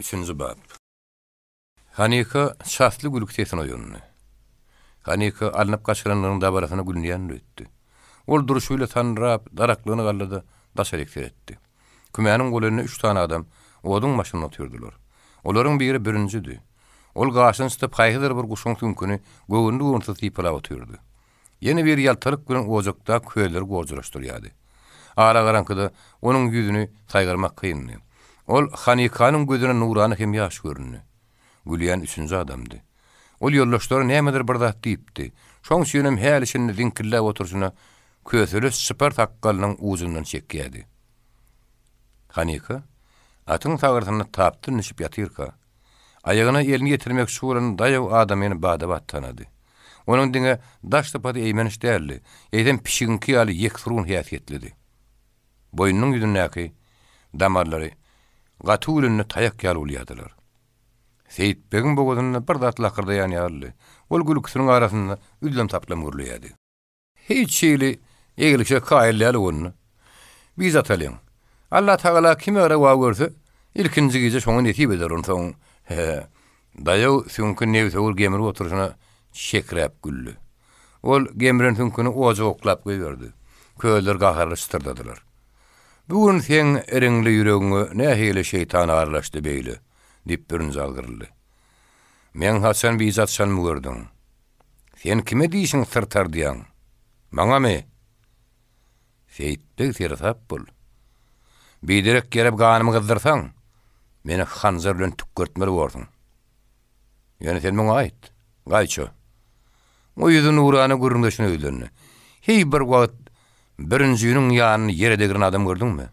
Üçünji bap. Hanika çasly gülki sesine oýandy. Hanika alnyp gaçylanlaryň dabarasyna gülünýändir öýtdi. Ol durşy bile sandyrap, daraklygyny galdy-da, daşaryk seretdi. Kümäniň golaýynda üç sany adam oduň başynda otyrdylar. Olaryň biri bürünjidi. Ol gaşyny çytyp haýsydyr bir guşuň süňküni göwünli-göwünsiz sypalap otyrdy. Ýene biri ýaltalyk bilen ojakdaky közleri gorjalaşdyrýardy. Alagaraňkyda onuň ýüzüni saýgarmak kyndy. Ol Hanikanyň gözüne nurana hem ýaş göründi. Gülýän üçünji adamdy. Ol ýoldaşlara nämedir bir zat diýipdi. Şoň üçinem häli-şindi ziňkilläp oturyşyna köseleç çypar sakgalynyň ujundan çekýärdi. Hanika atyň sagrysynda tapdan düşüp ýatyrka, Aýagyna elini ýetirmekçi bolan daýaw adamyny bada-bat tanady. Onuň diňe daş sypaty eýmeniş däldi, eýsem pişigiňki ýaly ýeksurun häsiýetlidi. Boýnunyň ýüzündäki damarlary gaty gülende taýak ýaly bolýardylar. Seýitbegiň bogazynda bir zat lakyrdaýan ýalydy. Ol gülküsiniň arasynda üzlem-saplam gürleýärdi. Hiç hili eglişe kaýyl däl onda. Biz atalyň. Allatagala kime rewa görse, ilkinji gije şoňa nesip eder, onsoň, he-he. Daýaw süňki nebsewür gemrip oturyşyna şekräp güldi. Ol gemren süňküni oja oklap goýberdi. Közler gaharly şytyrdadylar. Bu gün seň iriňli ýüregiňe nähili şeýtan aralaşdy beýle? diýip bürünç algyryldy. Meň haçan bije atyşanymy gördüň? Sen kime dişiň syrtardýaň? Maňamy? Seýitbeg seresap bol. Biderek ýere ganymy gyzdyrsaň, meni hanjar bilen tükgertmeli borsuň. Ýöne sen muňa aýt, Gaýço. O ýüzi nurana gürrüňdeşine ýüzlendi. Heý bir wagt bürünjiniň ýanyny ýere degren adam gördüňmi?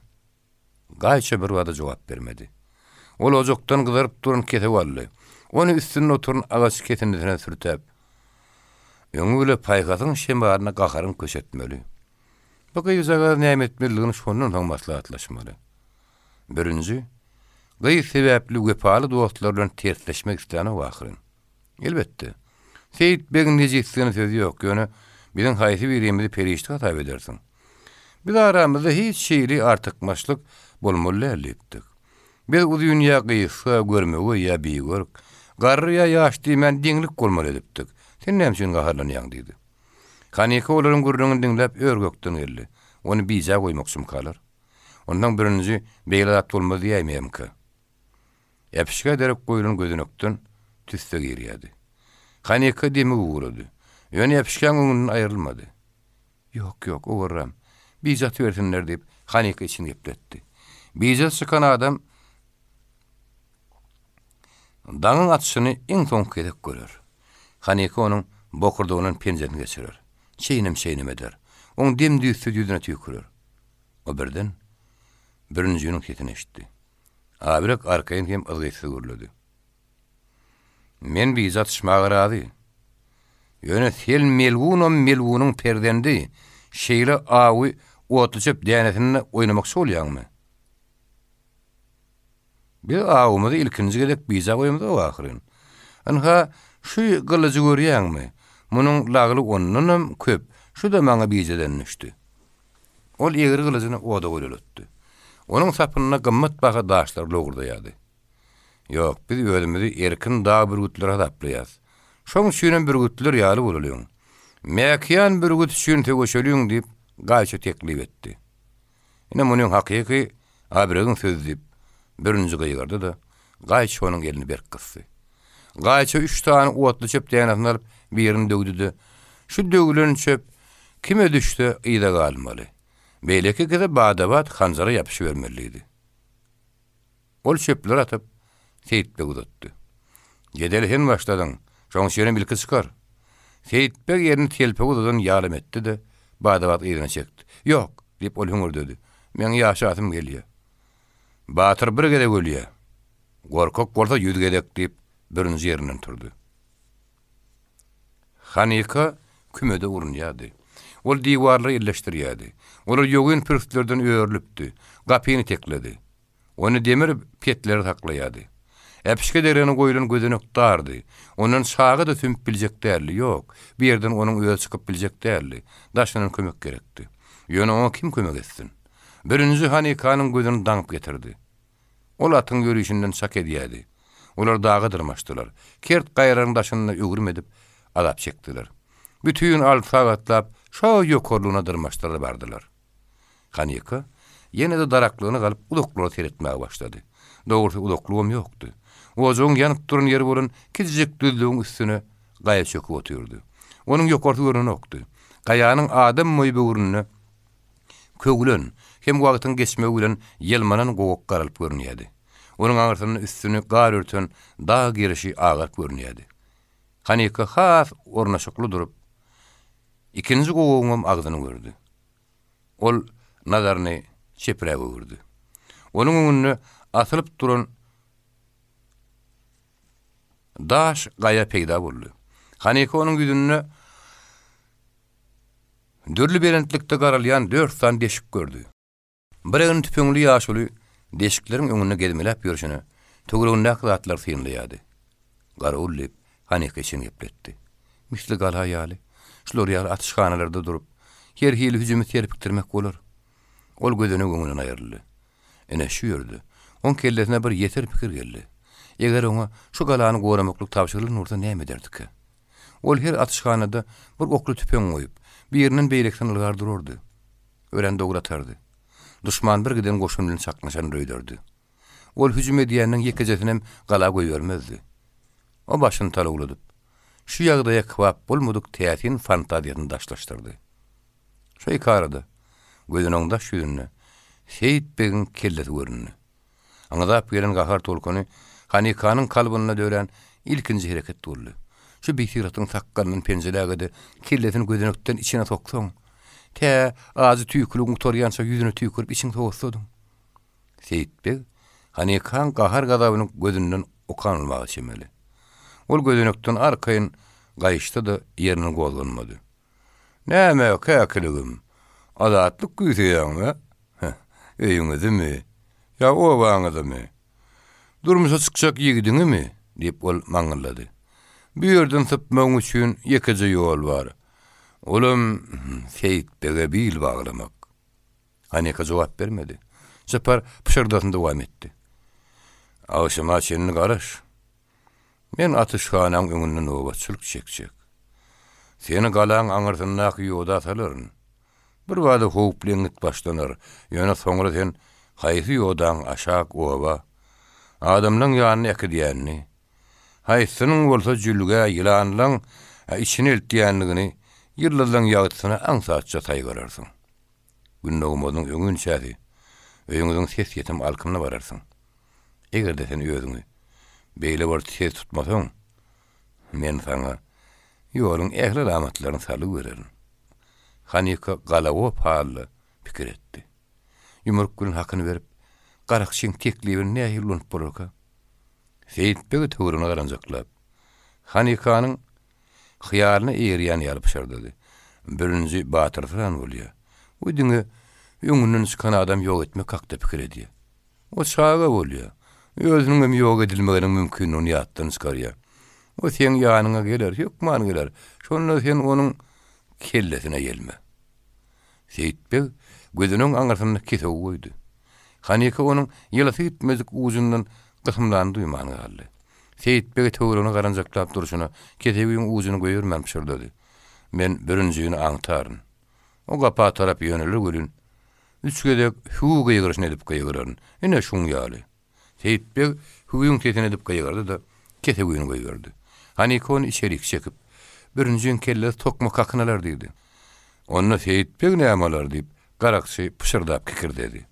Gaýça birbada jogap bermedi. Ol ojakdan gyzaryp duran kesewi aldy. Ony üstünde oturan agaç kesindisine sürtäp, Öňi bile paýhasyň şemalyna gaharyň köşetmeli. Bu gyzjagaz näme etmelidigini şondan soň maslahatlaşmaly. Birinji, gyz sebäpli wepaly dostlary bilen tersleşmek islänok ahyryn. Elbetde, Seýit begiň nejisligine söz ýok, ýöne biziň haýsy birimizi perişde hasap edersiň? Biz aramyzda hiç hili artykmaçlyk bolmaly däl diýipdik. Biz uzyn ýa gysga, görmegeý ýa bigörk, garry ýa ýaş diýmän deňlik bolmaly edipdik. Sen näme üçin gaharlanýaň diýdi. Hanika olaryň gürrüňini diňläp ör-gökden geldi. Ony bijä goýmakçymykalar? Onsoň birinji beýle zat bolmaz diýäýmeýärmikä? Äpişgä derek goýlan gözenekden tüsse girýärdi. Hanika demi ugrady. Ýöne äpişgäň öňünden aýrylmady. Ýok, ýok, owarram. Bije atybersinler diýip, Hanika içini gepletdi. Bije çykan adam daňyň atyşyny iň soňky gezek görer. Hanika onuň bokurdagyndan penjesini geçirer. Çeýnem-çeýnem eder. Oň dem-düýtsüz ýüzüne tüýkürer. O birden bürünjiniň sesini eşitdi. Abirek arkaýyn hem yzgytsyz gürledi. Men bije atyşmaga razy. Ýöne sel melgunam melgunyň perzendi, şeýle awy otluçöp dänesinde oýnamakçy bolýaňmy? Biz awumyzy ilkinji gezek bije goýamyzok ahyryn. Ynha, şu gylyjy görýäňmi? Munuň lagly ondanam köp, şu-da maňa bijeden düşdi. Ol egri gylyjyny oda göleltdi. Onuň sapynda gymmat baha daşlar lowurdaýardy. Ýok, biz özümizi erkin dag bürgütleri hasaplaýarys. Şoň üçinem bürgütler ýaly bolalyň. Mäkiýan bürgüt üçin söweşeliň diýip, Gaýço teklip etdi. Ine, munyň hakyky Abregiň sözi diýip, bürünji gygyrdy-da, Gaýçonyň elini berk gysdy. Gaýça üç sany otly çöp dänesini alyp, birini döwdi-de, Şu döwlen çöp kime düşse, yza galmaly. Beýleki ikisi bada-bat hanjara ýapyşybermeli diýdi. Ol çöpleri atyp, Seýitbege uzatdy. Jedeli sen başladyň, şoň üçinem ilki çykar. Seýitbeg elini telpege uzadan ýalam etdi-de, bada-bat yzyna çekdi. Ýok, diýip, ol hüňürdedi. Meň ýaşasym gelýär. Batyr bir gezek ölýär. Gorkak bolsa ýüz gezek, diýip, bürünji ýerinden turdy. Hanika kümede urunýardy. Ol diwarlary elleşdirýärdi. Olar ýogyn pürslerden örülipdi. Gapyny tekledi. Ony demir petleri saklaýardy. Äpişge deregine goýlan gözenek dardy. Ondan çaga-da sümüp biljek däldi. Ýok, bu ýerden onuň özi çykyp biljek däldi. Daşyndan kömek gerekdi. Ýöne oňa kim kömek etsin? Bürünji Hanikanyň gözüni daňyp getirdi. Ol atyň ýörişinden çak edýärdi. Olar daga dyrmaşdylar. Kert gaýalaryň daşynda öwrüm edip, azap çekdiler. Bütin alty sagatlap şo ýokarlygyna dyrmaşdylar bardylar. Hanika ýene-de daraklygyna galyp uzaklara seretmäge başlady. Dogrusy uzaklygam ýokdy. Ojagyň ýanyp duran ýeri bolan kiçijik düzlügiň üstüne gaýa çöküp otyrdy. Onuň ýokarsy görnenokdy. Gaýanyň adam boýy böwründe köwlen hem wagtyň geçmegi bilen ýylmanan gowak garalyp görünýärdi. Onuň aňyrsynda üstüni gar örten dag gerşi agaryp görünýärdi. Hanika has ornaşykly durup, ikinji gowagyňam agzyny gördi. Ol nazaryny çepräk öwürdi. Onuň öňünde asylyp duran daş gaýa peýda boldy. Hanika onuň ýüzünde dürli belentlikde garalýan dört sany deşik gördi. Bir egni tüpeňli ýaşuly deşikleriň öňünde gezmeläp ýörşüne, töweregindäki zatlary synlaýardy. Garawul diýip, Hanika içini gepletdi. Misli gala ýaly, şular ýaly atyşhanalarda durup, her hili hüjümi serpikdirmek bolar. Ol gözenek öňünden aýryldy. Ine, şu ýerde, oň kellesine bir ýeser pikir geldi. Eger oňa şu galany goramaklyk tabşyrylan bolsa näme ederdikä? Ol her atyşhanada bir okly tüpeň goýup, birinden beýlekisine ylgar durardy. Örän dogry atardy. Duşman bir giden goşun bilen çaknyşan öýderdi. Ol hüjüm edýäniniň ýekejesinem gala goýbermezdi. O başyny talawladyp, şu ýagdaýa kybap bolmadyk täsin fantaziýasyny daşlaşdyrdy. Şo ikarada, gözüniň daş ýüzünde Seýit begiň kellesi göründi. Aňzap gelen gahar tolkuny Hanikanyň kalbynda dörän ilkinji hereket boldy. Şu bisyratyň sakgalyndan penjeläge-de kellesini gözenekden içine soksaň, tä ajy tüýküligiň gutarýança ýüzüne tüýkürip içiňi sowatsadyň. Seýit beg Hanikaň gahar-gazabyny gözünden okan bolmaga çemeli. Ol gözenekden arkaýyn gaýyşsa-da ýerinden gozganmady. Näme, käkiligim, azatlyk küýseýäňmi? Heh, öýüňizimi? Ýa obaňyzymy? Durmuşa çykjak ýigidiňimi? diýip, ol maňňyldady. Bu ýerden sypmagyň üçin ýekeje ýol bar. Olam Seýit bege bil baglamak. Hanika jogap bermedi. Japar pyşyrdasyny dowam etdi. Agşama çenli garaş. Men atyşhanaň öňünde nobatçylyk çekjek. Seni galaň aňyrsyndaky ýoda salaryn. Birbada howply eňňit başlanar, ýöne soňra sen haýsy ýodaň aşak oba, adamlaň ýanyna äkidýänini, haýsysynyň bolsa jülgä, ýylanlaň içine eltýändigini ýyldyzlaň ýagtysyna aňsatja saýgararsyň. Gün dogmazynyň öňünçäsi öýüňiziň sesýetim alkymyna bararsyň. Eger-de sen özüňi beýle bir tez tutmasaň, men saňa ýoluň ähli alamatlaryny salgy bererin. Hanika galagop halda pikir etdi. Ýumruk bilen hakyny berip, garakçyň teklibini nähili ulanyp bolarka? Seýit beg töweregine garanjaklap, Hanikanyň hyýalyna eýerýän ýaly pyşyrdady. Birinji batyrsyran bolýar. O diňe öňünden çykan adam ýok etmek hakda pikir edýär. O çaga bolýar. Özüniňem ýok edilmeginiň mümkinligini ýatdan çykarýar. O seň ýanyňa geler, hökman geler. Şonda sen onuň kellesine ýelme. Seýit beg gözüniň aňyrsynda kesewi goýdy. Hanika onuň ýylasy gitmedik ujundan gysymlanyny duýman galdy. Seýit beg töweregine garanjaklap durşuna kesewiň ujuny goýbermän pyşyrdady. Men bürünjini aňtaryn. O gapa tarap ýöneler welin, üç gezek hüw gygyryşyny edip gygyraryn. Ine, şuň ýaly. Seýit beg hüwüň sesini edip gygyrdy-da, kesewini goýberdi. Hanika ony içerik çekip, Bürünjiň kellesi tokmak hakyny alar diýdi. Onda Seýit beg näme alar? diýip, garakçy pyşyrdap kikirdedi.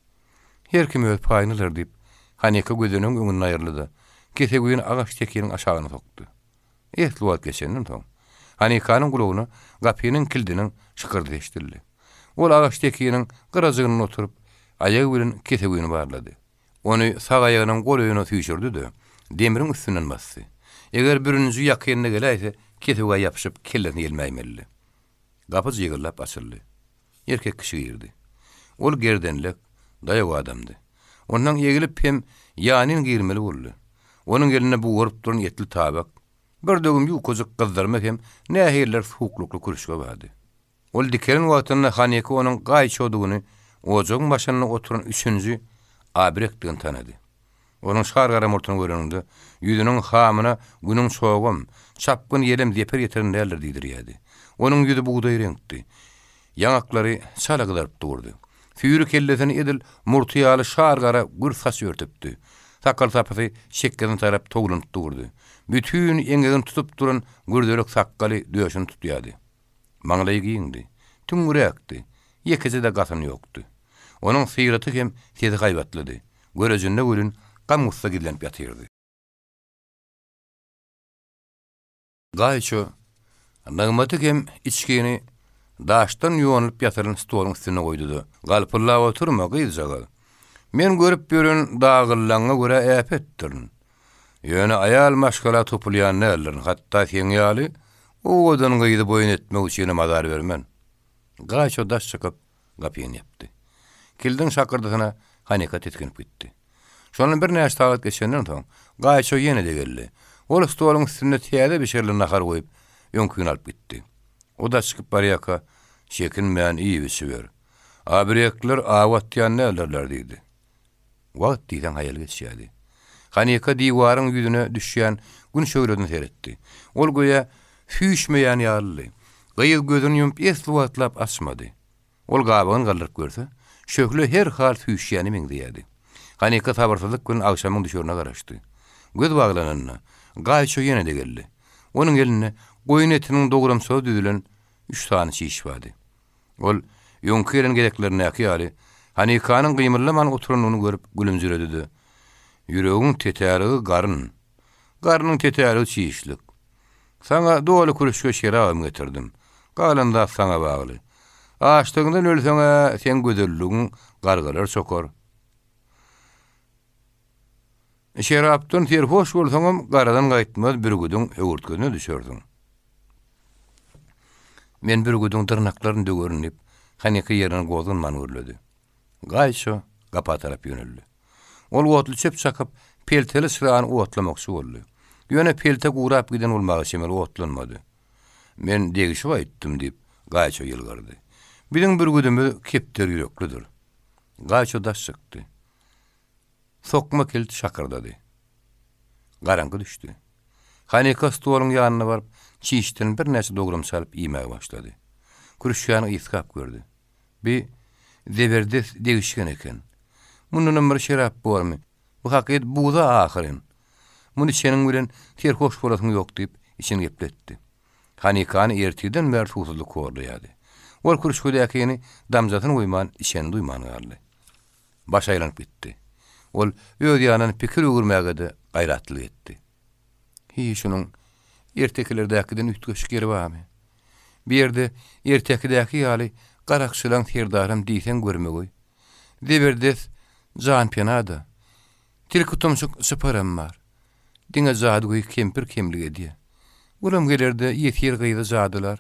Her kim öz paýyny alar diýip, Hanika gözenegiň öňünden aýryldy-da, kesewini agaç tekiniň aşagyna sokdy. Esli wagt geçenden soň, Hanikanyň gulagyna gapynyň kildiniň şykyrdysy eşidildi. Ol agaç tekiniň gyrajygynda oturyp, aýagy bilen kesewini barlady. Ony sag aýagynyň golaýyna süýşürdi-de, demriň üstünden basdy. Eger bürünji ýakynda geläýse, kesewä ýapyşyp, kellesini ýelmäýmelidi. Gapy jygyrdap açyldy. Erkek kişi girdi. Ol gerdenlek, daýaw adamdy. Ondan egilip hem ýanyn girmeli boldy. Onuň elinde bugaryp duran etli tabak, bir döwüm ýukajyk gyzdyrma hem nähilidir suwuklykly kürüşge bardy. Ol dikelen wagtynda Haneke onuň gaýçodygyny, ojagyň başynda oturan üçünji Abirekdigini tanady. Onuň şar gara murtuny göreniňde, ýüzüniň hamyna günüň çogam, çapgyn ýelem zeper ýetiren däldir diýdirýärdi. Onuň ýüzi bugdaý reňkdi. Ýaňaklary çala gyzaryp durdy. Süýri kellesini edil murty ýaly şar gara gür saç örtüpdi. Sakgal sapysy çekgesine tarap towlanyp durdy. Bütin eňegini tutup duran gürzelek sakgaly döşüni tutýardy. Maňlaýy giňdi. Tüňňüräkdi. Ýekeje-de gasyny ýokdy. Onuň syraty hem sesi haýbatlydy. Görejinde welin gam-gussa gizlenip ýatyrdy. Gaýço, Nygmaty hem içgini daşdan ýonulyp ýatyran stoluň üstünde goýdy-da, Galpyldap oturma, gyzjagaz. Men görüp ýören dagyllaňňa görä äpetdirin. Ýöne aýal maşgala topulýan däldirin, hatda seň ýaly owadan gyzy boýun etmek üçinem azar bermen. Gaýço daş çykyp, gapyny ýapdy. Kildiň şakyrdysyna Hanika tisginip gitdi. Şondan birnäçe sagat geçenden soň, Gaýço ýene-de geldi. Ol stoluň üstünde täze bişirilen nahar goýup, öňküni alyp gitdi. O daş çykyp barýarka, Çekinmän iýip-içiber. Abrekler aw atýan däldirler diýdi. Wagt diýseň haýal geçýärdi. Hanika diwaryň ýüzüne düşýän Gün şöhlesine seretdi. Ol göýä süýşmeýän ýalydy. Gyz gözüni ýumup esli wagtlap açmady. Ol gabagyny galdyryp görse, şöhle her hal süýşýäne meňzeýärdi. Hanika sabyrsyzlyk bilen agşamyň düşerine garaşdy. Göz baglananda, Gaýço ýene-de geldi. Onuň elinde goýun etiniň dogramçagy düzülen üç sany çiş bardy. Ol öňki gelen gezeklerindäki ýaly, Hanikanyň gymyldaman oturanyny görüp gülümjiredi-de, Ýüregiň tetärigi garyn. Garnyň tetärigi çişlik. Saňa doly kürüşge şerabam getirdim. Galan zat saňa bagly. Açlygyňdan ölseň-ä, seň gözelligiň gargalar çokar. Şerapdan serhoş bolsaňam, garadan gaýtmaz bürgüdiň höwürtgesine düşersiň. Men bürgüdiň dyrnaklaryny döwerin, diýip, Hanika ýerinden gozganman gürledi. Gaýço gapa tarap ýöneldi. Ol otly çöp çakyp, pelteli çyrany otlamakçy boldy. Ýöne pelte gurap giden bolmaga çemeli otlanmady. Men degişip aýtdym, diýip, Gaýço ýylgyrdy. Biziň bürgüdimiz kepderi ýüreklidir. Gaýço daş çykdy. Sokma kilt şakyrdady. Garaňky düşdi. Hanika stoluň ýanyna baryp, çişden birnäçe dogram çalyp iýmäge başlady. Kürüşgäni ysgap gördi. Bi zeberdes degişgen eken. Mundanam bir şerap bormy? Bu hakyt buza ahyryn. Muny içeniň bilen serhoş bolasyň ýok diýip, içini gepletdi. Hanikany ertirden bäri suwsuzlyk horlaýardy. Ol kürüşgedäkini damjasyny goýman içenini duýman galdy. Başy aýlanyp gitdi. Ol öz ýanyndan pikir öwürmäge-de gaýratlylyk etdi. Hiý, şunuň ertekilerdäkiden üýtgeşik ýeri barmy? Bu ýerde ertekidäki ýaly garakçylaň serdaram diýseň görmegeý. Zeberdes janpena-da. Tilki tumşuk çyparam bar. Diňe jadygöý kempir kemlik edýär. Olam geler-de, ýesir gyzy jadylar.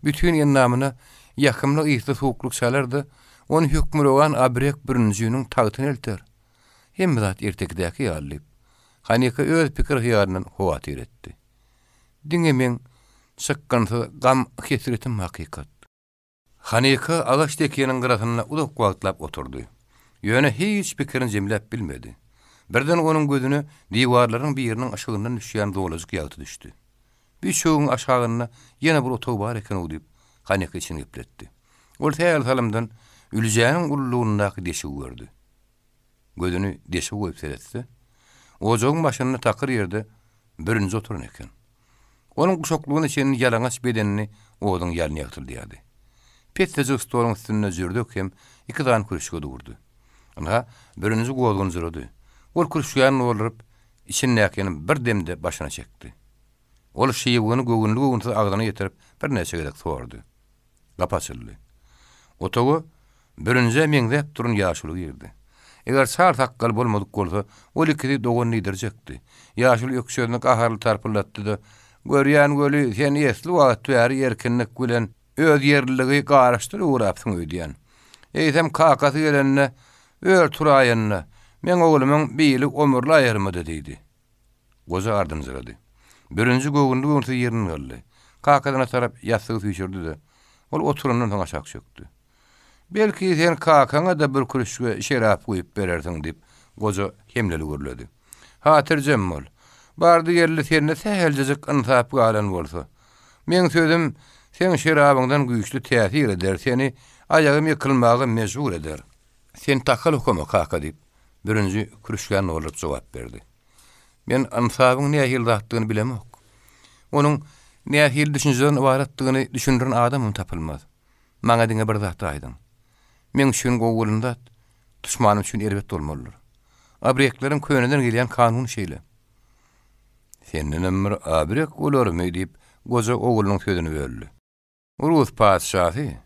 Bütin endamyna ýakymly ysly suwuklyk çalar-da, ony hökmürowan Abrek birinjiniň tagtyna elter. Hemme zat ertekidäki ýaly diýip, Hanika öz pikir-hyýalyndan howatyr etdi. Diňe meň çykgynsyz gam-hesretim hakykat. Hanika agaç tekýeniň gyrasynda uzak wagtlap oturdy. Ýöne hiç pikirini jemläp bilmedi. Birden onuň gözüne diwarlaryň biriniň yşygyndan düşýän zolajyk ýagty düşdi. Bu üçegiň aşagynda ýene bir otag bar eken-ow diýip, Hanika içini gepletdi. Ol sähel salymdan üljäniň ululygyndaky deşigi gördi. Gözüni deşige goýup seretse, ojagyň başynda takyr ýerde bürünji oturan eken. Onuň guşaklygyna çenli ýalaňaç bedenini oduň ýalny ýagtyldýardy. Pessejik stoluň üstünde jürdek hem iki sany kürüşge durdy. Ynha, bürünji gozganjyrady. Ol kürüşgäni dolduryp, içindäkini bir demde başyna çekdi. Ol şybygyny göwünli-göwünsiz agzyna getirip birnäçe gezek sordy. Gapy açyldy. Otaga bürünje meňzäp duran ýaşuly girdi. Eger çal sakgaly bolmadyk bolsa, ol ikisi dogan diýdirjekdi. Ýaşuly ökjesini gaharly tarpyldatdy-da, Görýän weli, sen esli wagt bäri erkinlik bilen öz ýerliligi garyşdyryp ugrapsyň öýdýän. Eýsem, kakasy gelende, ör turaýanda, meň oglumyň bili omurlaýarmydy diýdi. Goja ardynjyrady. Bürünji göwünli-göwünsiz ýerinden galdy. Kakasyna tarap ýassygy süýşürdi-de, ol oturandan soň aşak çökdi. Belki, sen kakaňa-da bir kürüşge şerap guýup berersiň, diýip, goja hemleli gürledi. Hatyrjem bol. Bardy-geldi sende säheljejik ynsap galan bolsa. Meň sözüm seň şerabyňdan güýçli täsir eder, seni aýagym ýykylmaga mejbur eder. Sen takal okama, kaka, diýip, bürünji kürüşgäni dolduryp jogap berdi. Men ynsabyň nähili zatdygyny bilemok. Onuň nähili düşünjeden ybaratdygyny düşündiren adamam tapylmaz. Maňa diňe bir zat aýdyň. Meň üçin gowy bolan zat, duşmanym üçin erbet bolmalydyr. Abrekleriň köneden gelýän kanuny şeýle. Sendenem bir abrek bolarmy? diýip, goja oglunyň sözüni böldi. Rus patyşasy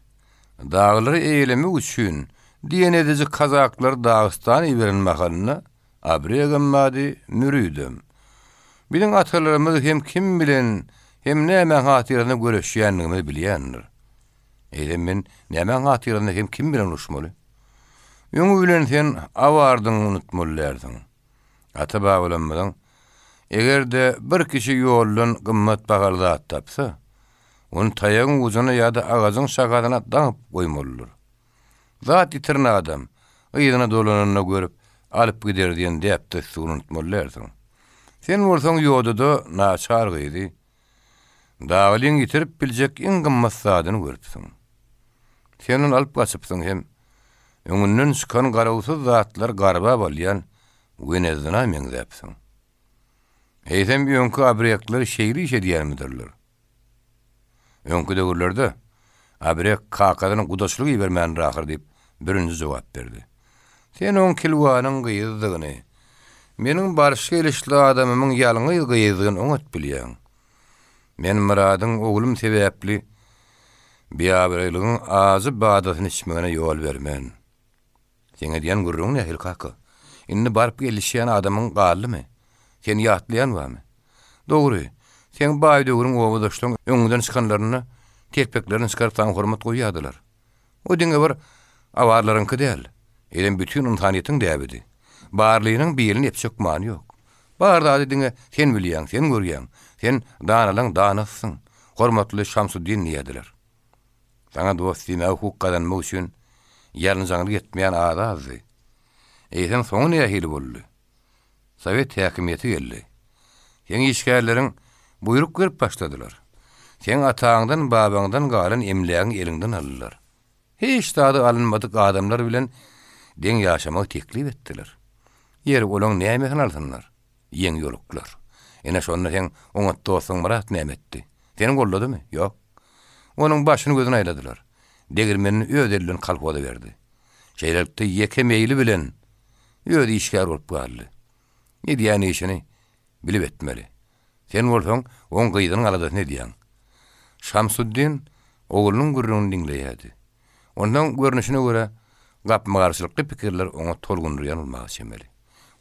daglary eýelemek üçin diýen ediji kazaklary Dagystana iberen mahalynda Abregem bardy, müridem. Biziň atalarymyz hem kim bilen, hem nämäň hatyrasyna göreşýändigimizi bilýändir. Eýsem men nämäň hatyrasyna hem kim bilen uruşmaly? Öňi bilen sen awardyňy unutmaly dälsiň. Ata-babalarymyzyň, Eger-de bir kişi ýoldan gymmat bahaly zat tapsa, ony taýagyň ujuna ýa-da agajyň şahasyna daňyp goýmalydyr. Zat ýitiren adam, yzyna dolananda görüp, alyp gider diýen däp-dessury unutmaly dälsiň. Sen bolsaň ýodada naçar gyzy, Daglyň ýitirip biljek iň gymmat zadyny görüpsiň. Sen ony alyp gaçypsyň hem öňünden çykan garawsyz zatlary garbap alýan Wenezdina meňzäpsiň. Eýsem öňki abrekler şeýle iş edýärmidirler? Öňki döwürlerde Abrek kakasyna gudaçylyk ibermändir ahyr diýip, bürünji jogap berdi. Sen oň kilwanyň gyzydygyny, meniň baryş-gelişli adamymyň ýalňyz gyzydygyny oňat bilýäň. Men Myradyň oglum sebäpli biabraýlygyň ajy badasyny içmegine ýol bermen. Seň edýän gürrüňiň nähili, kaka? Indi baryp-gelişýän adamyň galdymy? Seni ýatlaýan barmy? Dogry, seň baý döwrüň obadaşlaryň öňüňden çykanlarynda telpeklerini çykaryp saňa hormat goýýardylar. O diňe bir awarlaryňky däl, eýsem bütin ynsanyýetiň däbidi. Barlynyň birini epjek many ýok. Bar zady diňe sen bilýäň, sen görýäň. Sen danalaň danasysyň, hormatly Şamsuddin diýerdiler. Saňa dost diýmäge hukuk gazanmak üçin ýalynjaňlyk etmeýän az-azdy. Eýsem soňy nähili boldy? Sowet häkimiýeti geldi. Seň işgärleriň buýruk berip başladylar. Seň ataňdan, babaňdan galan emlägiňi eliňden aldylar. Hiç zady alynmadyk adamlar bilen deň ýaşamagy teklip etdiler. Ýeri, olaň nämesini alsynlar? Ýeňiýoluklar. Ine, şonda seň oňat dostuň Myrat näme etdi? Seni golladymy? Ýok. Onuň başyny-gözüni aýladylar. Degirmenini öz eli bilen kolhoza berdi. Şeýlelikde, ýeke meýli bilen özi işgär bolup galdy. Edýän işini bilip etmeli. Sen bolsaň, oň gyzynyň aladasyny edýäň. Şamsuddin oglunyň gürrüňini diňleýärdi. Ondan görnüşine görä, gapma-garşylykly pikirler oňa tolgundyrýan bolmaga çemeli.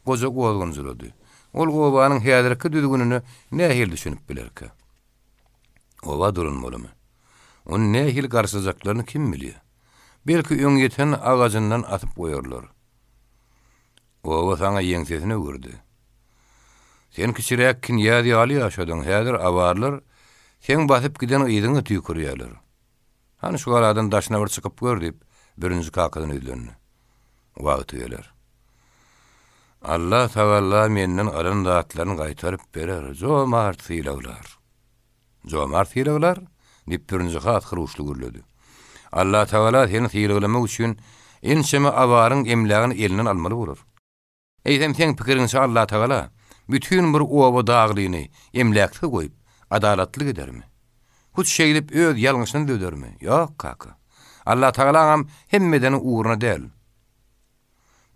Goja gozganjyrady. Ol obanyň häzirki düzgünine nähili düşünip bilerkä? Oba dolanmalymy? Ony nähili garşylajaklaryny kim bilýär? Belki öňýeten agajyndan asyp goýarlar. Oba saňa ýeňsesini öwürdi. Sen kiçiräk knýaz ýaly ýaşadyň, häzir awarlar seň basyp giden yzyňa tüýkürýärler. Hany şu galadan daşyna bir çykyp gör, diýip, birinji kakadan ýüzlendi. Wagty geler. Allah tagalla menden alan zatlaryny gaýtaryp berer, jomart sylaglar. Jomart sylaglar? diýip, birinji has hyruçly gürledi. Allah tagala seni sylaglamak üçin ençeme awaryň emlägini elinden almaly bolar. Eýsem, seň pikiriňçe Allatagala bütin bir oba daglyny emläksiz goýup, adalatlylyk edermi? Hut şeýdip öz ýalňyşyny düzedermi? Ýok, kaka. Allatagalaňam hemme edeni ugruna däl.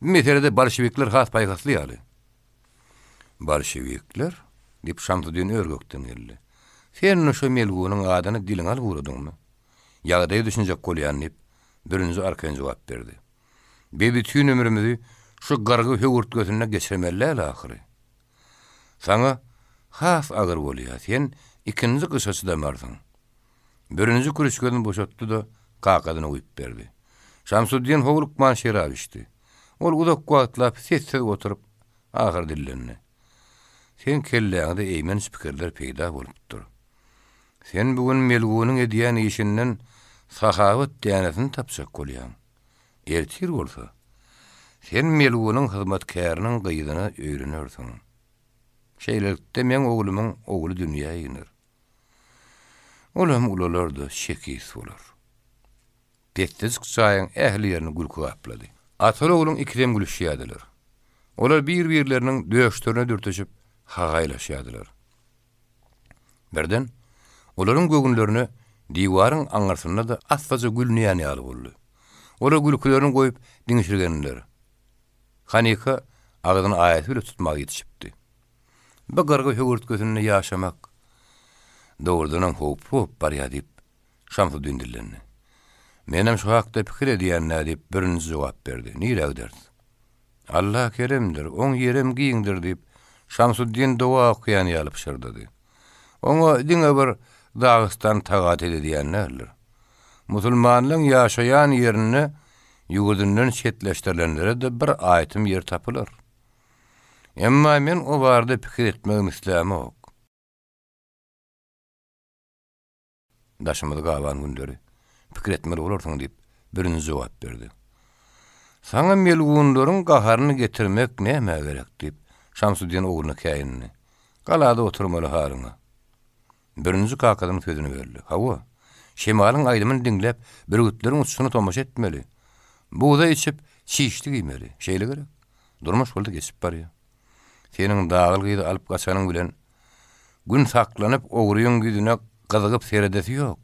Bu meselede bolşewikler has paýhasly ýaly. Bolşewikler? diýip, Şamsuddin ör-gökden geldi. Sen şo melgunyň adyny diliňe alyp ugradyňmy? Ýagdaýa düşünjek bolýan, diýip, bürünji arkaýyn jogap berdi. Biz bütin ömrümizi şu gyrgy höwürtgesinde geçirmeli däl ahyry. Saňa has agyr bolýar, sen ikinji gyşa çydamarsyň. Birinji kürüşgesini boşatdy-da, kakasyna guýup berdi. Şamsuddin howlukman şerap içdi. Ol uzak wagtlap sessiz oturyp, ahyry dillendi. Seň kelläňde eýmenç pikirler peýda bolupdyr. Sen bu gün melgunyň edýän işinden sahawat dänesini tapjak bolýaň. Ertir bolsa. Sen melgunyň hyzmatkäriniň gyzyna öýlenersiň. Şeýlelikde meň oglumyň ogly dünýä iner. Ol hem ulalar-da şekis bolar. Pessejik jaýyň ähli ýerini gülki gaplady. Ataly-ogluň ikisem gülüşýärdiler. Olar bir-birleriniň döşlerine dürtüşip, hagaýlaşýardylar. Birden, olaryň göwünlerine diwaryň aňyrsynda-da assaja gülünýän ýaly boldy. Olar gülkülerini goýup, diňşirgendiler. Hanika agzyny aýasy bile tutmaga ýetişipdi. Bu gyrgy höwürtgesinde ýaşamak dogrudanam howply bolup barýar diýip, Şamsuddin dillendi. Menem şu hakda pikir edýän-dä diýip, birinji jogap berdi. Nirä gideris? Alla keremdir, oň ýerem giňdir diýip, Şamsuddin doga okaýan ýaly pyşyrdady. Oňa diňe bir Dagystan tagat ededýän däldir. Musulmanlaň ýaşaýan ýerinde ýurdundan çetleşdirilenlere-de bir aýtym ýer tapylar. Emma men o barada pikir etmegem islämok. Daşymyzy gaban günleri pikir etmeli bolarsyň diýip, birinji jogap berdi. Saňa melgunlaryň gaharyny getirmek nämä gerek diýip, Şamsuddin ogluna käýindi. Galada oturmaly halyňa. Birinji kakasynyň sözüni böldi. Hawa, şemalyň aýdymyny diňläp, bürgütleriň uçuşyna tomaşa etmeli. Bugdaý içip, çişli geýmeli. Şeýle gerek. Durmuş bolsa geçip barýar. Seniň dagyl gyzy alyp gaçanyň bilen Gün saklanyp, ogryň ýüzüne gyzygyp seredesi ýok.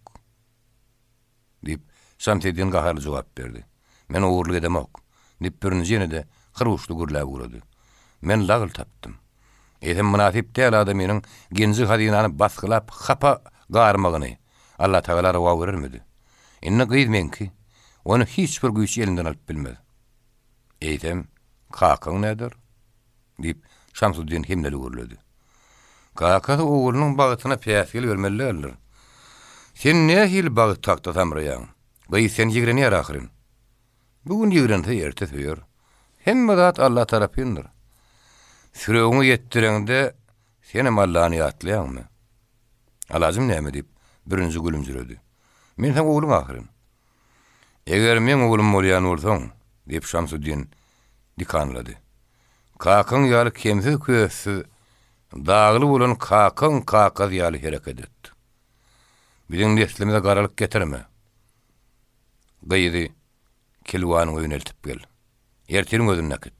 Diýip, Şamseddin gaharly jogap berdi. Men ogurlyk edemok, diýip, bürünji ýene-de hyruçly gürläp ugrady. Men lagl tapdym. Eýsem mynasyp däl adamynyň genji-hazynany basgylap hapa garmagyny Allatagala rowa görermidi? Indi gyz meňki. Ony hiç bir güýç elimden alyp bilmez. Eýsem, kakaň näder? Diýip, Şamsuddin hemleli gürledi. Kakasy oglunyň bagtyna päsgel bermeli däldir. Sen nähili bagt hakda samraýaň? Gyz seni ýigrenýär ahyryn. Bu gün ýigrense, erte söýer. Hemme zat Alla tarapyndyr. Süregiňi ýetdireňde, senem Allany ýatlaýaňmy? Alajym näme? diýip, birinji gülümjiredi. Men seň ogluň ahyryn. Eger meň oglum bolýan bolsaň, diýip, Şamsuddin dikanlady. Kakaň ýaly kemsiz-köstsüz, dagly bolan kakaň kakasy ýaly hereket et. Biziň neslimize garalyk getirme. Gyzy Kilwanyň öýüne eltip gel. Ertiriň özünde äkit.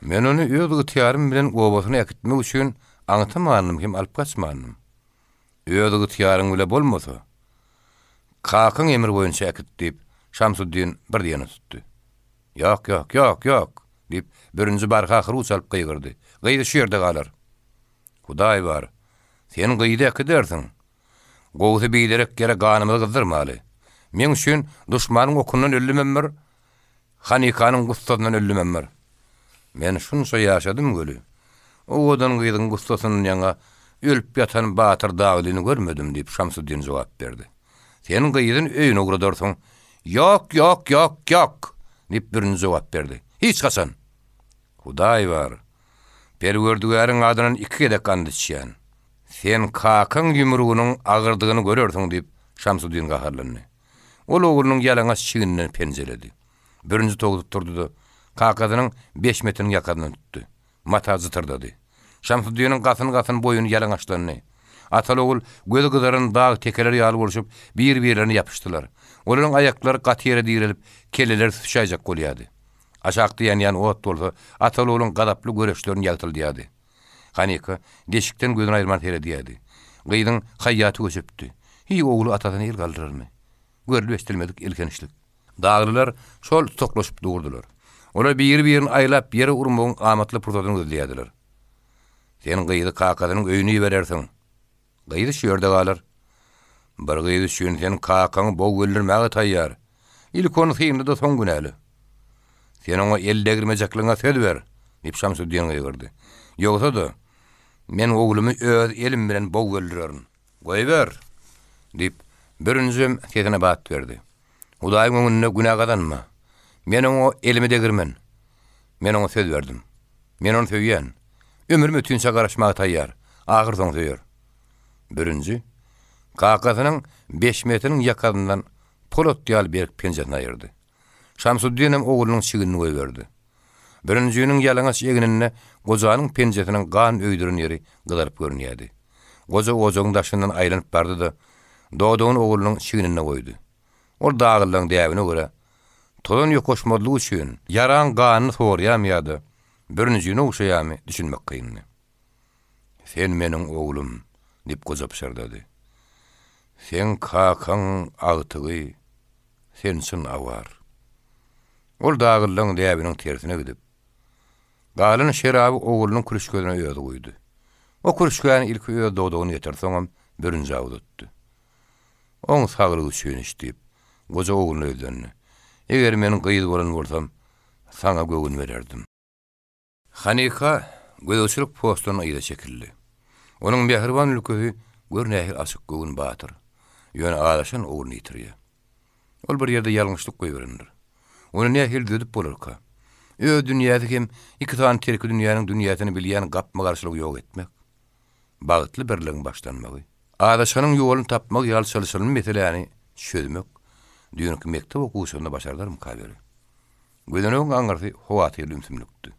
Men ony öz ygtyýarym bilen obasyna äkitmek üçin aňtamandym hem alyp gaçmandym. Öz ygtyýaryň bile bolmasa, kakaň emri boýunça äkit, diýip, Şamsuddin bir diýeni tutdy. Ýok, ýok, ýok, ýok! diýip, bürünji barha hyruç alyp gygyrdy. Gyzy şu ýerde galar. Hudaý bar, sen gyzy äkidersiň. Gowusy biderek ýere ganymyzy gyzdyrmaly. Meň üçin duşmanyň okundan öldümem bir, Hanikanyň gussasyndan öldümem bir. Men şunça ýaşadym weli, owadan gyzyň gussasyndan ýaňa ölüp ýatan batyr Daglyny görmedim, diýip, Şamsuddin jogap berdi. Sen gyzyny öýüne ugradarsyň. Ýok, ýok, ýok, ýok! diýip, bürünji jogap berdi. Hiç haçan! Hudaý bar. Perwerdigäriň adyndan iki gezek and içýän. Sen kakaň ýumrugynyň agyrdygyny görersiň, diýip, Şamsuddin gaharlandy. Ol oglunyň ýalaňaç çigninden penjeledi. Bürünji towsup turdy-da, kakasynyň beşmetiniň ýakasyndan tutdy. Mata jytyrdady. Şamsuddiniň gasyn-gasyn boýny ýalaňaçlandy. Ataly-ogul gözi gyzaran dag tekeler ýaly bolşup, bir-birlerine ýapyşdylar. Olaryň aýaklary gaty ýere direlip, kelleleri süçäýjek bolýardy. Aşakda ýanýan ot bolsa ataly-ogluň gazaply göreçlerini ýagtyldýardy. Hanika deşikden gözüni aýyrman seredýärdi. Gyzyň haýýaty göçüpdi. Hiý, ogly atasyna el galdyrarmy? Görlüp-eşidilmedik elhençlik. Daglylar şol tutaklaşyp durdular. Olar biri-birini aýlap ýere urmagyň amatly pursatyny gözleýärdiler. Sen gyzy kakasynyň öýüne iberersiň. Gyz şu ýerde galar. Bir gyz üçin sen kakaňy bog öldürmäge taýýar. Ilki ony synla-da soň günäle. Sen oňa el degirmejekligiňe söz ber! diýip Şamsuddin gygyrdy. Ýogsa-da, men oglumy öz elim bilen bog öldürerin. Goýber! diýip, bürünjem sesine bat berdi. Hudaýyň öňünde günä gazanma. Men oňa elimi degirmen. Men oňa söz berdim. Men ony söýýän. Ömrüm ötünçä garaşmaga taýýar. Ahyrsoňy söýer. Bürünji, kakasynyň beşmetiniň ýakasyndan polat ýaly berk penjesini aýyrdy. Şamsuddinem oglunyň çignini goýberdi. Bürünjiniň ýalaňaç egninde gojanyň penjesiniň gan öýdüren ýeri gyzaryp görünýärdi. Goja ojagyň daşyndan aýlanyp bardy-da, dodagyny oglunyň çigninde goýdy. Ol dagyllaryň däbine görä, tozan ýokaşmazlygy üçin ýaraň ganyny sorýarmy ýa-da bürünjini ogşaýarmy düşünmek kyndy. Sen meniň oglum, diýip goja pyşyrdady. Seň kakaň agtygy, sen çyn awar. Ol dagyllaň däbiniň tersine gidip, galan şeraby oglunyň kürüşgesine özi guýdy. O kürüşgäni ilki öz dodagyna ýetirdi, soňam bürünjä uzatdy. Oň saglygy üçin iç, diýip, goja ogluna ýüzlendi. Eger men gyz bolan bolsam, saňa göwün bererdim. Hanika gözegçilik postundan yza çekildi. Onuň mähriban ülkesi gör nähili açyk göwün batyr. Ýöne azaşan ogluny ýitirýär. Ol bir ýerde ýalňyşlyk goýberendir. Ony nähili düzedip bolarka? Öz dünýäsi hem iki sany terki dünýäniň dünýäsini bilýän gapma-garşylygy ýok etmek. Bagtly birligiň başlanmagy. Azaşanyň ýoluny tapmak ýaly çylşyrymly meseläni çözmek düýnki mekdep okuwçysyna başardarmyka beri? Gözenegiň aňyrsy howatyrly ümsümlikdi.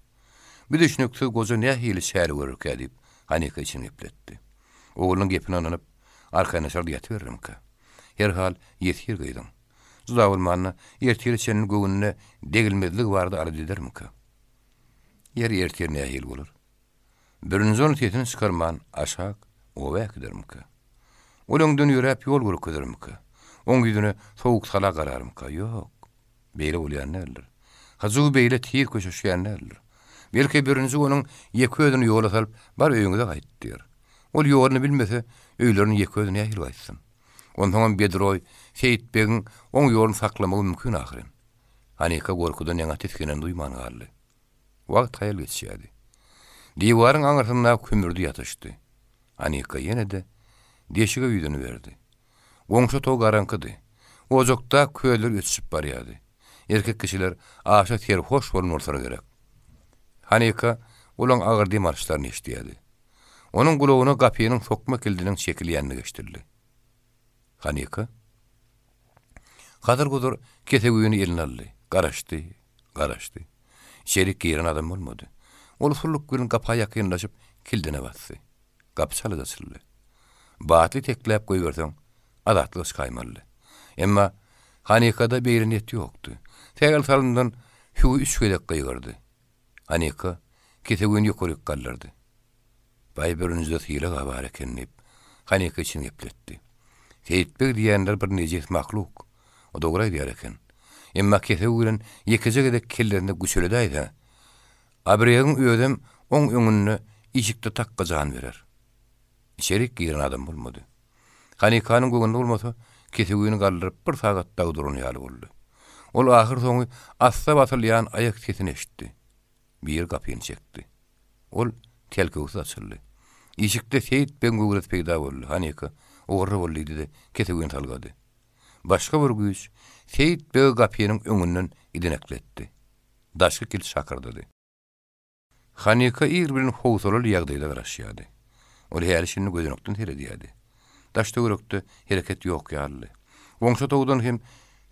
Bu düşnüksiz goja nähili çäre görerkä diýip, Hanika içini gepletdi. Oglunyň gepine ynanyp, arkaýynlaşardy ýatyberermikä? Herhal, ýesir gyzyň. Juda bolmanda, ertire çenli göwnüne degilmezligi barada alada edermikä? Ýeri ertir nähili bolar? Birinji ony sesini çykarman aşak oba äkidermikä? Ol öňden ýöräp ýol görkezermikä? Oň ýüzüne sowuk-sala gararmyka? Ýok. Beýle bolýan däldir. Hyjuw beýle tiz köşeşýän däldir. Belki birinji onuň ýeke özüni ýola salyp, bar öýüňize gaýt diýer. Ol ýoluny bilmese, öýlerine ýeke özi nähili gaýtsyn? Onsoňam Bedroý Seýit begiň oň ýoluny saklamagy mümkin ahyryn. Hanika gorkudan ýaňa tisginenini duýman galdy. Wagt haýal geçýärdi. Diwaryň aňyrsyndaky hümürdi ýatyşdy. Anika ýene-de deşige ýüzüni berdi. Goňşy otag garaňkydy. Ojakda közler öçüşip barýardy. Erkek kişiler aşa serhoş bolan bolsalar gerek. Hanika olaň agyr dem alyşlaryny eşidýärdi. Onuň gulagyna gapynyň sokma kildiniň çekilýändigi eşidildi. Hanika Hadyr-gudur kesewini eline aldy. Garaşdy, garaşdy. Içerik giren adam bolmady. Ol usullyk bilen gapa ýakynlaşyp, kildine basdy. Gapy çalaja açyldy. Batly itekläp goýberseň, azatlyga çykaýmalydy. Emma Hanikada beýle niýet ýokdy. Sähel salymdan Hüwi üç gezek gygyrdy. Hanika kesewini ýokaryk galdyrdy. Baý bürünjde sylag-a bar eken diýip, Hanika içini gepletdi. Seýitbeg diýenler bir nejis mahluk. O dogry aýdýar eken. Emma kesewi bilen ýekeje gezek kellesinde güçeledäýse, Abregiň özem oň öňünde işikde takga jan berer. Içerik giren adam bolmady. Hanikanyň göwnüne bolmasa, kesewini galdyryp bir sagat dagy duran ýaly boldy. Ol ahyrsoňy assa basylýan aýak sesini eşitdi. Biri gapyny çekdi. Ol telkewsiz açyldy. Işikde Seýit begiň göwresi peýda boldy. Hanika, Ogurra bol diýdi-de, kesewini salgady. Başga bir güýç Seýit begi gapynyň öňünden idenekletdi. Daşky kilt şakyrdady. Hanika ir bilen howsalaly ýagdaýda garaşýardy. Ol häli-şindi gözenekden seredýärdi. Daş-töwerekde hereket ýok ýalydy. Goňşy otagdan hem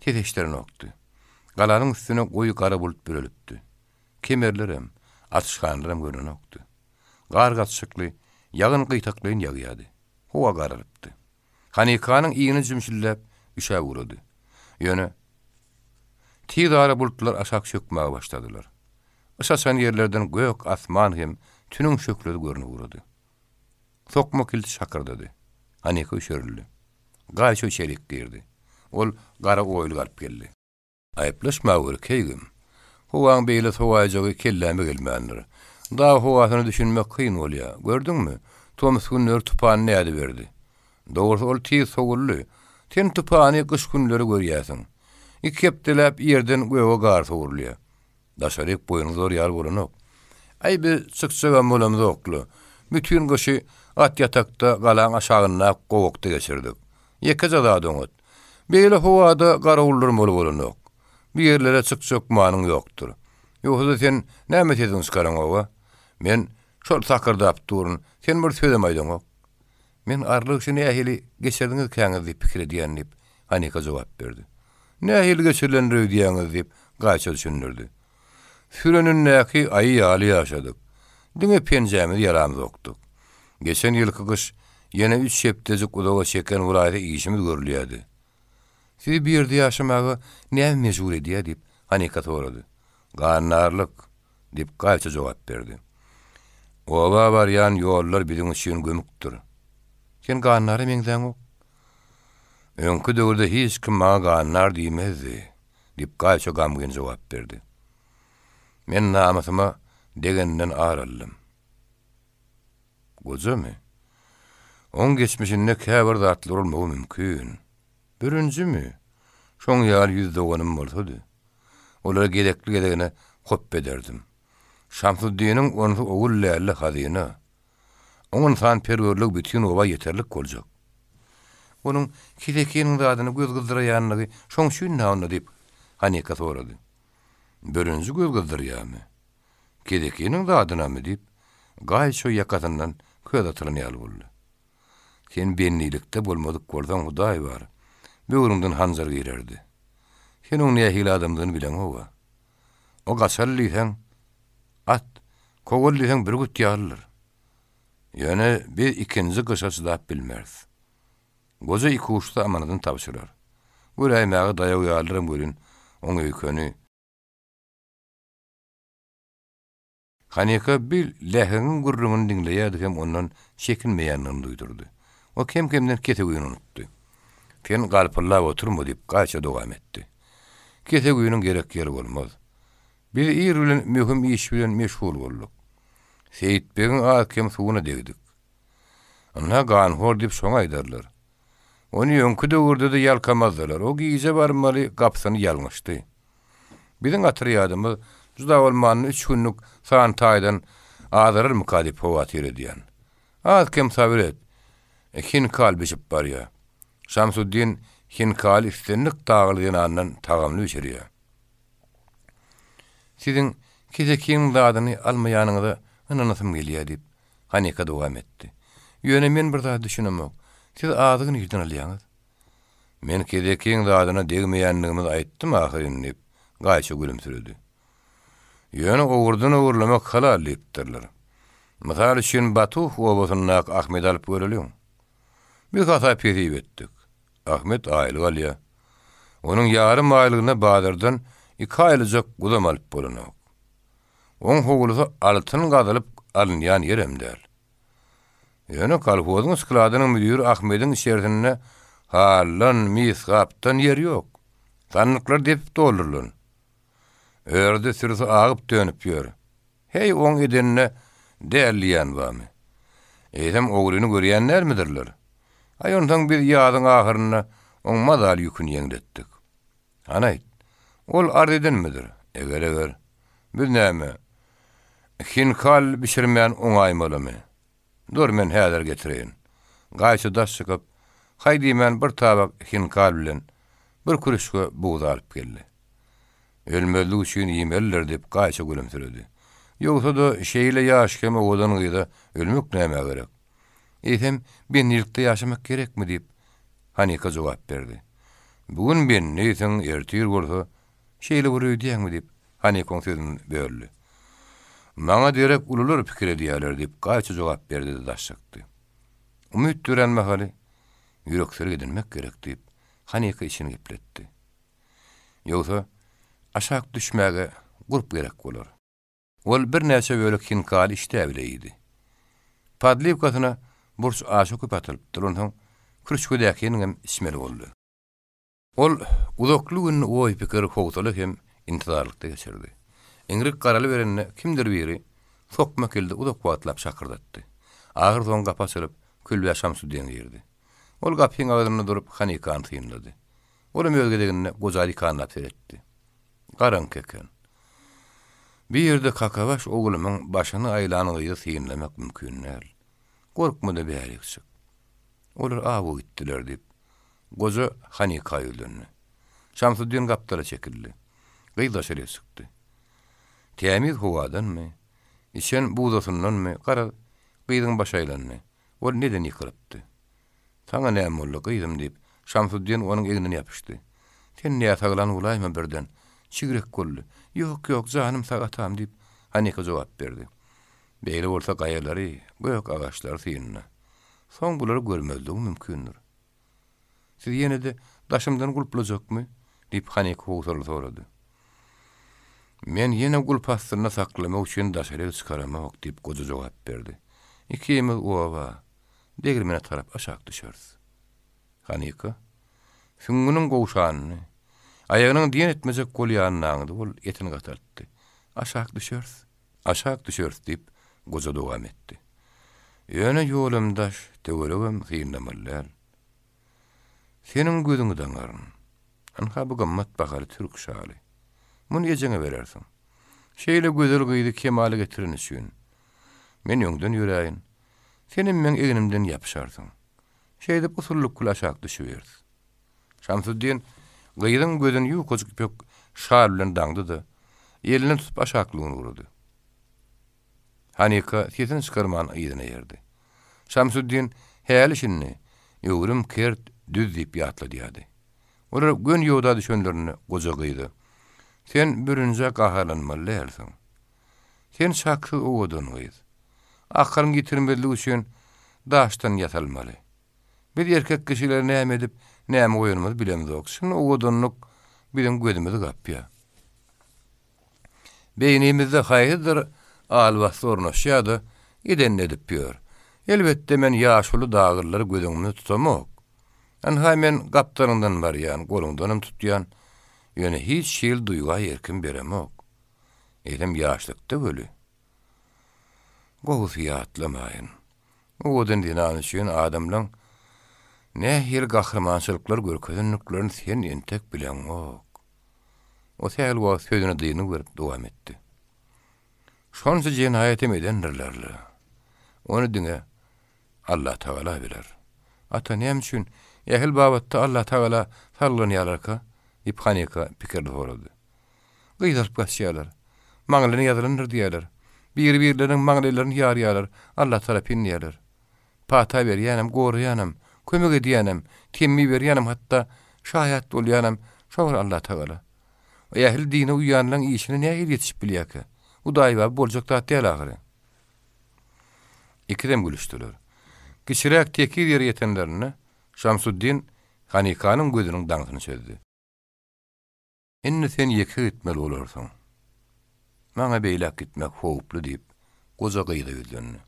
ses eşidilenokdy. Galanyň üstüne goýy gara bulut bürelipdi. Kemerlerem, atyşhanalaram görnenokdy. Gar gatyşykly, ýagyn gytaklaýyn ýagýardy. Howa garalypdy. Hanikanyň igni jümşüldäp, üşäp ugrady. Ýöne, tiz ara bulutlar aşak çökmäge başladylar. Yş açan ýerlerden gök asman hem tünüň şöhlesi görnüp ugrady. Sokma kilt şakyrdady. Hanika üşerildi. Gaýço içerik girdi. Ol gara oýluk alyp geldi. Aýyplaşmaweri, keýgim. Howaň beýle sowaýjagy kelläme gelmändir. Dag howasyna düşünmek kyn bolýa. Gördüňmi, tomus günleri tupan nädiberdi. Dogrusy ol tiz sowuldy. Sen tupany gyş günleri görýäsiň. Iki hepdeläp ýerden göge gar sowrulýa. Daşaryk boýnuň zor ýaly bolanok. Aý biz çykjagam bolamzok-la. Bütin gyşy at ýatakda galaň aşagyndaky gowakda geçirdik. Ýekeje zat oňat. Beýle howada garawuldyrmaly bolanok. Bu ýerlere çykjak manyň ýokdur. Ýogsa-da sen näme sesiňi çykaraňog-a? Men şol sakyrdap durun, sen bir sözem aýdaňok. Men arly gyşy nähili geçirdiňizkäňiz diýip pikir edýän diýip, Hanika jogap berdi. Nähili geçirilendir öýdýäňiz diýip, Gaýça düşündirdi. Sürenindäki aýy ýaly ýaşadyk. Diňe penjämizi ýalamzokdyk. Geçen ýylky gyş ýene üç hepdejik uzaga çeken bolaýsa işimiz görülýärdi. Sizi bu ýerde ýaşamaga näme mejbur edýär diýip, Hanika sorady. Gandarlyk, diýip, Gaýça jogap berdi. Oba barýan ýollar biziň üçin gömükdir. Sen gandara meňzäňok. Öňki döwürde hiç kim maňa gandar diýmezdi, diýip, Gaýça gamgyn jogap berdi. Men namysyma degenden ar aldym. Gojamy? Oň geçmişinde käbir zatlar bolmagy mümkin. Bürünjimi? Şoň ýaly ýüz doganym bolsady. Olara gezekli-gezegine hopba ederdim. Şamsuddiniň onsy ogul däldi, hazyna. Oň ynsanperwerligi bütin oba ýeterlik boljak. Onuň kesekiniň zadyny göz gyzdyraýanlygy şoň üçin-dä onda, diýip, Hanika sorady. Bürünji göz gyzdyrýarmy? Kesekiniň zadynamy? diýip, Gaýço ýakasyndan köz atylan ýaly boldy. Sen bendilikde bolmadyk bolsaň, Hudaý bar, böwrüňden hanjar girerdi. Sen oň nähili adamdygyny bileňog-a. O gaçaly diýseň, at, kowaly diýseň bürgüt ýalydyr. Ýöne biz ikinji gyşa çydap bilmeris. Goja ikuçsuz amanadyny tabşyrar. Göräýmäge daýaw ýalydyram welin, oň öýkeni, Hanika bir läheňiň gürrüňini diňleýärdi hem ondan çekinmeýändigini duýdurdy. O kem-kemden kesegüýni unutdy. Sen galpyldap oturma, diýip, Gaýça dowam etdi. Kesegüýniň gerek ýeri bolmaz. Biz ir bilen möhüm iş bilen meşgul bolduk. Seýitbegiň az-kem suwuna degdik. Ynha, ganhor diýip şoňa aýdarlar. Ony öňki döwürde-de ýalkamazdylar. O gije barmaly gapysyny ýalňyşdy. Biziň otrýadymyz juda bolmanda üç günlük san taýdan azararmyka diýip howatyr edýän. Az-kem sabyr et. Hinkal bişip barýa. Şamsuddin hinkaly islendik dagly zenandan tagamly bişirýä. Siziň kesekiň zadyny almaýanyňyza ynanasym gelýä diýip, Hanika dowam etdi. Ýöne men bir zada düşünemok. Siz azygy nirden alýaňyz? Men kezekiň zadyna degmeýändigimizi aýtdym ahyryn, diýip, Gaýça gülümsiredi. Ýöne ogurdan ogurlamak halal diýipdirler. Mysal üçin, Batuh obasyndaky Ahmedi alyp göreliň. Biz hasap-hesip etdik. Ahmet aýlyk alýar. Onuň ýarym aýlygyna bazardan iki aýlyjak guzam alyp bolanok. Oň howlusy altyn gazylyp alynýan ýerem däl. Ýöne kolhozyň skladynyň müdiri Ahmediň içerisinde hallan, misgapdan ýer ýok. Sandyklar depip doldurylan. Örüde sürüsi agyp-dönüp ýör. Heý, oň edenine däl diýýän barmy? Eýsem, ogryny görýän dälmidirler? Aý, onsoň biz ýazyň ahyrynda oň mazaly ýüküni ýeňletdik. Hany aýt, ol arz edenmidir? Eger-eger. Biz näme, hinkal bişirmän oňaýmalymy? Dur, men häzir getireýin. Gaýça daş çykyp, haý diýmän bir tabak hinkal bilen bir kürüşge bugda alyp geldi. Ölmezlik üçin iýmelidir, diýip, Gaýça gülümsiredi. Ýogsa-da, şeýle ýaş hem owadan gyza ölmek nämä gerek? Eýsem, bendilikde ýaşamak gerekmi? diýip, Hanika jogap berdi. Bu gün bendisiň, ertir bolsa, şeýle bir öýdýäňmi? diýip, Hanika oň sözüni böldi. Maňa derek ulular pikir edýärler, diýip, Gaýça jogap berdi-de daş çykdy. Umyt dörän mahaly ýürekserik edinmek gerek, diýip, Hanika içini gepletdi. Ýogsa, aşak düşmäge gurp gerek bolar. Ol birnäçe bölek hinkaly işdä bile iýdi. Podliwkasyna burç aşa köp atylypdyr, onsoň kürüşgedäkiniňem içmeli boldy. Ol uzakly gününi oý-pikir, howsala hem intizarlykda geçirdi. Iňrik garalyberende kimdir biri sokma kildi uzak wagtlap şakyrdatdy. Ahyrsoňy gapy açylyp, külbä Şamsuddin girdi. Ol gapyň agzynda durup Hanikany synlady. Olam öz gezeginde goja dikanlap seretdi. Garaňky eken. Bir ýerde kakabaş oglumyň başyny aýlan gyzy synlamak mümkin däl. Gorkma-da bärik çyk. Olar awa gitdiler, diýip, goja Hanika ýüzlendi. Şamsuddin gapdala çekildi. Gyz daşaryk çykdy. Tämiz howadanmy, içen buzasyndanmy, garaz, gyzyň başy aýlandy. Ol neden ýykylypdy. Saňa näme boldy, gyzym, diýip, Şamsuddin onuň egninden ýapyşdy. Sen näsaglan bolaýma birden. Çigrek boldy. Ýok, ýok, janym sag atam, diýip, Hanika jogap berdi. Beýle bolsa gaýalary, gök agaçlary synla. Soň bulary görmezligiň mümkindir. Siz ýene-de daşymdan gulplajakmy? diýip, Hanika howsalaly sorady. Men ýene gulp astynda saklamak üçin daşaryk çykaramok, diýip, goja jogap berdi. Ikimiz oba, degirmene tarap aşak düşeris. Hanika, süňňüniň gowşanyny, aýagynyň diýen etmejek bolýanyny aňdy, ol etini gataltdy. Aşak düşeris, aşak düşeris, diýip, goja dowam etdi. Ýöne ýolam daş, töweregem synlamaly däl. Seniň gözüňi daňaryn. Ynha bu gymmat bahaly türk şaly. Muny ejeňe berersiň. Şeýle gözel gyzy kemala getireni üçin. Men öňden ýöräýin. Senem meň egnimden ýapyşarsyň. Şeýdip usullyk bilen aşak düşübiris. Şamsuddin gyzyň gözüni ýukajyk ýüpek şal bilen daňdy-da, elinden tutup aşaklygyna ugrady. Hanika sesini çykarman yzyna erdi. Şamsuddin häli-şindi, Öwrüm kert, düz diýip ýatladýardy. Olar göni ýoda düşenlerinde goja gyza, Sen bürünje gaharlanmaly dälsiň. Sen çaksyz owadan gyz. Akylyňy ýitirmezlik üçin daşdan ýasalmaly. Biz erkek kişiler näme edip, näme goýanymyzy bilemzok. Çyn owadanlyk biziň gözümizi gapýar. Beýnimizde haýsydyr albasdy ornaşýar-da, edenini edip ýör. Elbetde, men ýaşuly dagylary göz öňümde tutamok. Ynha, men gapdalyňdan barýan, goluňdanam tutýan, ýöne hiç hili duýga erkim beremok. Eýsem ýaşlykda weli. Gowusy ýatlamaýyn. Owadan zenan üçin adamlaň nähili gahrymançylyklar görkezendiklerini sen entek bileňok. O sähel wagt sözüne dyngy berip dowam etdi. Şonça jenaýatam edendirler-le. Ony diňe Allatagala biler. Ata, näme üçin ähli babatda Allatagala salgylanýarlarka? diýip Hanika pikirli sorady. Gyz alyp gaçýarlar. Maňlaýyna ýazylandyr diýýärler. Biri-birleriniň maňlaýlaryny ýarýarlar, Alla tarapyn diýýärler. Pata berýänem, goraýanam, kömek edýänem, temmi berýänem, hatda şaýat bolýanam şo bir Allatagala. Ähli dine uýanlaň işine nähili ýetişip bilýärkä? Hudaýbaby boljak zat däl ahyry. Ikisem gülüşdiler. Kiçiräk tekiz ýere ýetenlerinde Şamsuddin Hanikanyň gözüniň daňysyny çözdi. Indi sen ýeke gitmeli bolarsyň. Maňa beýläk gitmek howply, diýip, goja gyza ýüzlendi.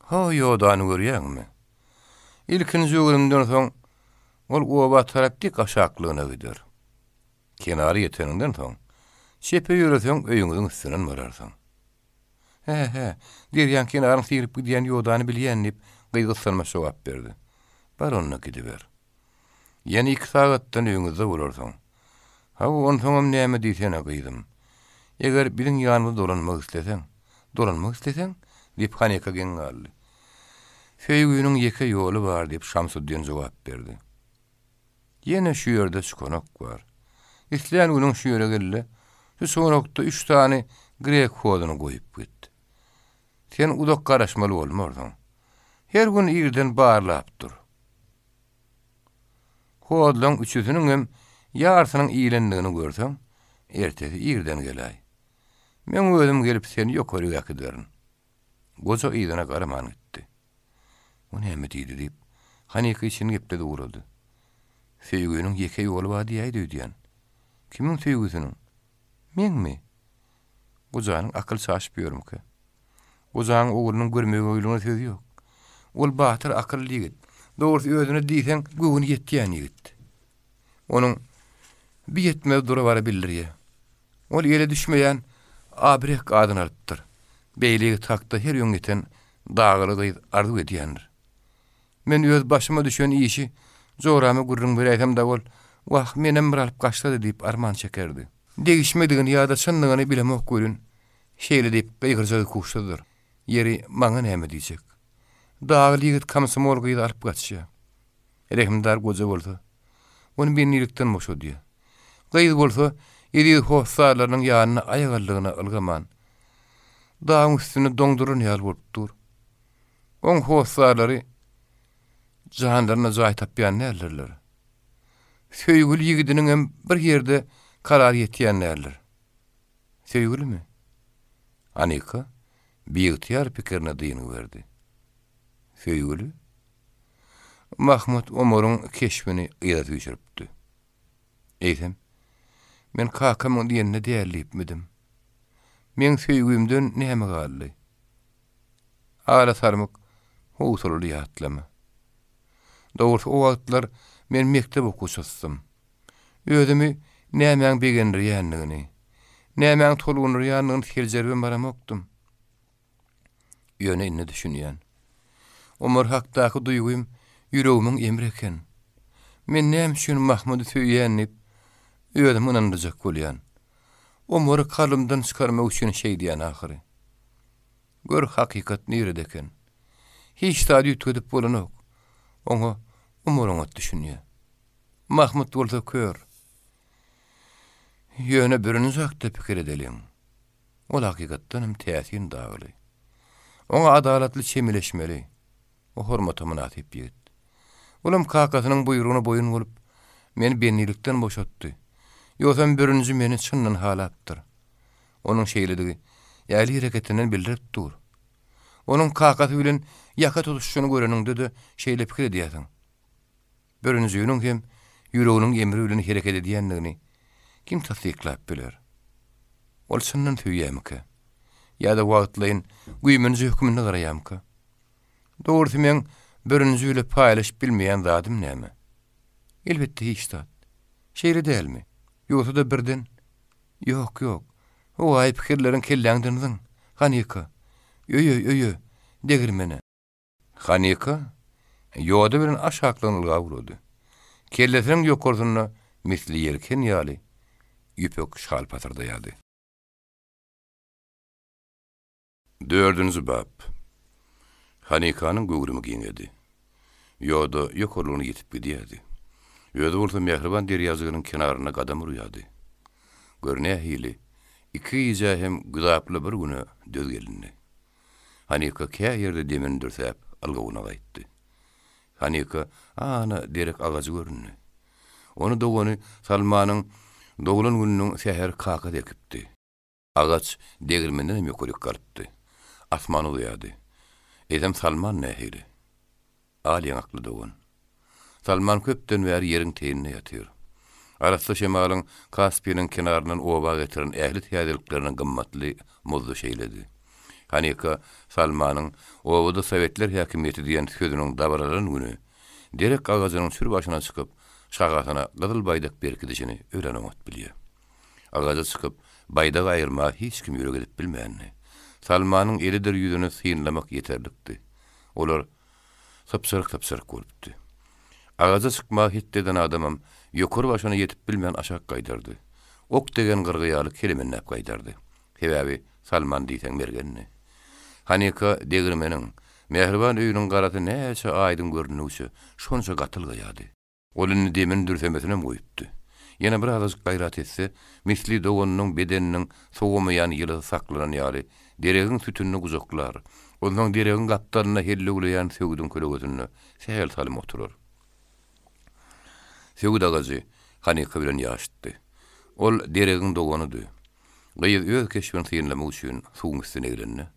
Ho, ýodany görýäňmi? Ilkinji öwrümden soň, ol oba tarap dik aşaklygyna gider. Kenara ýeteniňden soň, çepe ýöreseň, öýüňiziň üstünden bararsyň. Hä, hä, derýaň kenaryny syryp gidýän ýodany bilýän, diýip, gyz gyssanmaç jogap berdi. Bar onda, gidiber. Ýene iki sagatdan öýüňizde bolarsyň. Hawa, onsoňam näme diýsene, gyzym. Eger biziň ýanymyza dolanmak isleseň. Dolanmak isleseň? diýip, Hanika geň galdy. Söýgüniň ýeke ýoly bar, diýip, Şamsuddin jogap berdi. Ýene şu ýerde çukanak bar. Islän günüň şu ýere gel-de, şu çukanakda üç sany grek hozuny goýup git. Sen uzak garaşmaly bolmarsyň. Her gün irden barlap dur. Hozlaň üçüsiniňem ýarsynyň iýlendigini görseň, ertesi irden geläý. Meň özüm gelip seni ýokaryk äkiderin. Goja yzyna garaman gitdi. O näme diýdi diýip, Hanika içini gepledip ugrady. Söýgüniň ýeke ýoly bar diýäýdi öýdýän. Kimiň söýgüsiniň? Meňmi? Gojanyň akyly çaşyp ýörmükä? Gojaň oglunyň görmegeýligine söz ýok. Ol batyr akylly ýigit. Dogrusy özüne diýseň göwni ýetýän ýigit. Onuň bi ýetmezi dura-bara bildirýär. Ol ele düşmeýän Abrek adyny alypdyr. Beýle ýigit hakda her öňýeten dagly gyz arzuw edýändir. Men öz başyma düşen işi jorama gürrüň beräýsem dagy ol, Wah, menem bir alyp gaçsady diýip arman çekerdi. Degişmedigini ýa-da çyndygyny bilemok welin, şeýle diýip gygyrjagy ikuçsuzdyr. Ýeri, maňa näme diýjek? Dagly ýigit komsomol gyzy alyp gaçýar. Rehimdar goja bolsa, ony bendilikden boşadýar. Gyz bolsa, eziz hossarlarynyň ýanyna aýagallygyna ylgaman, dagyň üstünde doňduran ýaly bolup dur. Oň hossarlary janlaryna jaý tapýan däldirler. Söýgüli ýigidiniňem bir ýerde Karar ýetýän däldir. Söýgülimi? Anika biygtyýar pikirine dyngy berdi. Söýgüli? Mahmut Omaryň keşbini yza süýşüripdi. Eýsem, men kakamyň diýenine däl diýipmidim? Meň söýgimden näme galdy? Ala sarmyk howsalaly ýatlama. Dogrusy o wagtlar men mekdep okuwçysydym. Özümi nämäň begendirýändigini, nämäň tolgundyrýandygyny seljeribem baramokdym. Ýöne indi düşünýän. Omar hakdaky duýgym ýüregimiň emri eken. Men näme üçin Mahmydy söýýän diýip, özümi ynandyrjak bolýan. Omary kalbymdan çykarmak üçin şeýdýän ahyry. Gör hakykat nirede eken. Hiç zady üýtgedip bolanok. Oňa Omar oňat düşünýär. Mahmyt bolsa kör. Ýöne birinji hakda pikir edeliň. Ol hakykatdan hem täsin dagly. Oňa adalatly çemeleşmeli. O hormata mynasyp ýigit. Olam kakasynyň buýrugyna boýun bolup, meni bendilikden boşatdy. Ýogsam bürünji meni çyndan halapdyr. Onuň şeýledigi ähli hereketinden bildirip dur. Onuň kakasy bilen ýaka tutuşyny göreniňde-de şeýle pikir edýärsiň. Bürünjiniň hem ýüreginiň emri bilen hereket edýändigini kim tassyklap biler? Ol çyndan söýýärmikä? Ýa-da wagtlaýyn güýmenje hökmünde garaýarmyka? Dogrusy meň bürünji bile paýlaşyp bilmeýän zadym näme? Elbetde hiç zat. Şeýle dälmi? Ýogsa-da birden, Ýok, ýok. Howaýy pikirleriň kelläňden zyň. Hanyka. Öýe, öýe. Degirmene. Hanyka ýoda bilen aşaklygyna ylgap ugrady. Kellesiniň ýokarsynda misli ýelken ýaly ýüpek şal pasyrdaýardy. Dördünji bap. Hanikanyň göwrümi giňedi. Ýoda ýokarlygyna ýetip gidýärdi. Özi bolsa mähriban derýajygynyň kenarynda gadam urýardy. Gör nähili, iki gijä hem güzaply bir güne döz gelindi. Hanika kä ýerde demini dürsäp, ylgawyna gaýtdy. Hanika, ana, derek agajy göründi. Ony dogany Salmanyň doglan gününiň säheri kakasy ekipdi. Agaç degirmendenem ýokaryk galypdy. Asmana uzaýardy. Eýsem Salman nähili? Al ýaňakly dogan. Salman köpden bäri ýeriň teýinde ýatyr. Arassa şemalyň Kaspiniň kenaryndan oba getiren ähli täzelikleriniň gymmatly muzdy şeýledi. Hanika Salmanyň Obada sowetler häkimiýeti diýen sözüniň dabaralan güni derek agajynyň çür başyna çykyp, şahasyna gyzyl baýdak berkidişini örän oňat bilýär. Agaja çykyp, baýdagy aýyrmaga hiç kim ýürek edip bilmändi. Salmanyň elidir ýüzüni synlamak ýeterlikdi. Olar sypjyryk-sypjyryk bolupdy. Agaja çykmaga hetdi eden adamam ýokary başyna ýetip bilmän aşak gaýdardy. Ok degen gyrgy ýaly kelemenläp gaýdardy. Sebäbi Salman diýseň mergendi. Hanika degirmeniň, mähriban öýüniň garasy näçe aýdyň göründügiçe, şonça gatylgaýardy. Ol indi demini dürsemesinem goýupdy. Ýene bir azajyk gaýrat etse, misli doganynyň bedeniniň sowamaýan ýylysy saklanan ýaly, deregiň sütünini gujaklar. Onsoň deregiň gapdalynda hellewleýän söwüdiň kölegesinde sähel salym oturar. Söwüt agajy Hanika bilen ýaşytdy. Ol deregiň doganydy. Gyz öz keşbini synlamak üçin suwuň üstüne eglende,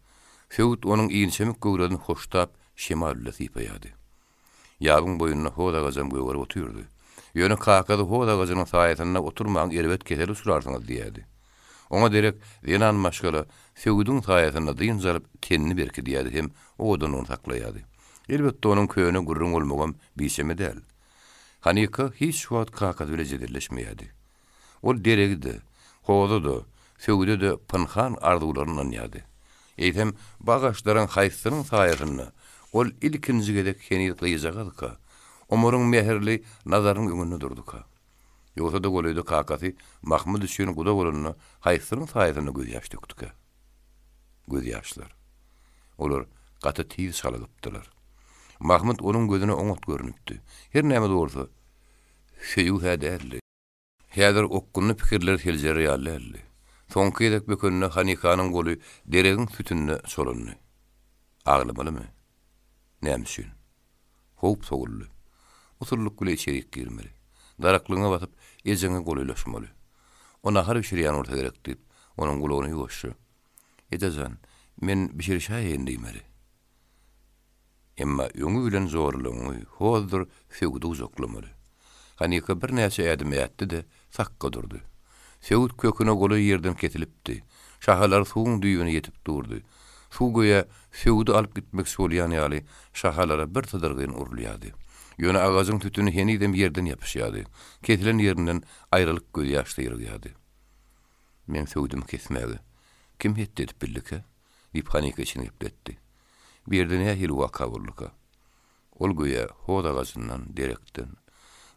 söwüt onuň inçemik göwresini hoştap şemal bile sypaýardy. Ýabyň boýunda hoz agajam gögerip otyrdy. Ýöne kakasy hoz agajynyň saýasynda oturmaň erbet kesele uçrarsyňyz diýerdi. Oňa derek zenan maşgala söwüdiň saýasynda dynç alyp tenini berkidýärdi hem owadanlygyny saklaýardy. Elbetde onuň köne gürrüň bolmagam biçeme däl. Hanika hiç wagt kakasy bile jedelleşmeýärdi. Ol deregi-de, hoza-da, söwüde-de pynhan arzuwlaryny ynanýardy. Eýsem, bu agaçlaryň haýsysynyň saýasynda ol ilkinji gezek heniz gyzjagazka, Omaryň mähirli nazarynyň öňünde durduka? Ýogsa-da golaýda kakasy Mahmyt üçin guda bolanda haýsysynyň saýasynda gözýaş dökdükä? Gözýaşlar. Olar gaty tiz çalygypdylar. Mahmyt onuň gözüne oňat görnüpdi. Her näme-de bolsa, söýgi-hä däldi. Häzir okgunly pikirler seljerer ýaly däldi. Soňky gezek bökende Hanikanyň goly deregiň sütünine çolandy. Aglamalymy? Näme üçin? Howp sowuldy. Usullyk bile içerik girmeli. Daraklygyňa basyp, ejeňe golaýlaşmaly. O nahar bişirýän bolsa gerek diýip, onuň gulagyna ýuwaşja, Eje jan, men bişirişäýeýin diýmeli. Emma öňi bilen zorlugyňy, hozdur söwüdi gujaklamaly. Hanika birnäçe ädim ätdi-de, sakga durdy. Söwüt köküne golaý ýerden kesilipdi. Şahalary suwuň düýbüne ýetip durdy. Suw göýä söwüdi alyp gitmekçi bolýan ýaly, şahalara bir sydyrgyn urulýardy. Ýöne agajyň sütüni henizem ýerden ýapyşýardy. Kesilen ýerinden aýralyk gözýaş syrygýardy. Meň söwdümi kesmäge kim hetdi edip bildikä? diýip, Hanika içini gepletdi. Bu ýerde nähili waka bolduka? Ol göýä hoz agajyndan, derekden,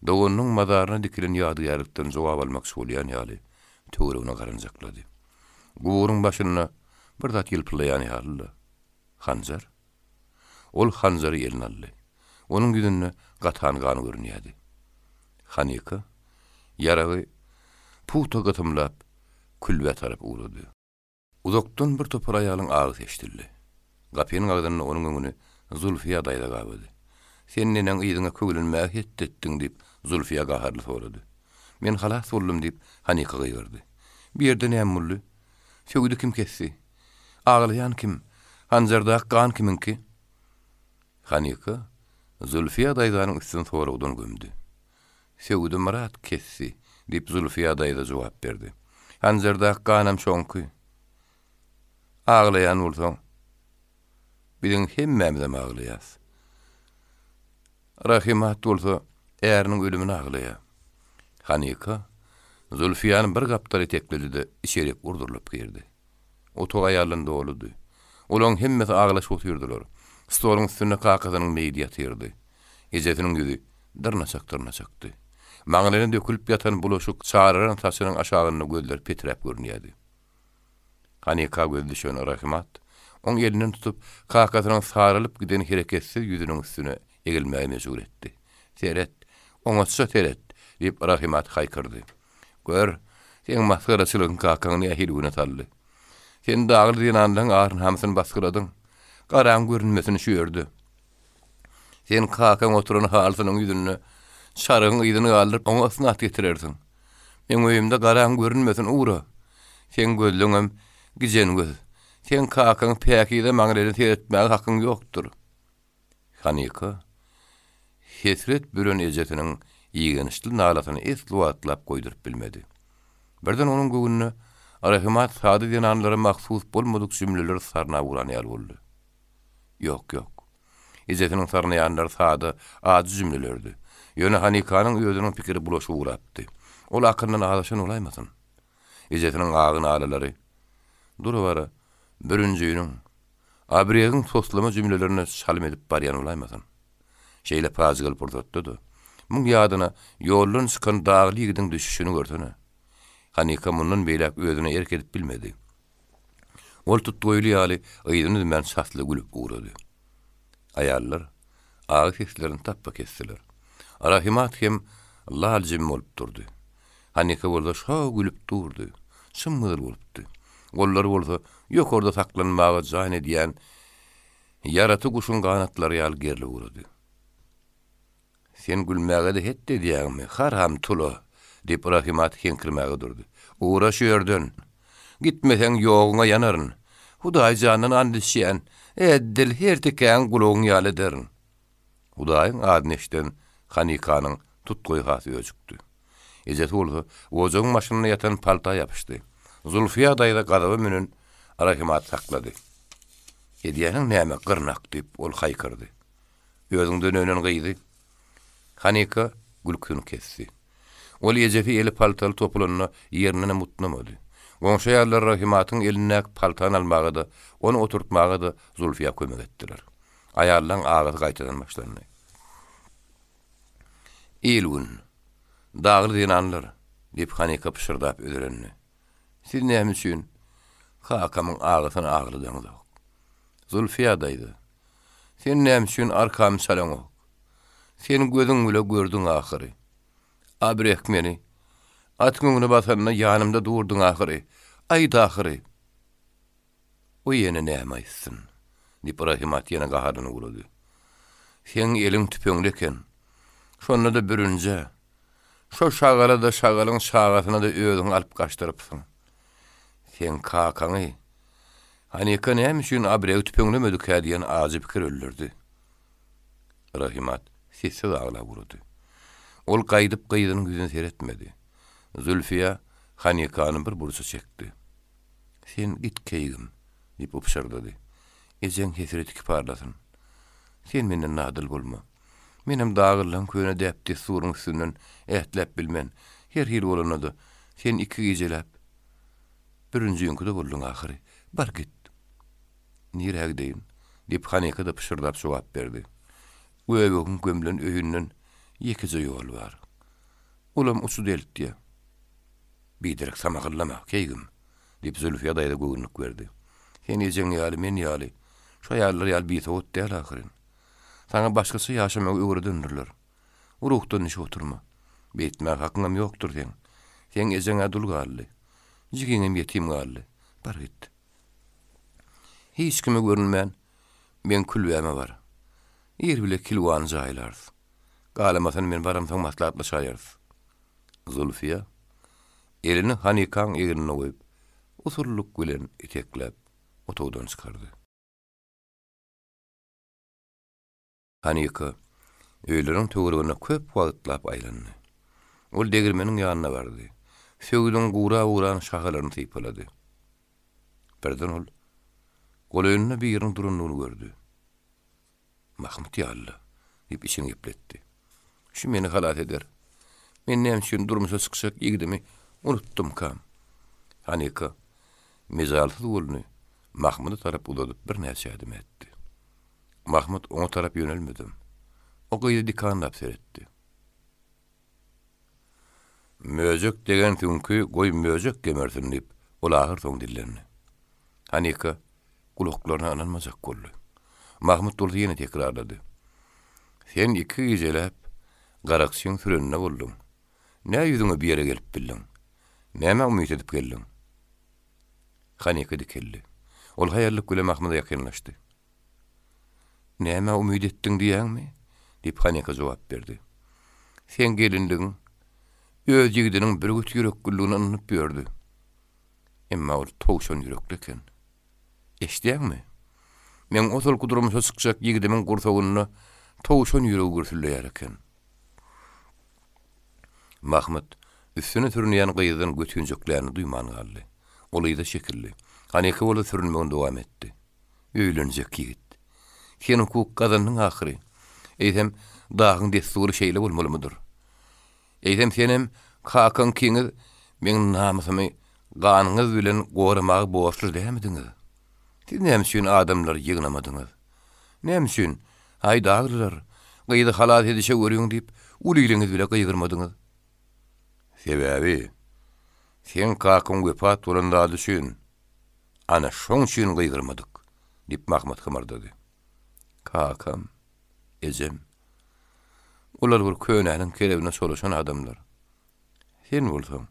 doganynyň mazaryna dikilen ýadygärlikden jogap almakçy bolýan ýaly, töweregine garanjaklady. Guburyň başynda bir zat ýylpyllaýan ýalydy. Hanjar? Ol hanjary eline aldy. Onuň ýüzünde gatan gan görünýärdi. Hanika ýaragy pugta gysymlap, külbä tarap ugrady. Uzakdan bir topar aýalyň agysy eşidildi. Gapynyň agzynda onuň öňüni Zulfiýa daýza gabady. Sen neneň yzyňa köwlenmäge hetdi etdiň? diýip, Zulfiýa gaharly sorady. Men halas boldum, diýip, Hanika gygyrdy. Bu ýerde näme boldy? Söwüdi kim kesdi? Aglaýan kim? Hanjardaky gan kimiňki? Hanika Zulfiýa daýzanyň üstüni soragdan gömdi. Söwüdi Myrat kesdi, diýip, Zulfiýa daýza jogap berdi. Hanjardaky ganam şoňky. Aglaýan bolsaň, biziň hemmämizem aglaýas. Rahymat bolsa äriniň ölümine aglaýar. Hanika Zulfiýany bir gapdal itekledi-de, içerik urdurylyp girdi. Otag aýaldan doludy. Olaryň hemmesi aglaşyp otyrdylar. Stoluň üstünde kakasynyň meýdi ýatyrdy. Ejesiniň ýüzi dyrnaçak-dyrnaçakdy. Maňlaýyna dökülip ýatan bulaşyk, çararan saçynyň aşagynda gözleri peträp görünýärdi. Hanika gözi düşen Rahymat, oň elinden tutup, kakasynyň saralyp giden hereketsiz ýüzüniň üstüne egilmäge mejbur etdi. Seret, oňatja seret! diýip, Rahymat haýkyrdy. Gör, seň masgaraçylygyň kakaňy nähili güne saldy. Sen dagly zenanlaryň ar-namysyny basgyladyň. Garaň görünmesin şu ýerde. Sen kakaň oturan halysynyň ýüzünde çarygyň yzyny galdyryp, oňa ysnat getirersiň. Meň öýümde garaň görünmesin, ugra. Seň gözleňem gijen göz. Seň kakaň päkize maňlaýyna seretmäge hakyň ýokdur. Hanika hesret büren ejesiniň igençli nalasyny esli wagtlap goýduryp bilmedi. Birden onuň göwnüne Rahymat sada zenanlara mahsus bolmadyk jümleler sarnap ugran ýaly boldy. Ýok, ýok. Ejesiniň sarnaýanlary sada, ajy jümlelerdi. Ýöne Hanikanyň özüniň pikiri bulaşyp ugrapdy. Ol akylyndan azaşan bolaýmasyn? Ejesiniň agy-nalalary dura-bara bürünjiniň, Abregiň toslama jümlelerine çalym edip barýan bolaýmasyn? Şeýle pajygaly pursatda-da, muň ýadyna ýoldan çykan dagly ýigidiň düşüşini görsene. Hanika mundan beýläk özüne erk edip bilmedi. Ol tutgoýly ýaly yzyny üzmän çasly gülüp ugrady. Aýallar agy seslerini tapba kesdiler. Rahymat hem lal-jim bolup durdy. Hanika bolsa şo gülüp durdy. Çym-gyzyl bolupdy. Gollary bolsa ýokarda saklanmaga jan edýän ýaraty guşuň ganatlary ýaly gerlip ugrady. Sen gülmäge-de hetdi edýäňmi, haram tula! diýip, Rahymat heňkirmäge durdy. Ugra şu ýerden! Gitmeseň, ýoguňa ýanaryn. Hudaý jandan ant içýän, eddil her tikäň gulagyň ýaly ederin. Hudaýyň adyny eşiden Hanikanyň tutgaýy has öjükdi. Ejesi bolsa ojagyň başynda ýatan palta ýapyşdy. Zulfiýa daýza gazaba münen Rahymaty saklady. Edýäniň näme, gyrnak? diýip, ol haýkyrdy. Özüňden önen gyzy. Hanika gülküsini kesdi. Ol ejesi eli paltaly topulanda ýerindenem butnamady. Goňşy aýallar Rahymatyň elindäki paltany almaga-da, ony oturtmaga-da Zulfiýa kömek etdiler. Aýallaň agysy gaýtadan başlandy. Il-gün, dagly zenanlar, diýip, Hanika pyşyrdap özelendi. Siz näme üçin kakamyň agysyny agladyňyzok? Zulfiýa daýza, sen näme üçin arkamy çalaňok? Sen gözüň bile gördüň ahyry. Abrek meni atyň öňüne basanda ýanymda durduň ahyry. Aýt ahyry! O ýene näme aýtsyn? diýip, Rahymat ýene gaharyny ugrady. Seň eliň tüpeňli eken. Şonda-da bürünje. Şo şagala-da, şagalyň çagasyna-da özüň alyp gaçdyrypsyň. Seň kakaňy Hanika näme üçin abregi tüpeňlemedikä diýen ajy pikir öldürdi. Rahymat sessiz aglap ugrady. Ol gaýdyp gyzynyň ýüzüne seretmedi. Zülfiýa Hanikany bir burça çekdi. Sen git, keýgim, diýip pyşyrdady. Ejeň hesreti kiparlasyn. Sen menden nadyl bolma. Menem dagyllaň köne däp-dessuryň üstünden ätläp bilmen. Her hili bolanda-da, sen iki gijeläp birinjiňkide bolduň ahyry. Bar git. Nirä gideýin? diýip, Hanika-da pyşyrdap jogap berdi. Göbegiň gömlen öýünden ýekeje ýol bar. Olam uçut eltýä. Biderek samahyllama, keýgim! diýip, Zülfiýa daýza göwünlik berdi. Sen ejeň ýaly, men ýaly, şu aýallar ýaly bisowat däl ahyryn. Saňa başgaça ýaşamagy öwredendirler. Ruhdan düşüp oturma. Beýtmäge hakyňam ýokdur seň. Seň ejeň-ä dul galdy. Jigiňem ýetim galdy. Bar git. Hiç kime görünmän, meň külbäme bar. Ir bile kilwany jaýlarys. Galamasyny men baramsoň maslahatlaşaýarys. Zulfiýa elini Hanikaň egnine goýup, usullyk bilen itekläp, otagdan çykardy. Hanika öýleriň töwereginde köp wagtlap aýlandy. Ol degirmeniň ýanyna bardy. Söwüdiň gurap ugran şahalaryny sypalady. Birden ol golaýynda biriniň durandygyny gördi. Mahmyt ýaly-la, diýip içini gepletdi. Şu meni halas eder. Men näme üçin durmuşa çykjak ýigidimi unutdymkam? Hanika mejalsyz goluny Mahmyda tarap uzadyp birnäçe ädim ätdi. Mahmyt oňa tarap ýönelmedem. O gyza dikanlap seretdi. Möjek degen süňki goý möjek gemersin diýip, ol ahyrsoňy dillendi. Hanika gulaklaryna ynanmajak boldy. Mahmyt bolsa ýene tekrarlady. Sen iki gijeläp garakçyň süreninde bolduň. Nä ýüzüňe bu ýere gelip bildiň? Nämä umyt edip geldiň? Hanika dikeldi. Ol haýallyk bilen Mahmyda ýakynlaşdy. Nämä umyt etdiň diýýäňmi? diýip, Hanika jogap berdi. Seň gelinligiň öz ýigidiniň bürgüt ýürekliligine ynanyp ýördi. Emma ol towşan ýürekli eken. Eşidýäňmi? Meň ozalky durmuşa çykjak ýigidimiň gursagynda towşan ýüregi gürsüldeýär eken. Mahmyt üstüne sürünýän gyzdan götünjeklänini duýman galdy. Ol yza çekildi. Hanika bolsa sürünmegini dowam etdi. Öýlenjek ýigit. Sen hukuk gazandyň ahyry. Eýsem, dagyň dessury şeýle bolmalymydyr? Eýsem, senem kakaň ikiňiz meň namysymy ganyňyz bilen goramaga borçly dälmidiňiz? Siz näme üçin adamlary ýygnamadyňyz? Näme üçin, Haý, daglylar, gyzy halas edişe görüň diýip, uly iliňiz bile gygyrmadyňyz? Sebäbi, seň kakaň wepat bolan zady üçin, ana, şoň üçin gygyrmadyk, diýip, Mahmyt hymyrdady. Kakam, ejem, olar bir könäniň kerebine çolaşan adamlar. Sen bolsaň,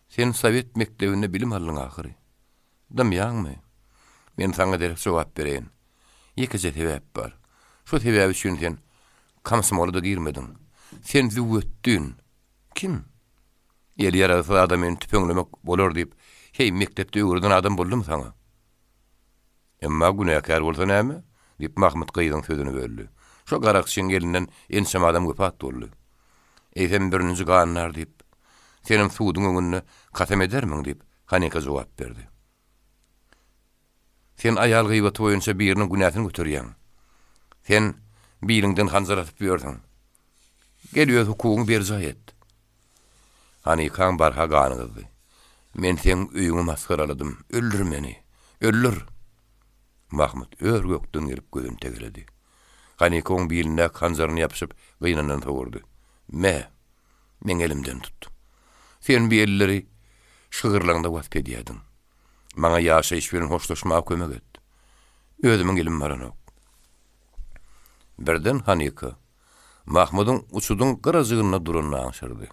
sen sowet mekdebinde bilim aldyň ahyry. Dymýaňmy? Men saňa derek jogap bereýin. Ýekeje sebäp bar. Şo sebäp üçin sen komsomola-da girmediň. Sen züwwetdin. Kim? Eli ýaragsyz adamyny tüpeňlemek bolar diýip, heý, mekdepde öwreden adam boldumy saňa? Emma günäkär bolsa näme? diýip, Mahmyt gyzyň sözüni böldi. Şo garakçyň elinden ençeme adam wepat boldy. Eýsem birinji gandar diýip, senem suduň öňünde kasam edermiň? diýip, Hanika jogap berdi. Sen aýal gyýbaty boýunça biriniň günäsini göterýäň. Sen biliňden hanjar asyp ýörsüň. Gel öz hukugyňy berjaý et. Hanikaň barha gany gyzdy. Men seň öýüňi masgaraladym. Öldür meni. Öldür! Mahmyt ör-gökden gelip gözüni tegeledi. Hanika oň bilindäki hanjaryny ýapyşyp, gynandan sogurdy. Me! Meň elimden tut. Sen bi elleri şygyrlaňda wasp edýädiň. Maňa ýaşaýyş bilen hoşlaşmaga kömek et. Özümiň elim baranok. Birden Hanika Mahmydyň uçudyň gyrajygynda duranyny aňşyrdy.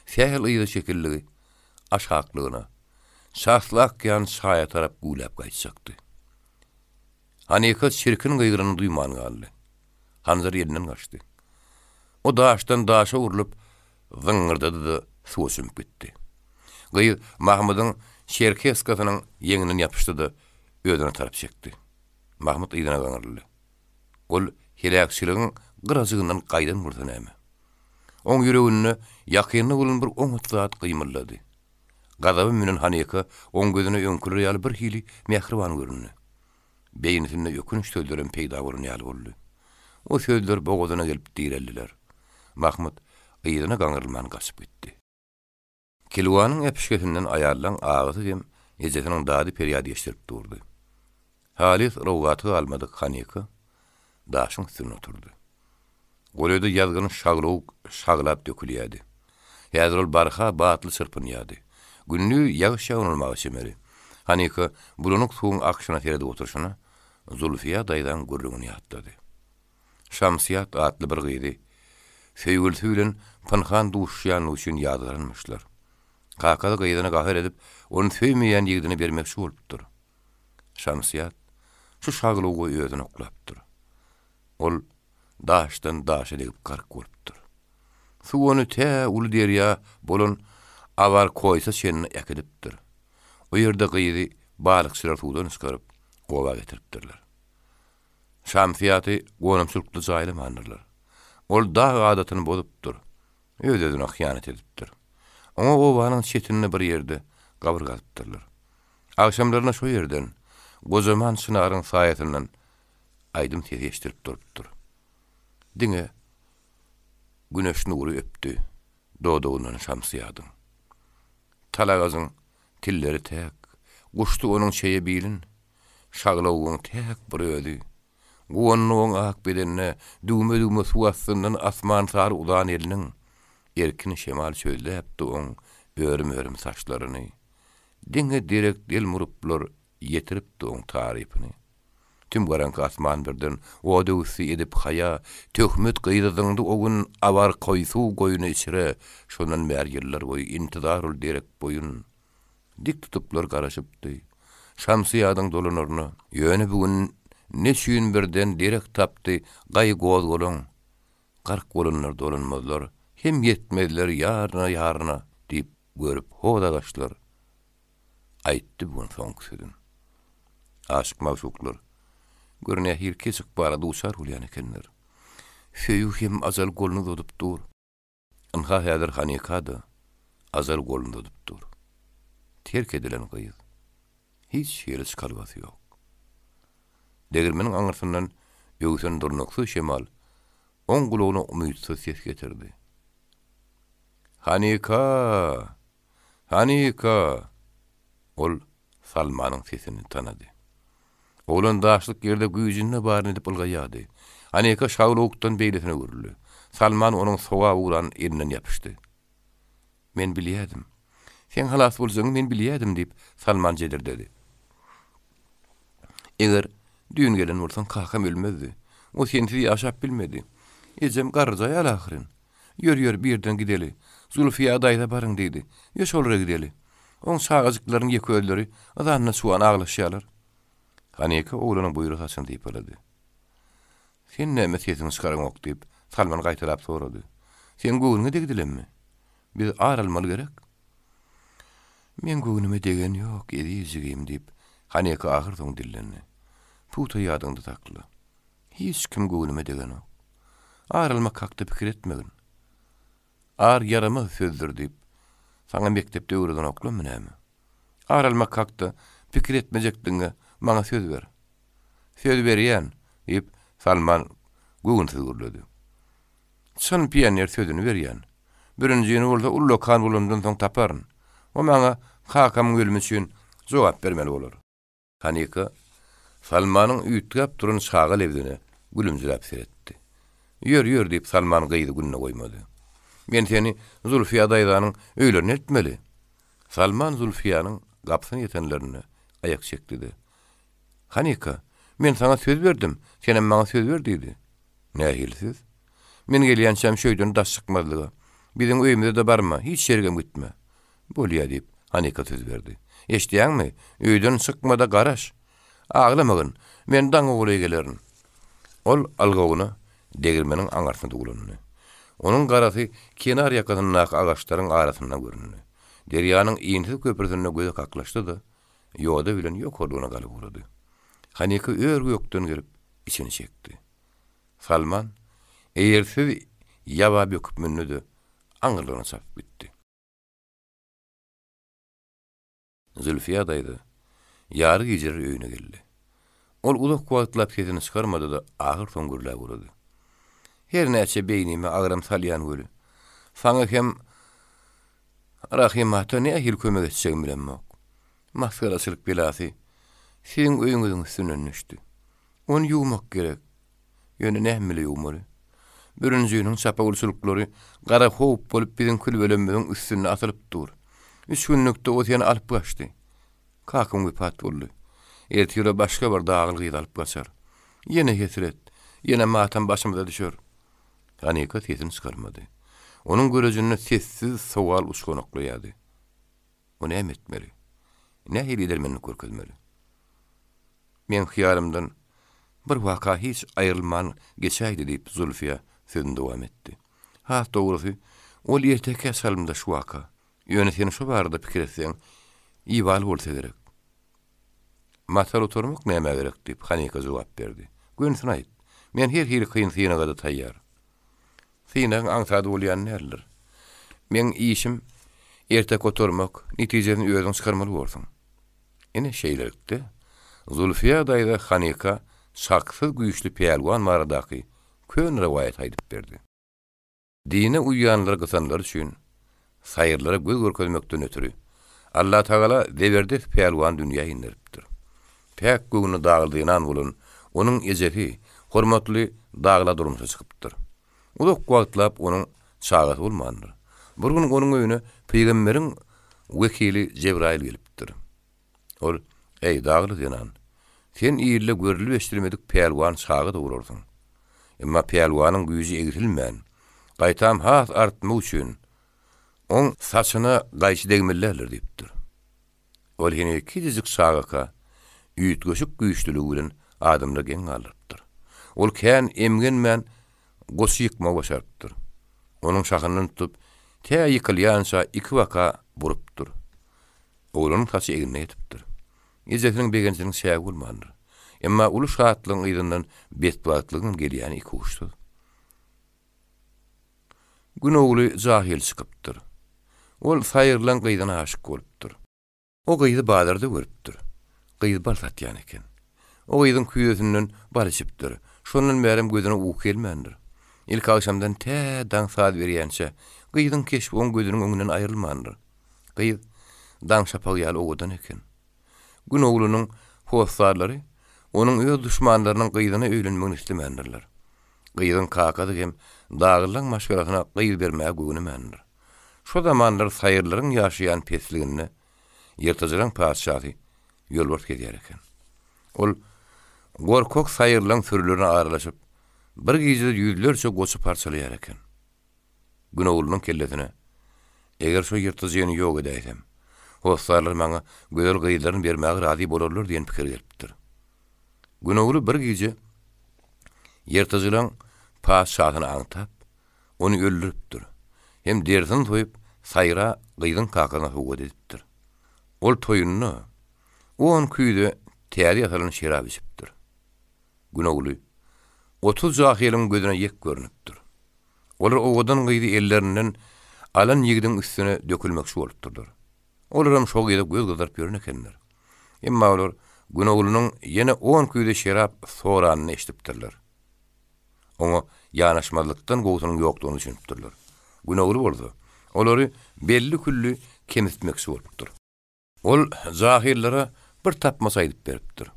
Sähel yza çekildigi, aşaklygyna, çasly akýan çaýa tarap güwläp gaýtjakdy. Hanika çirkin gygyranyny duýman galdy. Hanjar elinden gaçdy. O daşdan daşa urlup, zyňňyrdady-da suwa çümüp gitdi. Gyz Mahmydyň çerkeskasynyň ýeňinden ýapyşdy-da, özüne tarap çekdi. Mahmyt yzyna gaňryldy. Ol heläkçiligiň gyrajygyndan gaýdan bolsa näme? Oň ýüreginde ýakynda bolan bir oňat zat gymyldady. Gazaba münen Haneka oň gözüne öňküler ýaly birhili mähriban göründi. Beýnisinde ökünç sözlerem peýda bolan ýaly boldy. O sözler bogazyna gelip direldiler. Mahmyt yzyna gaňrylman gaçyp gitdi. Kilwanyň äpişgesinden aýallaň agysy hem ejesiniň dady-perýady eşidilip durdy. Halys rowgaty galmadyk Hanika daşyň üstünde oturdy. Golaýda ýazgyn şaglawuk şaglap dökülýärdi. Häzir ol barha batly çyrpynýardy. Gündiz ýagyş ýagnalmaga çemeli. Hanika bulanyk suwuň akyşyna seredip oturyşyna Zulfiýa daýzaň gürrüňini ýatlady. Şamsyýat atly bir gyzy söýgülisi bilen pynhan duşuşýanlygy üçin ýazgaranmyşlar. Kakasy gyzyny gahar edip, ony söýmeýän ýigdine bermekçi bolupdyr. Şamsyýat şu şaglawuga özüni oklapdyr. Ol daşdan daşa degip gark bolupdyr. Suw ony tä uly derýa bolan Awarkoýsa çenli äkidipdir. O ýerde gyzy balykçylar suwdan çykaryp, oba getiripdirler. Şamsyýaty gonamçylykda jaýlamandyrlar. Ol dag adatyny bozupdyr. Öz-özüne hyýanat edipdir. Oňa obanyň çetinde bir ýerde gabyr gazypdyrlar. Agşamlaryna şo ýerden, gojaman çynaryň saýasyndan aýdym sesi eşidilip durupdyr. Diňe Güneş nury öpdi dodagyndan Şamsyýadyň. Tal agajyň tilleri täk, Guçdy onuň çeýe bilin. Şaglawugyň täk bir özi. Guwandy oň ak bedenine, Düwme-düwme suw astyndan asman sary uzan eliniň. Erkin şemal çözläpdi oň örüm-örüm saçlaryny. Diňe derek delmuruplar ýetiripdi oň tarypyny. Tüm garaňky asman birden ot öwüsdi edip haýa, Töhmet gyzy zyňdy o gün awar koýsuw goýny içre, Şondan bäri ýyllar boýy intizar ol derek boýun. Dik tutuplar garaşypdy. Şamsyýadyň dolanaryna. Ýöne bu gün neçüýn birden derek tapdy gaý-gozgalaň. Gark bolanlar dolanmazlar, hem ýetmezler ýaryna-ýaryna diýip görüp hoz agaçlar aýtdy bu gün soňky sözün. Aşyk-magşuklar, gör nähili keç ykbala duçar bolýan ekenler. Söýgi hem ajal goluny uzadyp dur. Ynha häzir Hanika-da ajal goluny uzadyp dur. Terk edilen gyz. Hiç ýere çykalgasy ýok. Degirmeniň aňyrsyndan öwsen durnuksyz şemal oň gulagyna umytsyz ses getirdi. Hanika! Hanika! Ol Salmanyň sesini tanady. Oglan daşlyk ýerde güýjünde baryny edip ylgaýardy. Hanika şaglawukdan beýlesine öwrüldi. Salman onuň sowa ugran elinden ýapyşdy. Men bilýärdim. Seň halas boljagyňy men bilýärdim, diýip, Salman jedirdedi. Eger düýn gelen bolsaň, kakam ölmezdi. O sensiz ýaşap bilmedi. Ejem garryja aýal ahyryn. Ýör, ýör, birden gideli. Zulfiýa daýza baryň diýdi. Ýör, şolara gideli. Oň çagajyklarynyň ýeke özleri yzanda çuwan aglaşýarlar. Hanika oglanyň buýra saçyny sypalady. Sen näme sesiňi çykaraňok diýip, Salman gaýtalap sorady. Seň göwnüňe degdilemmi? Biz ar almaly gerek? Meň göwnüme degen ýok, eziz jigim, diýip, Haneka ahyrsoňy dillendi. Pugta ýadyňda sakla. Hiç kim göwnüme degenok. Ar almak hakda pikir etmegin. Ar ýaramaz sözdür diýip, saňa mekdepde öwredenoklarmy näme? Ar almak hakda pikir etmejekdigiňe maňa söz ber. Söz berýän, diýip, Salman göwünsiz gürledi. Çyn pioner sözüni berýän. Birinjini bolsa ullakan bolandan soň taparyn. O maňa kakamyň ölümi üçin jogap bermeli bolar. Hanika Salmanyň üýtgäp duran çaga lebzine gülümjiräp seretdi. Ýör, ýör, diýip, Salman gyzy gününe goýmady. Men seni Zulfiýa daýzanyň öýlerine eltmeli. Salman Zulfiýanyň gapysyna ýetenlerinde aýak çekdi-de, Hanika, men saňa söz berdim, senem maňa söz ber diýdi. Nähili söz? Men gelýänçäm şu öýden daş çykmazlyga. Biziň öýümize-de barma, hiç ýerigem gitme. Bolýa, diýip, Hanika söz berdi. Eşidýäňmi, öýden çykma-da garaş. Aglamagyn, men daňa golaý gelerin. Ol algawyna degirmeniň aňyrsyna duwlandy. Onuň garasy kenar ýakasyndaky agaçlaryň arasynda göründi. Derýanyň insiz köprüsinde göze kaklyşdy-da, ýoda bilen ýokarlygyna galyp ugrady. Hanika ör-gökden gelip, içini çekdi. Salman eýersiz ýaba böküp mündi-de, aňyrlygyna çapyp gitdi. Zülfiýa daýza ýary gijeler öýüne geldi. Ol uzak wagtlap sesini çykarmady-da, ahyrsoňy gürläp ugrady. Her näçe beýnime agram salýan weli, saňa hem Rahym ata nähili kömek etjegimi bilemok. Masgaraçylyk belasy siziň öýüňiziň üstünden düşdi. Ony ýuwmak gerek. Ýöne näme bile ýuwmaly? Bürünjiniň çapawulçylyklary gara howp bolup biziň külbelemmiziň üstünde asylyp dur. Üç günlükde o seni alyp gaçdy. Kakaň wepat boldy. Ertir o başga bir dagyl gyzy alyp gaçar. Ýene hesret, ýene matam başymyza düşer. Hanika sesini çykarmady. Onuň görejinde sessiz sowal uçganaklaýardy. O näme etmeli? Nähili edermenlik görkezmeli? Meň hyýalymdan bir waka hiç aýrylman geçäýdi diýip, Zulfiýa sözüni dowam etdi. Has dogrusy, ol ertekä çalymdaş waka. Ýöne sen şo barada pikir etseň, ibaly bolsa gerek. Matal oturmak nämä gerek diýip, Hanika jogap berdi. Gönüsini aýt. Men her hili kyn synaga-da taýýar. Synagyň aňsat bolýan däldir. Meň işim erteki oturmak, netijesini özüň çykarmaly borsuň. Ine, şeýlelikde, Zulfiýa daýza Hanika çaksyz güýçli pälwan baradaky köne rowaýaty aýdyp berdi. Dine uýýanlary gysanlary üçin, saýyrlara göz görkezmekden ötri, Allatagala zeberdes pälwan dünýä inderipdir. Päk göwünli dagly zenan bolan onuň ejesi hormatly dagla durmuşa çykypdyr. Uzak wagtlap onuň çagasy bolmandyr. Bir gün onuň öýüne pygamberiň wekili Jebraýyl gelipdir. Ol, Eý, dagly zenan! Sen ilde görlüp-eşidilmedik pälwan çaga dograrsyň. Emma pälwanyň güýji egsilmän, gaýtam has artmagy üçin, oň saçyna gaýçy degmeli däldir diýipdir. Ol heniz kiçijik çagaka üýtgeşik güýçlüligi bilen adamlary geň galdyrypdyr. Ol kän emgenmän goçy ýykmagy başarypdyr. Onuň şahyndan tutup, tä ýykylýança ikibaka burupdyr. Oglanyň saçy egnine ýetipdir. Ejesiniň begenjiniň çägi bolmandyr. Emma uly şatlygyň yzyndan betbagtlygyňam gelýäni ikuçsuz. Gün ogly jahyl çykypdyr. Ol saýrylan gyzyna aşyk bolupdyr. O gyzy bazarda görüpdir. Gyz bal satýan eken. O gyzyň küýzesinden bal içipdir. Şondan bärem gözüne uky gelmändir. Ilki agşamdan tä daň saz berýänçä, gyzyň keşbi oň gözüniň öňünden aýrylmandyr. Gyz daň şapagy ýaly owadan eken. Gün oglunyň hossarlary onuň öz duşmanlarynyň gyzyna öýlenmegini islemändirler. Gyzyň kakasy hem Dagyllaň maşgalasyna gyz bermäge göwnemändir. Şo zamanlar saýyrlaryň ýaşaýan pesliginde ýyrtyjylaň patyşasy Ýolbars gezýär eken. Ol gorkak saýyrlaň sürülerine aralaşyp, bir gijede ýüzlerçe goçy parçalaýar eken. Gün oglunyň kellesine, Eger şo ýyrtyjyny ýok edäýsem, hossarlar maňa gözel gyzlaryny bermäge razy bolarlar diýen pikir gelipdir. Gün ogly bir gije ýyrtyjylaň patyşasyny aňtap, ony öldüripdir. Hem derisini soýup, saýra gyzyň kakasyna sowgat edipdir. Ol toýunda on küýze täze ýasalan şerap içipdir. Gün ogly 30 jahylyň gözüne ýek görnüpdir. Olar owadan gyzy ellerinden alan ýigidiň üstüne dökülmekçi bolupdyrlar. Olaram şo gyza göz gyzdyryp ýören ekenler. Emma olar Gün oglunyň ýene on küýze şerap soranyny eşidipdirler. Oňa ýanaşmazlykdan gowusynyň ýokdugyna düşünipdirler. Gün ogly bolsa, olary belli-külli kemsitmekçi bolupdyr. Ol jahyllara bir tapmaça aýdyp beripdir.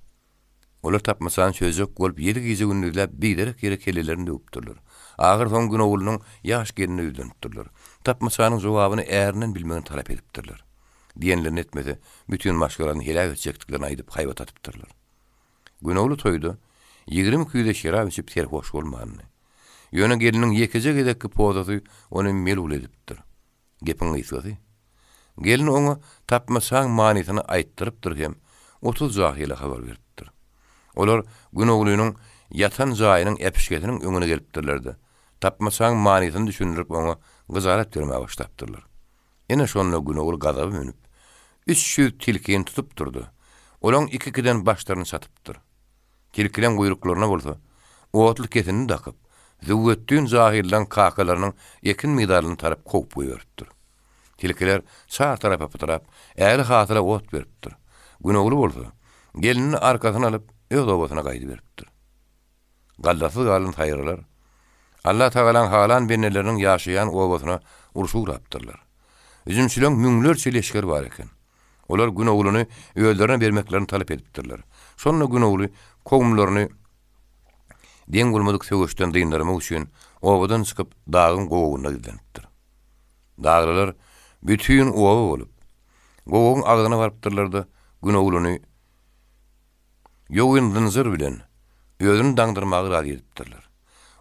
Olar tapmaçany çözjek bolup ýedi gije-gündizläp biderek ýere kellelerini döwüpdirler. Ahyrsoňy Gün oglunyň ýaş gelnine ýüzlenipdirler. Tapmaçanyň jogabyny ärinden bilmegini talap edipdirler. Diýenlerini etmese, bütin maşgalasyny heläk etjekdiklerini aýdyp haýbat atypdyrlar. Gün ogly toýda 20 küýze şerap içip serhoş bolmandy. Ýöne gelniň ýekeje gezekki pozasy ony melul edipdir. Gepiň gysgasy, gelin oňa tapmaçaň manysyny aýtdyrypdyr hem 30 jahyla habar beripdir. Olar Günoglynyň ýatan jaýynyň äpişgesiniň öňüne gelipdirler-de. Tapmaçaň manysyny düşündirip oňa gyjalat bermäge başlapdyrlar. Ine şonda Günogul gazaba münüp, 300 tilkini tutupdyr-da, olaň iki-ikiden başlaryny çatypdyr. Tilkileň guýruklaryna bolsa, otly kesindi dakyp, züwwetdin jahyllaň kakalarynyň ekin meýdanlaryna tarap kowup goýberipdir. Tilkiler çar tarapa pytrap, ähli hasyla ot beripdir. Günogly bolsa, gelnini arkasyna alyp, öz obasyna gaýdyberipdir. Gallasyz galan saýrylar, Allatagalaň halan bendeleriniň ýaşaýan obasyna uruş ugrapdyrlar. Üzümçileň müňlerçe leşgeri bar eken. Olar Günogluny özlerine bermeklerini talap edipdirler. Şonda Günogly kowumlaryny deň bolmadyk söweşden dyndarmak üçin obadan çykyp, dagyň gowagynda gizlenipdir. Daglylar bütin oba bolup, gowagyň agzyna barypdyrlar-da, Günogluny ýogyn zynjyr bilen özüni daňdyrmaga razy edipdirler.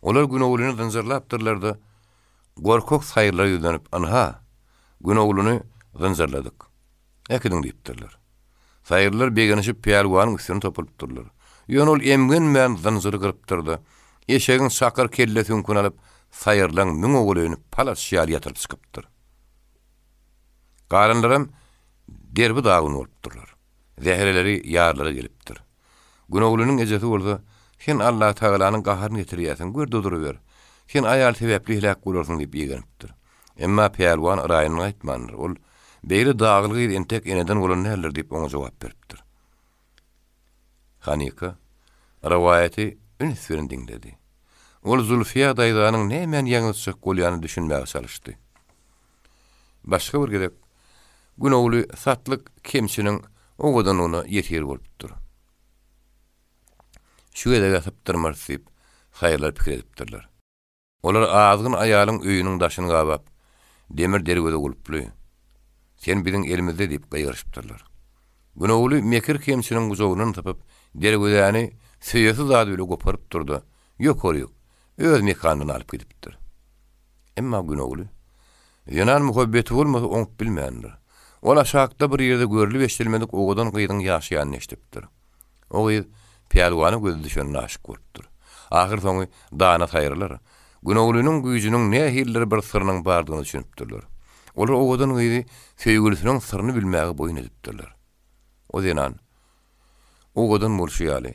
Olar Günogluny zynjyrlapdyrlar-da, gorkak saýrylara ýüzlenip, Ynha, Günogluny zynjyrladyk. Äkidiň diýipdirler. Saýrylar begenişip pälwanyň üstüne topulypdyrlar. Ýöne ol emgenmän zynjyry gyrypdyr-da, eşegiň çakyr kelle süňküni alyp, saýrylaň müňe golaýyny palaç ýaly ýatyryp çykypdyr. Galanlaram derbi-dagyn bolupdyrlar. Zähreleri ýarlara gelipdir. Günoglynyň ejesi bolsa, Sen Allatagalanyň gaharyny getirýärsiň, gör-de duruber. Sen aýal sebäpli heläk bolarsyň diýip ýigrenipdir. Emma pälwan yraýyndan gaýtmandyr. Ol, Beýle dagly gyz entek eneden bolan däldir diýip oňa jogap beripdir. Hanika rowaýaty üns bilen diňledi. Ol Zulfiýa daýzanyň nämäni ýaňzytjak bolýanyna düşünmäge çalyşdy. Başga bir gezek Günogly satlyk kemçiniň owadanlygyna ýesir bolupdyr. Şu gezeg-ä sypdyrmarys diýip, saýrylar pikir edipdirler. Olar azgyn aýalyň öýüniň daşyny gabap, demir derweze gulply. Sen biziň elimizde diýip gygyryşypdyrlar. Günogly mekir kemçiniň gujagyndan sypyp, derwezäni söýesi zady bile goparypdyr-da, ýokaryk, öz mekanyndan alyp gidipdir. Emma Günogly, zenan muhabbeti bolmasa oňup bilmändir. Ol aşakda bir ýerde görlüp-eşidilmedik owadan gyzyň ýaşaýanyny eşidipdir. O gyz pälwana gözi düşenine aşyk bolupdyr. Ahyrsoňy dana saýrylar Günoglynyň güýjüniň nähilidir bir syrynyň bardygyna düşünipdirler. Olar owadan gyzy söýgülisiniň syryny bilmäge boýun edipdirler. O zenan owadan bolşy ýaly,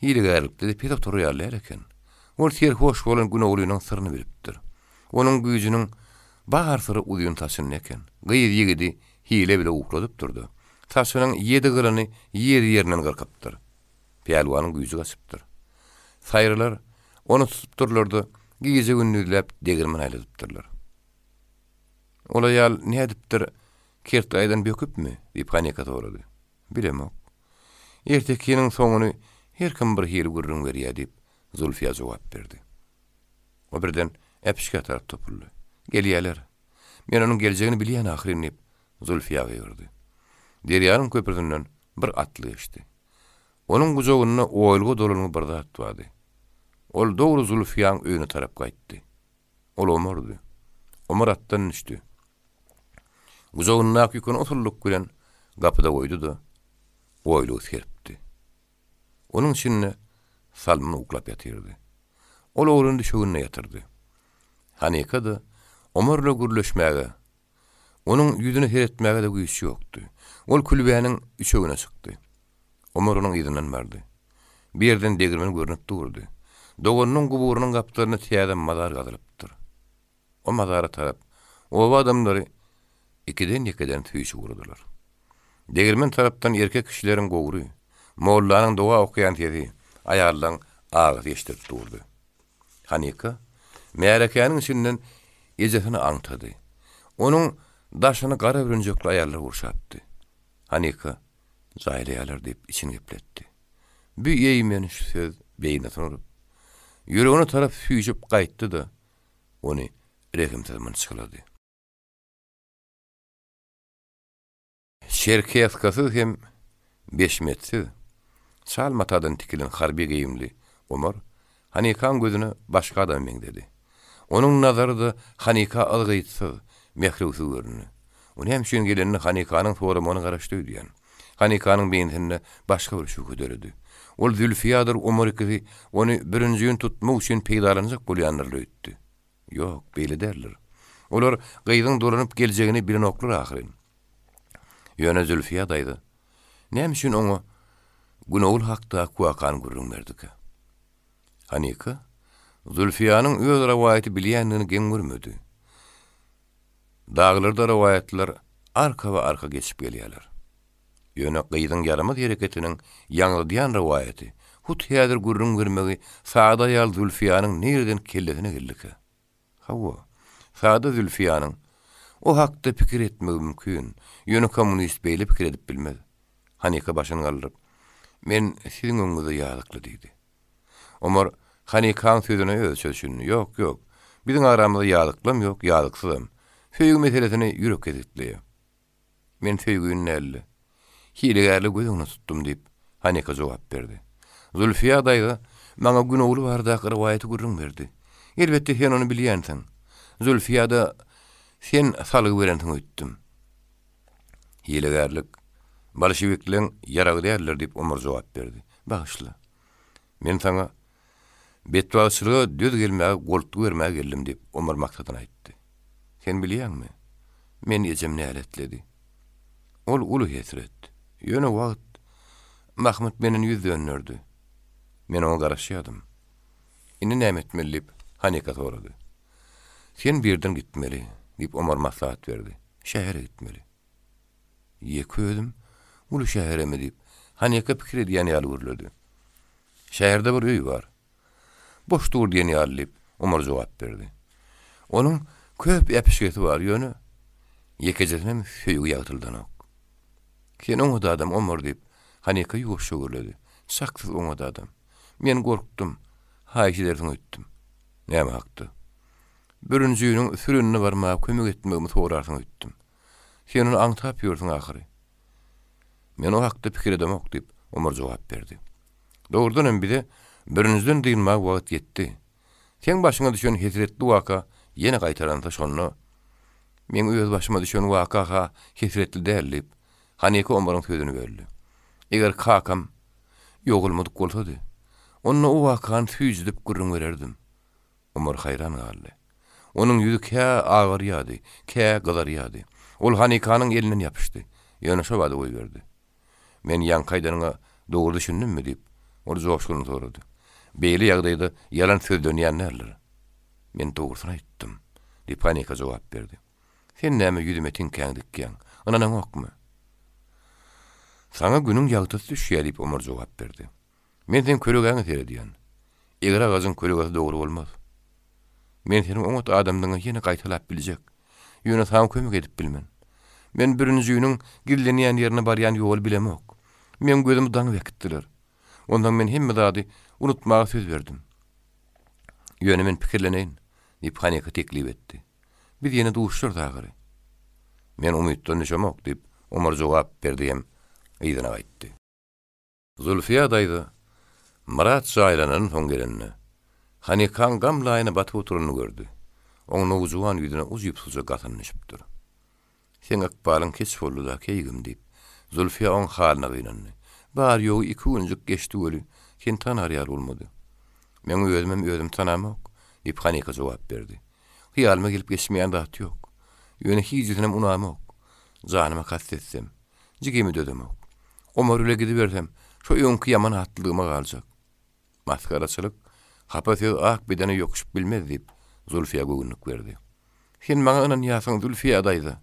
hilegärlikde-de pes oturýar däl eken. Ol serhoş bolan Günoglynyň syryny bilipdir. Onuň güýjüniň bar syry uzyn saçynda eken. Gyz ýigidi hile bile ukladypdyr-da, saçynyň ýedi gylyny ýeri-ýerinden gyrkypdyr. Pälwanyň güýji gaçypdyr. Saýrylar ony tutupdyrlar-da, gije-gündizläp degirmen aýladypdyrlar. Ol aýal nädipdir, kert gaýadan böküpmi? diýip, Hanika sorady. Bilemok. Ertekiniň soňuny her kim bir hili gürrüň berýär, diýip, Zulfiýa jogap berdi. O birden äpişgä tarap topuldy. Gelýäler. Men onuň geljegini bilýän ahyryn, diýip, Zulfiýa gygyrdy. Derýanyň köprüsinden bir atly geçdi. Onuň gujagynda oýulga dolangy bir zat bardy. Ol dogry Zulfiýaň öýüne tarap gaýtdy. Ol Omardy. Omar atdan düşdi. Gujagyndaky ýüküni usullyk bilen gapyda goýdy-da, oýlugy serpdi. Onuň içinde Salman uklap ýatyrdy. Ol ogluny düşeginde ýatyrdy. Hanika-da Omar bilen gürleşmäge, onuň ýüzüne seretmäge-de güýç ýokdy. Ol külbäniň üçegine çykdy. Omar onuň yzyndan bardy. Bir ýerden degirmen görnüp durdy. Doganynyň guburynyň gapdalynda täze mazar gazylypdyr. O mazara tarap oba adamlary ikiden-ýekeden süýşüp ugradylar. Degirmen tarapdan erkek kişileriň gowry, mollanyň doga okaýan sesi, aýallaň agysy eşidilip durdy. Hanika märekäniň içinden ejesini aňtady. Onuň daşyny gara bürünjekli aýallar gurşapdy. Hanika, Jaýlaýarlar diýip içini gepletdi. Bü eýmeniş söz beýnisine urup, ýüregine tarap süýşüp gaýtdy-da, ony rehimsiz mynçgylady. Çerkeskasyz hem beşmetsiz, çal matadan tikilen harby geýimli Omar Hanikaň gözüne başga adama meňzedi. Onuň nazary-da Hanika yzgytsyz, mährewsiz göründi. O näme üçin gelenini Hanikanyň soramagyna garaşdy öýdýän. Hanikanyň beýnisinde başga bir şübhe döredi. Ol Zülfiýadyr Omar ikisi ony birinji gün tutmak üçin peýdalanjak bolýandyrlar öýtdi. Ýok, beýle däldir. Olar gyzyň dolanyp geljegini bilenoklar ahyryn. Ýöne Zülfiýa daýza näme üçin oňa Günogul hakdaky wakany gürrüň berdikä? Hanika Zülfiýanyň öz rowaýaty bilýändigini geň görmedi. Daglarda rowaýatlar arkaba-arka geçip gelýärler. Ýöne gyzyň ýaramaz hereketiniň ýaňzydýan rowaýaty hut häzir gürrüň bermegi sada aýal Zülfiýanyň nireden kellesine geldikä? Hawa, sada Zülfiýanyň o hakda pikir etmegi mümkin, ýöne kommunist beýle pikir edip bilmez. Hanika başyny galdyryp, Men siziň öňüňizde ýazykly diýdi. Omar Hanikaň sözüne özüçe düşündi. Ýok, ýok. Biziň aramyzda ýazyklam ýok, ýazyksyzam. Söýgi meselesini ýürek kesgitleýär. Men söýgini däl-de, hilegärligi göz öňünde tutdum, diýip, Hanika jogap berdi. Zulfiýa daýza maňa Günogly baradaky rowaýaty gürrüň berdi. Elbetde, sen ony bilýänsiň. Zulfiýa-da sen salgy berensiň öýtdüm. Hilegärlik bolşewikleň ýaragy däldir, diýip, Omar jogap berdi. Bagyşla. Men saňa betbagtçylyga döz gelmäge goltgy bermäge geldim, diýip, Omar maksadyny aýtdy. Sen bilýäňmi, meni ejem näletledi. Ol uly hesret. Ýöne wagt Mahmyt menden ýüz dönderdi. Men oňa garaşýardym. Indi näme etmeli, diýip, Hanika sorady. Sen bu ýerden gitmeli, diýip, Omar maslahat berdi. Şähere gitmeli. Ýeke özüm? Uly şäheremi? diýip, Hanika pikir edýän ýaly gürledi. Şäherde bir öý bar. Boş dur diýen ýaly, diýip, Omar jogap berdi. Onuň köp äpişgesi bar, ýöne ýekejesinem söýgi ýagtyldanok. Sen oňat adam, Omar, diýip, Hanika ýuwaşja gürledi. Çaksyz oňat adam. Men gorkdum. Haýyş edersiň öýtdüm. Näme hakda? Bürünjiniň sürenine barmaga kömek etmegimi sorarsyň öýtdüm. Sen ony aňtap ýörsüň ahyry. Men o hakda pikir edemok, diýip, Omar jogap berdi. Dogrudan hem bize bürünçden dynmaga wagt ýetdi. Seň başyňa düşen hesretli waka ýene gaýtalansa şonda, Meň öz başyma düşen waka-ha hesretli däl, diýip, Hanika Omaryň sözüni böldi. Eger kakam ýogalmadyk bolsady, onda o wakany süýjüdip gürrüň bererdim. Omar haýran galdy. Onuň ýüzi kä agarýardy, kä gyzarýardy. Ol Hanikanyň elinden ýapyşdy. Ýöne şo bada goýberdi. Men ýaňky aýdanyňa dogry düşündimmi? diýip, ol joşgunly sorady. Beýle ýagdaýda ýalan sözlenýän däldir. Men dogrusyny aýtdym, diýip, Hanika jogap berdi. Sen näme ýüzüme tiňkäňi dikýäň? Ynanaňokmy? Saňa günüň ýagtysy düşýär, diýip, Omar jogap berdi. Men seň kölegäňe seredýän. Egri agajyň kölegesi dogry bolmaz. Men seniň oňat adamdygyňy ýene gaýtalap biljek. Ýöne saňa kömek edip bilmen. Men bürünjiniň gizlenýän ýerine barýan ýoly bilemok. Meň gözümi daňyp äkitdiler. Onsoň men hemme zady unutmaga söz berdim. Ýöne men pikirleneýin, diýip, Hanika teklip etdi. Biz ýene duşarys ahyry. Men umytdan düşemok, diýip, Omar jogap berdi hem yzyna gaýtdy. Zulfiýa daýza Myrat jaýlanandan soň gelende, Hanikaň gam laýyna batyp oturanyny gördi. Oň nowjuwan ýüzüne ujypsyzja gasyn düşüpdir. Seň ykbalyň keç boldy-da, keýgim, diýip, Zulfiýa oň halyna gynandy. Bary-ýogy iki günjük geçdi weli, seni tanar ýaly bolmady. Meň özümem özümi tanamok, diýip, Hanika jogap berdi. Hyýalyma gelip geçmeýän zat ýok. Ýöne hijisinem unamok. Janyma kast etsem. Jigimi dözemok. Omar bile gidibersem, şo öňki ýaman atlylygyma galjak. Masgaraçylyk, hapa söz ak bedene ýokuşyp bilmez, diýip, Zulfiýa göwünlik berdi. Sen maňa ynanýarsyň, Zulfiýa daýza,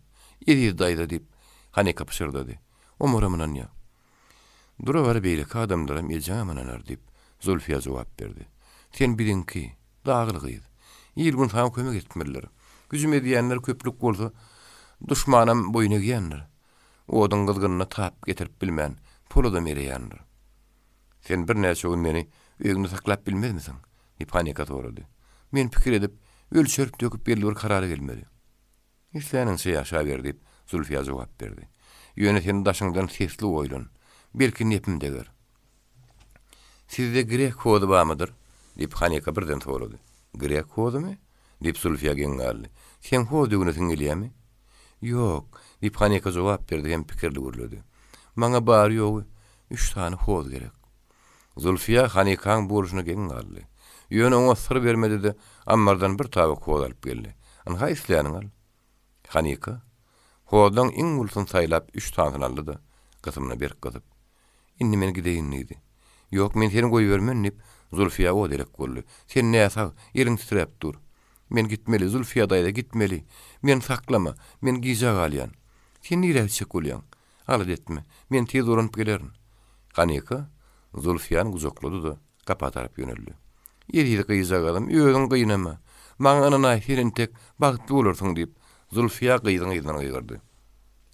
eziz daýza, diýip, Hanika pyşyrdady. Omaram ynanýar. Dura-bara beýleki adamlaram ejeňem ynanar, diýip, Zulfiýa jogap berdi. Sen biziňki, dagly gyz. Il-gün saňa kömek etmelidir. Hüjüm edýänler köplük bolsa, duşmanam boýun egýändir. Oduň gyzgynyna tap getirip bilmän, poladam ereýändir. Sen birnäçe gün meni öýüňde saklap bilmezmisiň? diýip, Hanika sorady. Men pikir edip, ölçerip-döküp belli bir karara gelmeli. Isläniňçe ýaşaber, diýip, Zulfiýa jogap berdi. Ýöne sen daşyňdan sesli oýlan. Belki nepim deger. Sizde grek hozy barmydyr? diýip, Hanika birden sorady. Grek hozumy? diýip, Zulfiýa geň galdy. Seň hoz döwünesiň gelýärmi? Ýok, diýip, Hanika jogap berdi hem pikirli gürledi. Maňa bary-ýogy üç sany hoz gerek. Zulfiýa Hanikaň bolşuna geň galdy. Ýöne oňa syr bermedi-de, ammardan bir tabak hoz alyp geldi. Ynha, isläniňi al. Hanika, hozlaň iň ulusyny saýlap üç sanysyny aldy-da, gysymyna berk gysyp, Indi men gideýin diýdi. Ýok, men seni goýbermen diýip, Zulfiýa o derek boldy. Sen näsag, eliň titräp dur. Men gitmeli, Zulfiýa daýza, gitmeli. Meni saklama, men gijä galýan. Sen nirä gitjek bolýaň? Alada etme, men tiz dolanyp gelerin. Hanika Zulfiýany gujaklady-da, gapa tarap ýöneldi. Eziz gyzjagazym, özüňi gynama. Maňa ynanaý, sen entek bagtly bolarsyň, diýip, Zulfiýa gyzyň yzyndan gygyrdy.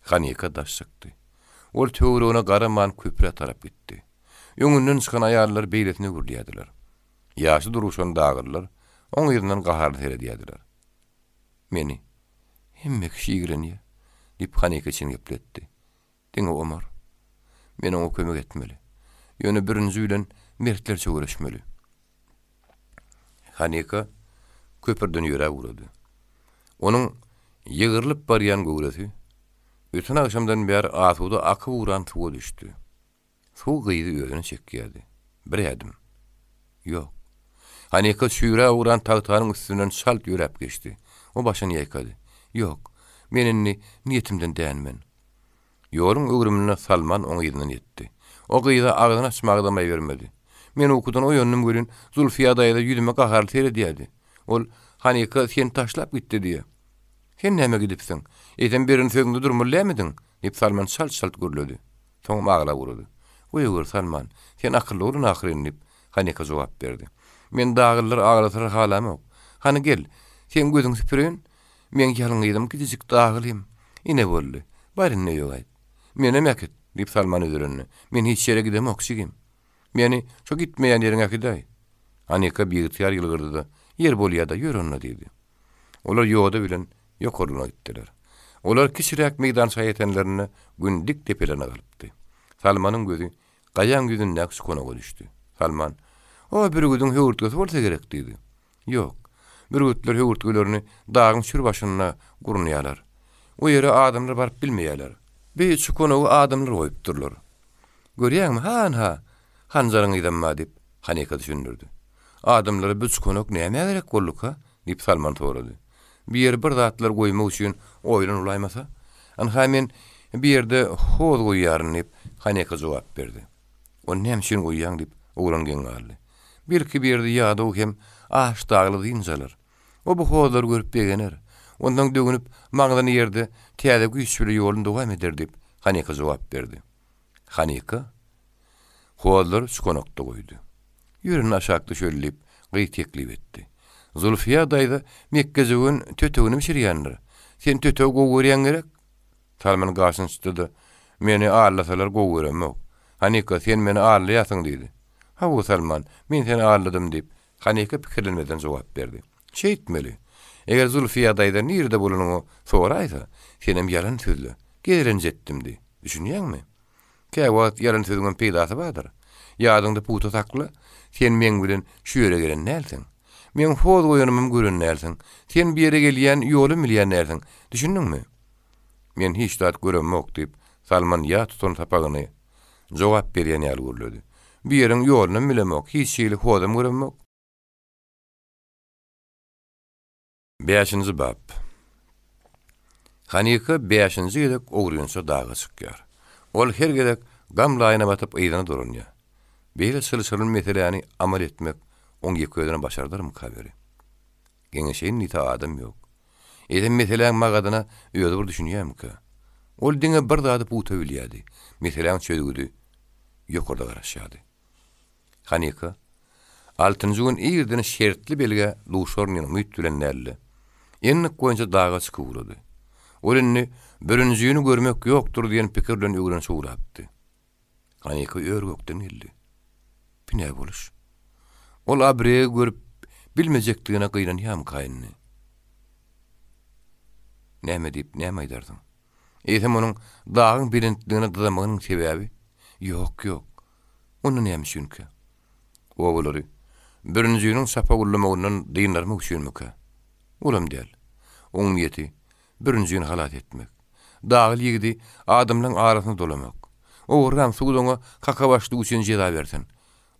Hanika daş çykdy. Ol töweregine garaman köprä tarap gitdi. Öňünden çykan aýallar beýlesine öwrülýärdiler. Ýaşy durguşan daglylar oň yzyndan gaharly seredýärdiler. Meni hemme kişi ýigrenýär, diýip, Hanika içini gepletdi. Diňe Omar. Men oňa kömek etmeli. Ýöne birinji bilen mertlerçe göreşmeli. Hanika köprüden ýöräp ugrady. Onuň ýygrylyp barýan göwresi öten agşamdan bäri asuda akyp ugran suwa düşdi. Suw gyzy özüne çekýärdi. Bir ädim. Ýok. Hanika çüýräp ugran tagtanyň üstünden çalt ýöräp geçdi. O başyny ýaýkady. Ýok. Men indi niýetimden dänmen. Ýoluň öwrüminde Salman oň yzyndan ýetdi. O gyza agzyny açmaga-da maý bermedi. Men ukudan oýandym welin, Zulfiýa daýza ýüzüme gaharly seredýärdi. Ol, Hanika seni taşlap gitdi diýýär. Sen nämä gidipsiň? Eýsem beren sözüňde durmaly dälmidiň? diýip, Salman çalt-çalt gürledi. Soňam aglap ugrady. Goýawer, Salman, sen akylly oglan ahyryn, diýip, Hanika jogap berdi. Men daglylar aglasalar halamok. Hany gel, seň gözüňi süpüreýin. Meň ýalňyzym kiçijik dagylym. Ine boldy. Bar indi öýe gaýt. Menem äkit, diýip, Salman özelendi. Men hiç ýere gidemok, jigim. Meni şo gitmeýän ýeriňe äkidäý. Hanika biygtyýar ýylgyrdy-da, Ýer bolýa-da, ýör onda, diýdi. Olar ýoda bilen ýokarlygyna gitdiler. Olar kiçiräk meýdança ýetenlerinde Gün dik depelerine galypdy. Salmanyň gözi gaýaň ýüzündäki çukonaga düşdi. Salman, O bürgüdiň höwürtgesi bolsa gerek diýdi. Ýok. Bürgütler höwürtgelerini dagyň çür başynda gurnaýarlar. O ýere adamlar baryp bilmeýärler. Bi çukonagy adamlar goýupdyrlar. Görýäňmi, han-ha, hanjaryň yzam bar diýip, Hanika düşündirdi. Adamlara bu çukonak nämä gerek bolduka? diýip, Salman sorady. Bir ýere bir zatlar goýmak üçin oýlan bolaýmasa? Ynha, men bir ýerde hoz goýýaryn, diýip, Hanika jogap berdi. Ony näme üçin goýýaň? diýip, oglan geň galdy. Belki bir ýerde ýadaw hem aç dagly dynç alar. O bu hozlary görüp begener. Onsoň döwünip, maňzyny ýerde täze güýç bile ýoluny dowam eder, diýip, Hanika jogap berdi. Hanika hozlary çukanakda goýdy. Ýör indi aşak düşeli, diýip, gyz teklip etdi. Zulfiýa daýza mekgejöwen tötegini bişirýändir. Sen tötegi gowy görýäň gerek? Salman gaşyny çytdy-da, Meni aldasalar gowy göremok. Hanika, sen meni aldaýarsyň diýdi. Hawa, Salman, men seni aldadym diýip, Hanika pikirlenmeden jogap berdi. Şeýtmeli. Eger Zulfiýa daýza nirede bolanyňy soraýsa, senem ýalan sözle. Gezelenç etdim diý. Düşünýäňmi? Käwagt ýalan sözüňem peýdasy bardyr. Ýadyňda pugta sakla, sen meň bilen şu ýere gelen dälsiň. Meň hoz goýanymam gören dälsiň. Sen bu ýere gelýän ýolam bilýän dälsiň. Düşündiňmi? Men hiç zat göremok, diýip, Salman ýat tutan sapagyny jogap berýän ýaly gürledi. Bu ýeriň ýolunam bilemok, hiç hili hozam göremok. Bäşinji bap. Hanika bäşinji gezek ogrynça daga çykýar. Ol her gezek gam laýyna batyp yzyna dolanýar. Beýle çylşyrymly meseläni amal etmek oň ýeke özüne başardarmyka beri? Geňeşeýin diýse adam ýok. Eýsem meseläň magadyna özi bir düşünýärmikä? Ol diňe bir zady pugta bilýärdi, meseläň çözgüdi ýokarda garaşýardy. Hanika, altynjy gün irden şertli belgä duşaryn diýen umyt bilen däldi. Endik boýunça daga çykyp ugrady. Ol indi bürünjini görmek ýokdur diýen pikir bilen öwrenişip ugrapdy. Hanika ör-gökden geldi. Bu nä boluş? Ol Abregi görüp bilmejekdigine gynanýarmyka indi? Näme diýip, näme aýdarsyň? Eýsem onuň dagyň belentligine dyzamagynyň sebäbi? Ýok, ýok. Onda näme üçinkä? Obalary bürünjiniň çapawullamagyndan dyndarmak üçinmikä? Olam däl. Oň niýeti bürünjini halas etmek. Dagly ýigidi adamlaň arasyna dolamak. Ogurlan sud oňa kakabaşlygy üçin jeza bersin.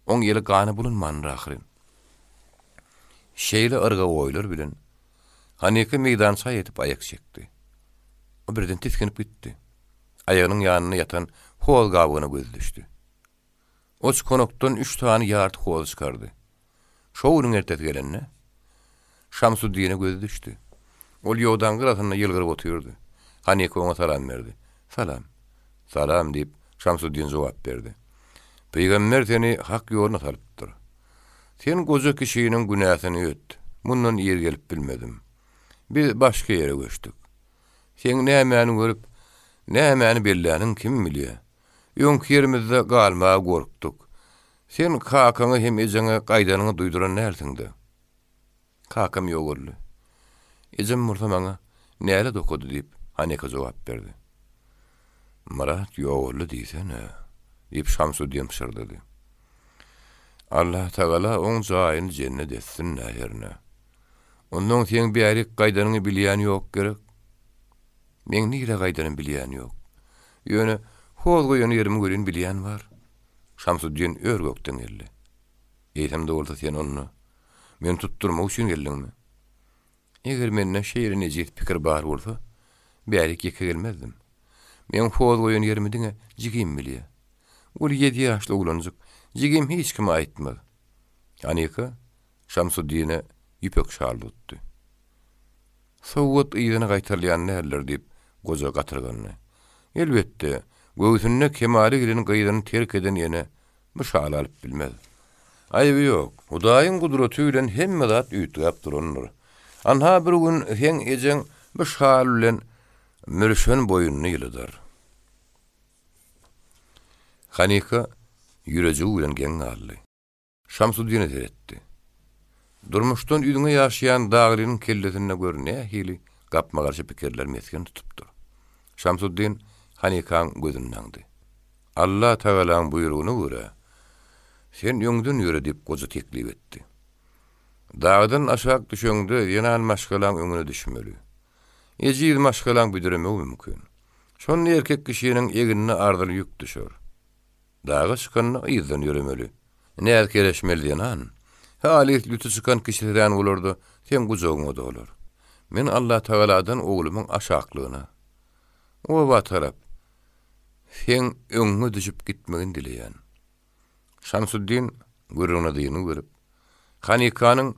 Oň eli gana bulanmandyr ahyryn. Şeýle yrga oýlar bilen Hanefe meýdança ýetip aýak çekdi. O birden tisginip gitdi. Aýagynyň ýanynda ýatan hoz gabygyna gözi düşdi. O çkonakdan üç sany ýarty hoz çykardy. Şo günüň ertesi gelende, Şamsuddine gözi düşdi. Ol ýodaň gyrasynda ýylgyryp otyrdy. Hanefe oňa salam berdi. Salam. Salam, diýip, Şamsuddin jogap berdi. Pygamber seni hak ýoluna salypdyr. Sen goja kişiniň günäsini öt. Mundan ir gelip bilmedim. Biz başga ýere göçdük. Seň nämäni görüp, nämäni belläniň kim bilýä. Öňki ýerimizde galmaga gorkduk. Sen kakaňa hem ejeňe gaýdanyňy duýduran dälsiň-dä. Kakam ýogaldy. Ejem bolsa maňa nälet okady diýip, Haneka jogap berdi. Myrat ýogaldy diýsene, diýip, Şamsuddin pyşyrdady. Allatagala oň jaýyny jennet etsin-dä hernä. Onnoň seň bärik gaýdanyňy bilýän ýok gerek? Meň nirä gaýdanym bilýän ýok. Ýöne hoz goýan ýerimi welin bilýän bar. Şamsuddin ör-gökden geldi. Eýsem-de bolsa sen onda meni tutdurmak üçin geldiňmi? Eger mende şeýle nejis pikir bar bolsa, bärik ýeke gelmezdim. Meň hoz goýan ýerimi diňe jigim bilýär. Ol ýedi ýaşly oglanjyk, jigim hiç kime aýtmaz. Anika Şamsuddine ýüpek şal tutdy. Sowgat yzyna gaýtarylýan däldir, diýip, goja gatyrgandy. Elbetde, göwsünde kemala gelen gyzyny terk eden ene bu şaly alyp bilmez. Aýby ýok, Hudaýyň gudraty bilen hemme zat üýtgäp durandyr. Anha bir gün seň ejeň bu şal bilen mürşen boýnuny ýylydar. Hanika ýürejigi bilen geň galdy. Şamsuddine seretdi. Durmuşdan üzňe ýaşaýan daglynyň kellesinde gör nähili gapma-garşy pikirler mesgen tutupdyr. Şamsuddin Hanikaň gözüni daňdy. Alla Tagalaň buýrugyna görä, sen öňden ýöre diýip goja teklip etdi. Dagdan aşak düşeňde zenan maşgalaň öňüne düşmeli. Ejiz maşgalaň büdremegi mümkin. Şonda erkek kişiniň egnine arzyly ýük düşer. Daga çykanda yzdan ýöremeli. Näz-kereşmeli zenan. Halys lüti çykan kişisirän bolar-da, seň gujagyňa dolar. Men Allatagaladan oglumyň aşaklygyna, oba tarap, seň öňüňe düşüp gitmegini dileýän. Şamsuddin gürrüňine dyngy berip, Hanikanyň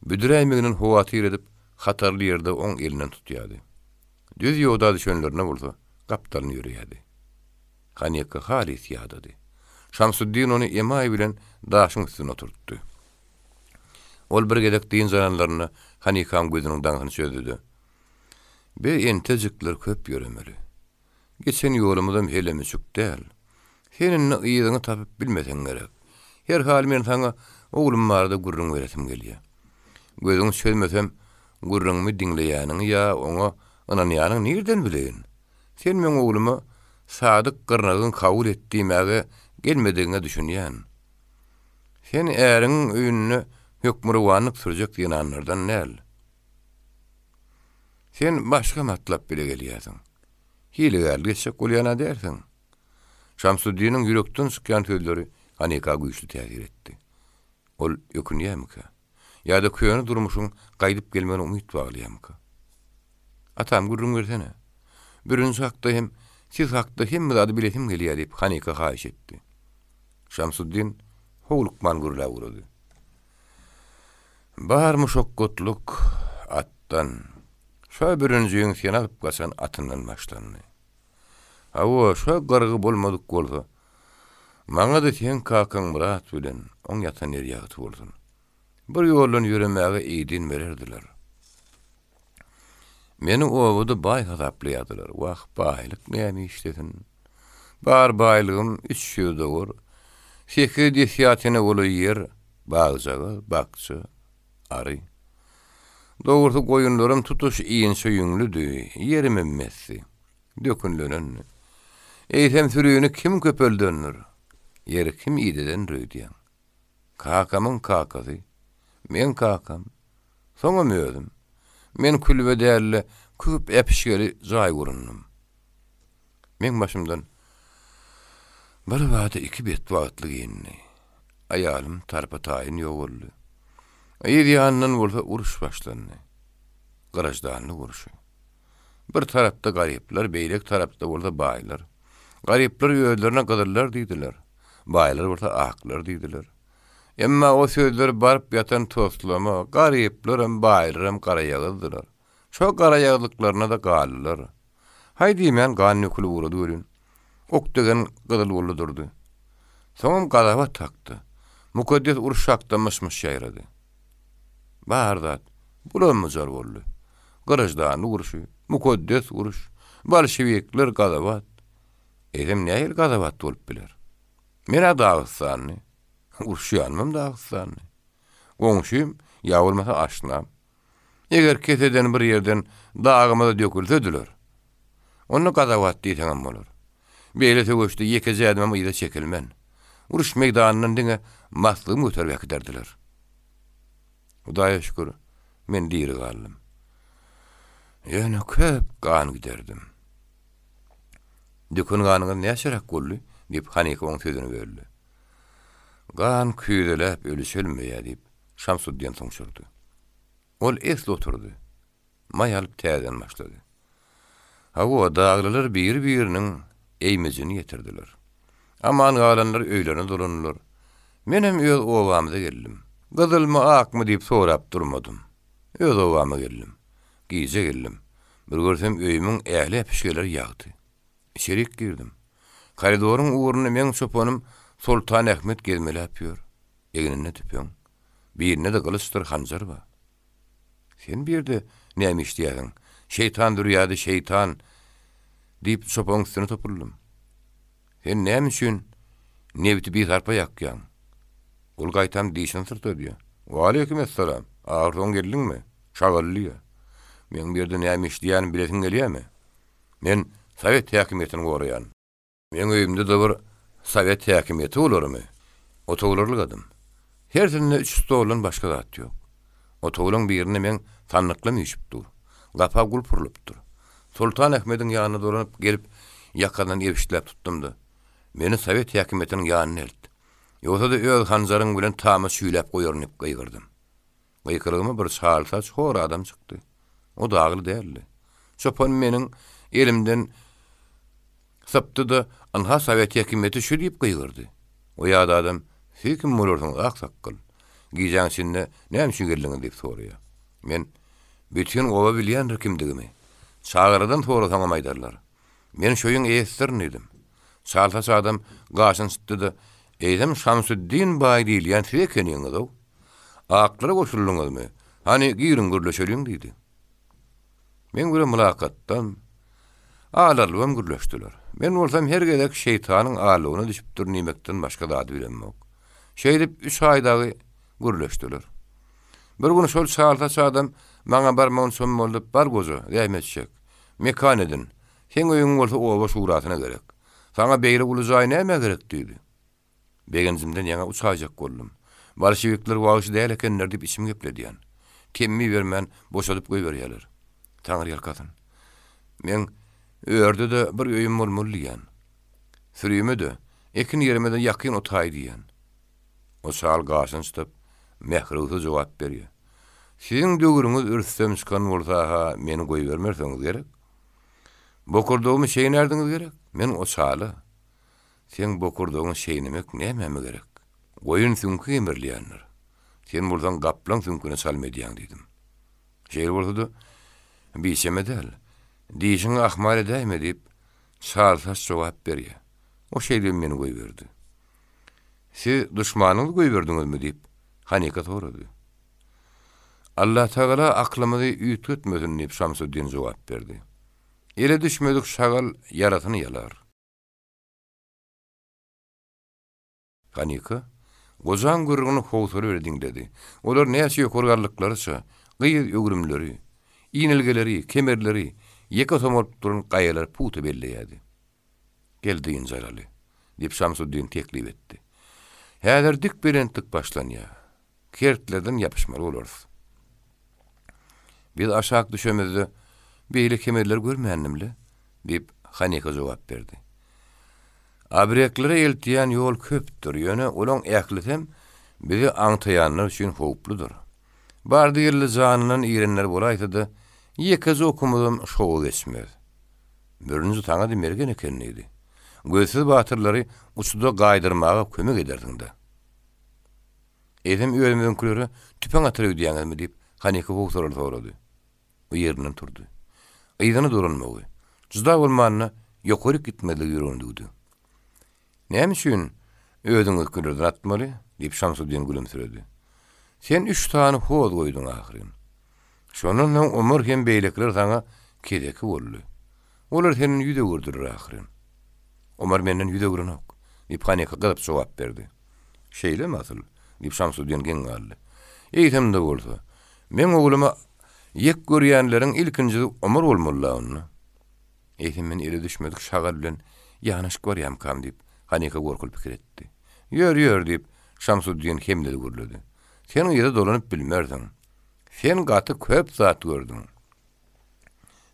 büdräýmeginden howatyr edip, hatarly ýerde oň elinden tutýardy. Düz ýoda düşenlerinde bolsa, gapdalyny ýöreýärdi. Hanika halys ýadady. Şamsuddin ony emaý bilen daşyň üstünde oturtdy. Ol bir gezek dynç alanlarynda Hanikaň gözüniň daňysyny çözdü-de, Biz entejikler köp ýöremeli. Geçen ýolumyzam hele-müçük däl. Sen indi yzyňy tapyp bilmeseň gerek. Herhal men saňa oglum barada gürrüň beresim gelýär. Gözüňi çözmesem, gürrüňimi diňleýäniňi ýa oňa ynanýanyňy nirden bileýin? Sen meň ogluma sadyk gyrnagyňy kabul et diýmäge gelmedigiňe düşünýän. Sen äriňiň öýünde hökmürowanlyk sürjek zenanlardan däl. Sen başga matlap bile gelýärsiň. Hilegärlik etjek bolýan-a dälsiň. Şamsuddiniň ýürekden çykýan sözleri Hanika güýçli täsir etdi. Ol ökünýärmikä? Ýa-da köne durmuşyň gaýdyp gelmegine umyt baglaýarmyka? Atam, gürrüň bersene. Bürünç hakda hem siz hakda hemme zady bilesim gelýär, diýip, Hanika haýyş etdi. Şamsuddin howlukman gürläp ugrady. Bar muşakgatlyk atdan, şo bürünjiň seni alyp gaçan atyndan başlandy. Hawa, şo gyrgy bolmadyk bolsa, maňa-da seň kakaň Myrat bilen oň ýatan ýeri ýagty bolsun. Bir ýoldan ýöremäge idin bererdiler. Meni obada baý hasaplaýardylar. Wah, baýlyk näme işlesin? Bar baýlygym 300 dowar, sekiz desýatina golaý ýer, bagjagaz, bakja, ary. Dogrusy, goýunlarym tutuş inçe ýüňlüdi, ýerimem mesdi, dökünlenendi. Eýsem, sürini kim köpeldendir, ýeri kim idedendir öýdýäň? Kakamyň kakasy, meň kakam, soňam özüm. Men külbe däl-de, köp äpişgeli jaý gurundym. Meň başymdan birbada iki betbagtlyk indi. Aýalym tarpa-taýyn ýogaldy. Yz ýanyndan bolsa uruş başlandy. Graždanlyk urşy. Bir tarapda garyplar, beýleki tarapda bolsa baýlar. Garyplar özlerine gyzyllar diýdiler. Baýlar bolsa aklar diýdiler. Emma o sözler baryp ýatan toslama, garyplaram, baýlaram garaýagyzdylar. Şo garaýagyzlyklaryna-da galdylar. Haý diýmän gan dökülip ugrady welin, ok degen gyzyl boldy durdy. Soňam gazaba takdy. Mukaddes uruş hakda myş-myş ýaýrady. Bar zat bulam-bujar boldy. Graždanlyk urşy, mukaddes uruş, bolşewikler, gazawat. Eýsem nähili gazawat bolup biler? Men-ä dagystanly, uruşýanymam dagystanly. Goňşym, ýa bolmasa aşnam. Eger keseden bir ýerden dagymyza dökülsediler, onda gazawat diýseňem bolar. Beýle söweşde ýekeje ädimem yza çekilmen. Uruş meýdanyndan diňe maslygymy göterip äkiderdiler. Hudaýa şükür, men diri galdym. Ýöne köp gan giderdim. Döken ganyňyz näçeräk boldy? diýip, Hanyka oň sözüni böldi. Gan küýzeläp ölçelmeýär, diýip, Şamsuddin suňşurdy. Ol esli oturdy. Maý alyp täzeden başlady. Hawa, daglylar biri-biriniň eýmejini ýetirdiler. Aman galanlar öýlerine dolandylar. Menem öz obamyza geldim. Gyzylmy, akmy diýip sorap durmadym. Öz obama geldim. Gije geldim. Bir görsem öýümiň ähli äpişgeleri ýagty. Içerik girdim. Koridoryň ugrunda meň çopanym Soltan Ahmet gezmeläp ýör. Egninde tüpeň. Birinde-de gylyçdyr hanjar bar. Sen bu ýerde näme işleýärsiň? Şeýtan zürýady, şeýtan! diýip, çopagyň üstüne topuldym. Sen näme üçin nebiti bisarpa ýakýaň? Ol gaýtam dişini syrtadýar. Waleýkim essalam! Ahyrsoňy geldiňmi? Şagal diýýär. Meň bu ýerde näme işleýänimi bilesiň gelýärmi? Men sowet häkimiýetini goraýan. Meň öýümde-de bir sowet häkimiýeti bolarmy? Otaglar ylgadym. Hersinde üç stoldan başga zat ýok. Otaglaň birinde meň sandyklam üýşüp dur. Gapa gulp urlupdyr. Soltan Ahmediň ýanyna dolanyp gelip, ýakasyndan ebşitläp tutdum-da, Meni sowet häkimiýetiniň ýanyna elt. Ýogsa-da öz hanjaryň bilen tama çüýläp goýaryn diýip gygyrdym. Gykylygyma bir çalsaç hor adam çykdy. O dagly däldi. Çopan meniň elimden sypdy-da, Ynha sowet häkimiýeti şu diýip gygyrdy. O ýat adam, Siz kim bolarsyňyz, aksakgal? Gijäň içinde näme üçin geldiňiz diýip soraýar. Men, Bütin oba bilýändir kimdigimi. Çagaladan sorasaňam aýdarlar. Men şu öýüň eýesidirin diýdim. Çalsaç adam gaşyny çytdy-da, Eýsem Şamsüddin baý diýilýän siz ekeniňiz-ow. Aklara goşuldyňyzmy? Hany, giriň gürleşeliň diýdi. Meň bilen mylakatdan alarlybam gürleşdiler. Men bolsam her gezek şeýtanyň aldawyna düşüpdirin diýmekden başga zady bilemok. Şeýdip üç aý dagy gürleşdiler. Bir gün şol çalsaç adam maňa barmagyny çommaldyp, Bar goja, zähmet çek. Mekan edin. Seň öýüň bolsa oba şurasyna gerek. Saňa beýle uly jaý nämä gerek diýdi. Begenjimden ýaňa uçaýjak boldum. Bolşewikler wagşy däl ekenler diýip içimi gepledýän. Temmi bermän boşadyp goýberýärler. Taňryýalkasyn. Meň örde-de bir öýüm bolmaly diýýän. Sürime-de, ekin ýerime-de ýakyn otaý diýýän. O çal gaşyny çytyp, mährewsiz jogap berýär. Siziň döwrüňiz rüstem çykan bolsa-ha meni goýbermersiňiz gerek? Bokurdagymy çeýnärdiňiz gerek? Men o çala. Seň bokurdagyňy çeýnemek nämäme gerek? Goýun süňki gemrilýändir. Sen bolsaň gaplaň süňküne çalym edýäň diýdim. Şeýle bolsa-da, biçeme däl. Dişiňi ahmal edäýme diýip, çalsaç jogap berýär. O şeýdibem meni goýberdi. Siz duşmanyňyzy goýberdiňizmi? diýip, Hanika sorady. Allatagala aklymyzy üýtgetmesin diýip, Şamsuddin jogap berdi. Ele düşmedik şagal ýarasyny ýalar. Hanika gojaň gürrüňini howsala bilen diňledi. Olar näçe ýokary galdyklaryça, gyz öwrümleri, inelgeleri, kemerleri, ýeke somalyp duran gaýalary pugta belleýärdi. Gel dynç alaly, diýip Şamsuddin teklip etdi. Häzir dik belentlik başlanýar. Kertlerden ýapyşmaly bolarys. Biz aşak düşemizde beýle kemerleri görmändim-le, diýip, Hanika jogap berdi. Abreklere eltýän ýol köpdür, ýöne olaň ählisem bizi aňtaýanlar üçin howpludyr. Bardy-geldi janyndan irenler bolaýsa-da, ýekeje okumyzam şowa geçmez. Bürünji saňa-da mergen eken diýdi. Gözsüz batyrlary uçuda gaýdyrmaga kömek edersiň-dä. Eýsem özümiziňkilere tüpeň atar öýdýäňizmi? diýip, Hanyka howsalaly sorady. O ýerinden turdy. Yzyna dolanmagy, juda bolmanda ýokaryk gitmezligi ýüregine düwdi. Näme üçin özüňizikilerden atmaly? diýip, Şamsuddin gülümsiredi. Sen üç sany hoz goýduň ahyryn. Şondan soň Omar hem beýlekiler saňa keseki boldy. Olar senden ýüz öwürdiler ahyryn. Omar menden ýüz öwrenok, diýip, Hanyka gyzyp jogap berdi. Şeýlemi asyl? diýip, Şamsuddin geň galdy. Eýsem-de bolsa, meň oglumy ýek görýänleriň ilkinjisi Omar bolmaly-la onda. Eýsem men ele düşmedik şagal bilen ýanaşyk barýamkam diýip, Hanyka gorkuly pikir etdi. Ýör, ýör, diýip, Şamsuddin hemdeli gürledi. Sen yza dolanyp bilmersiň. Sen gaty köp zat gördüň.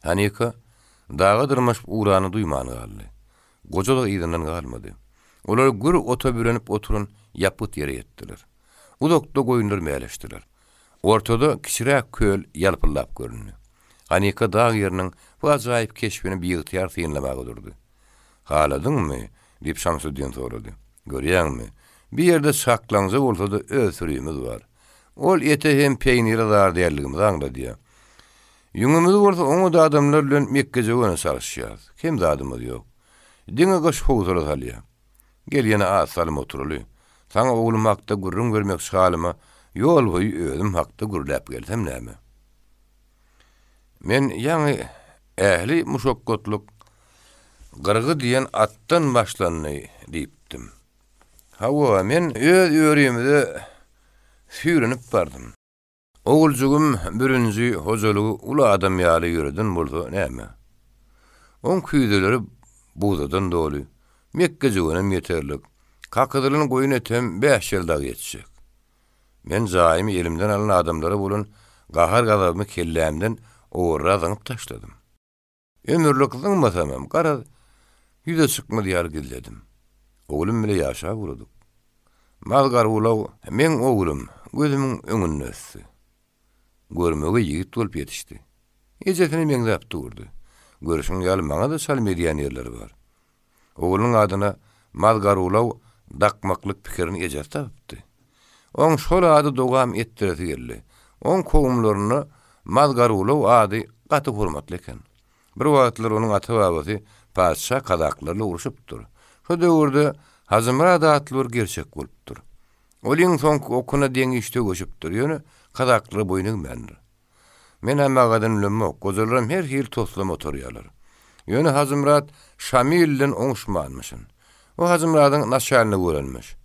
Hanyka daga dyrmaşyp ugranyny duýman galdy. Goja-da yzyndan galmady. Olar gür ota bürenip oturan ýapgyt ýere ýetdiler. Uzakda goýunlar mäleşdiler. Ortada kiçiräk köl ýalpyldap göründi. Hanika dag ýeriniň bu ajaýyp keşbini biygtyýar synlamaga durdy. Haladyňmy? diýip Şamsuddin sorady. Görýäňmi, bu ýerde çaklaňja bolsa-da öz sürimiz bar. Ol ete hem peýnire zar däldigimizi aňladýar. Ýüňümizi bolsa oňat adamlar bilen mekgejöwene çalyşýarys. Kem zadymyz ýok. Diňe gyş howsala salýar. Gel ýene az salym oturaly. Saňa oglum hakda gürrüň bermekçi halyma ýol boýy özüm hakda gürläp gelsem näme? Men ýaňy ähli muşakgatlyk Gyrgy diýen atdan başlandy diýipdim. Hawa, men öz örimize süýrenip bardym. Oguljygym bürünji hojalygy uly adam ýaly ýöreden bolsa näme? Oň küýzeleri buzadan doly, mekgejöwenem ýeterlik, kakydylan goýun etem bäş ýyl dagy ýetjek. Men jaýymy elimden alan adamlara bolan gahar-gazabymy kellämden owarra zyňyp taşladym. Ömürlik zyňmasamam, garaz, ýüze çykmaz ýaly gizledim. Oglum bile ýaşap ugradyk. Mazgarulag meň oglum gözümiň öňünde ösdi. Görmege ýigit bolup ýetişdi. Ejesine meňzäp durdy. Görşüň ýaly maňa-da çalym edýän ýerleri bar. Oglunyň adyna Mazgarulaw dakmaklyk pikirini ejesi tapypdy. Oň şol ady dowam etdiresi geldi. Oň kowumlarynda Mazgarulaw ady gaty hormatly eken. Bir wagtlar onuň ata-babasy patyşa kazaklarla urşupdyr. Şo döwürde Hajymyrat atly bir gerçek bolupdyr. Ol iň soňky okuna deňiç söweşipdir, ýöne kazaklara boýun egmändir. Men-ä magadan bilemok, gojalaram her hili toslama otarýarlar. Ýöne Hajymyrat Şamil bilen oňuşmanmyşyn. O Hajymyradyň naçalnigi bolanmyş.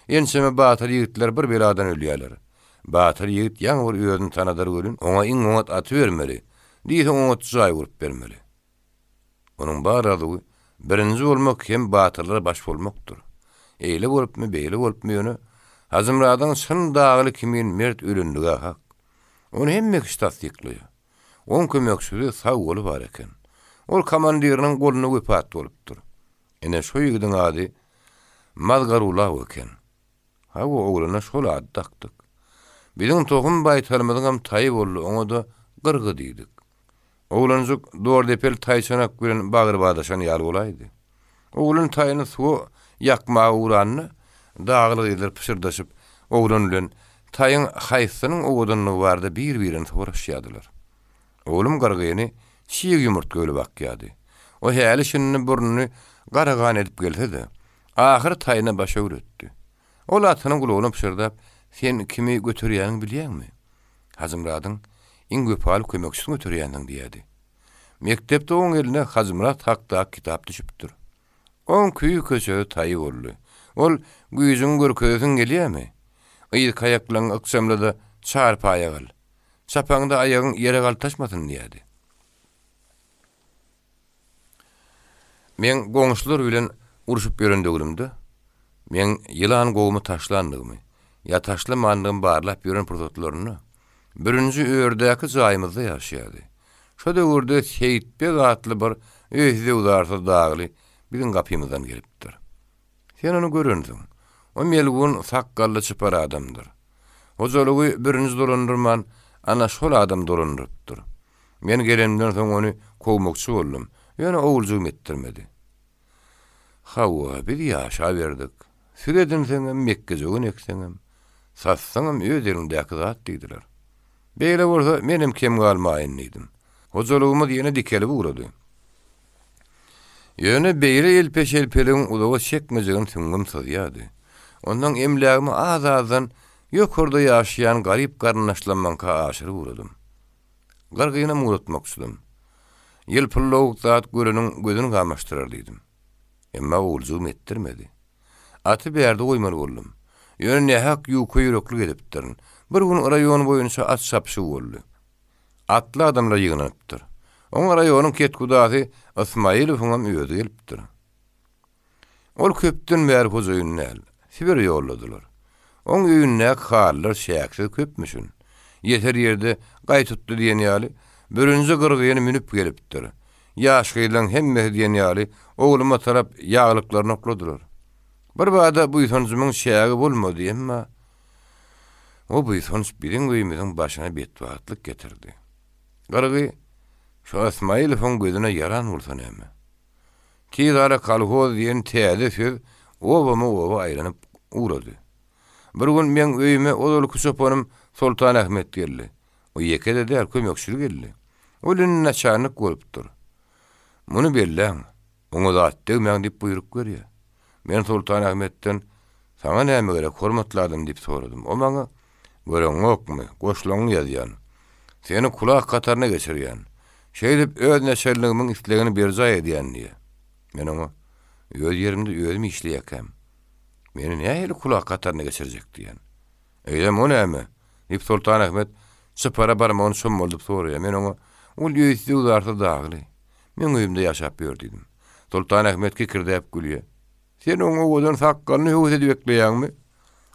Ençeme batyr ýigitler bir beladan ölýärler. Batyr ýigit ýaňy bir özüni tanadar welin, oňa iň oňat aty bermeli, diýseň oňat jaý gurup bermeli. Onuň bar arzuwy birinji bolmak hem batyrlara baş bolmakdyr. Eýle bolupmy, beýle bolupmy ýöne Hajymyradyň çyn dagly kimin mert ölenligi-ä hak. Ony hemme kişi tassyklaýar. Oň kömekçisi sag goly bar eken. Ol komandiriniň golunda wepat bolupdyr. Ine, şo ýigidiň ady Mazgarulaw eken. Hawa, oglana şol ady dakdyk. Biziň tohum baýtalymyzyňam taýy boldy, oňa-da Gyrgy diýdik. Oglanjyk Dordepel taýçanak bilen bagry badaşan ýaly bolaýdy. Oglan taýyny suwa ýakmaga ugranda, dagly gyzlar pyşyrdaşyp, oglan bilen taýyň haýsysynyň owadanlygy barada bir-birini soraşýardylar. Oglum Gyrgyny çig ýumurtga bile bakýardy. O häli-şindi burnuny gara gan edip gelse-de, ahyry taýyna baş öwretdi. Ol atynyň gulagyna pyşyrdap, Sen kimi göterýäniňi bilýäňmi? Hajymyradyň iň wepaly kömekçisini göterýänsiň diýýärdi. Mekdepde oň eline Hajymyrat hakdaky kitap düşüpdir. Oň küýi-köçegi taýy boldy. Ol, Güýjüňi görkezesiň gelýärmi? Yzky aýaklaryňy ykjamla-da, çarpaýa gal. Çapaňda aýagyň ýere galtaşmasyn diýýärdi. Meň goňşular bilen urşup ýören döwrümde, meň ýylan gowumy taşlandygymy ýa taşlamandygymy barlap ýören pursatlarynda, birinji ördäki jaýymyzda ýaşaýardy. Şo döwürde Seýitbeg atly bir öýsüz-öwzarsyz dagly biziň gapymyzdan gelipdir. Sen ony görensiň. O melgun sakgally çypar adamdyr. Hojalygy birinji dolandyrman, Ana şol adam dolandyrypdyr. Men gelenimden soň ony kowmakçy boldum. Ýöne oguljygym etdirmedi. Hawa, biz ýaşaberdik. Süri edinseňem, mekgejöwen ekseňem, satsaňam öz eliňdäki zat diýdiler. Beýle bolsa, menem kem galmaýyn diýdim. Hojalygymyz ýene dikelip ugrady. Ýöne beýle elpe-şelpeligiň uzaga çekmejegini süňňüm syzýardy. Onsoň emlägimi az-azdan ýokarda ýaşaýan garyp garyndaşlammaňka aşyryp ugradym. Gyrgynam ugratmakçydym. Ýylpyldawuk zat göreniň gözüni gamaşdyrar diýdim. Emma oguljygym etdirmedi. Aty bärde goýmaly boldum. Ýöne nähak ýuka ýüreklik edipdirin. Bir gün raýon boýunça at çapyşygy boldy. Atly adamlar ýygnanypdyr. Oňa raýonyň ketkudasy Ysmaýylowyňam özi gelipdir. Ol köpden bäri hojaýyn däl. Sibire ýolladylar. Oň öýündäki halylar çäksiz köpmüşin. Ýeser ýerde gaý tutdy diýen ýaly, bürünji gyrgyny münüp gelipdir. Ýaş gyzlaň hemmesi diýen ýaly ogluma tarap ýaglyklaryny okladylar. Birbada buýsanjymyň çägi bolmady, emma o buýsanç biziň öýümiziň başyna betbagtlyk getirdi. Gyrgy şo Ysmaýylowyň gözüne ýaran bolsa näme? Tiz ara kolhoz diýen täze söz obama-oba aýlanyp ugrady. Bir gün meň öýüme ozalky çopanym Soltan Ahmet geldi. O ýeke-de däl, kömekçili geldi. Ol indi naçalnik bolupdyr. Muny belläň, oňa zat degmäň diýip buýruk berýär. Men Soltan Ahmetden, Saňa näme gerek, hormatly adam diýip soradym. O maňa, Göreňokmy, goşlaňňy ýazýan. Seni kulak hataryna geçirýän. Şeýdip, öz neçelnigimiň islegini berjaý edýän diýýär. Men oňa, Öz ýerimde özüm işleýäkäm, meni nähili kulak hataryna geçirjek diýýän. Eýsem, o näme? diýip, Soltan Ahmet çypara barmagyny çommaldyp soraýar. Men oňa, Ol öýsüz-öwzarsyz dagly. Meň öýümde ýaşap ýör diýdim. Soltan Ahmet kikirdäp gülýär. Sen oň owadan sakgalyny höwes edip ekleýäňmi?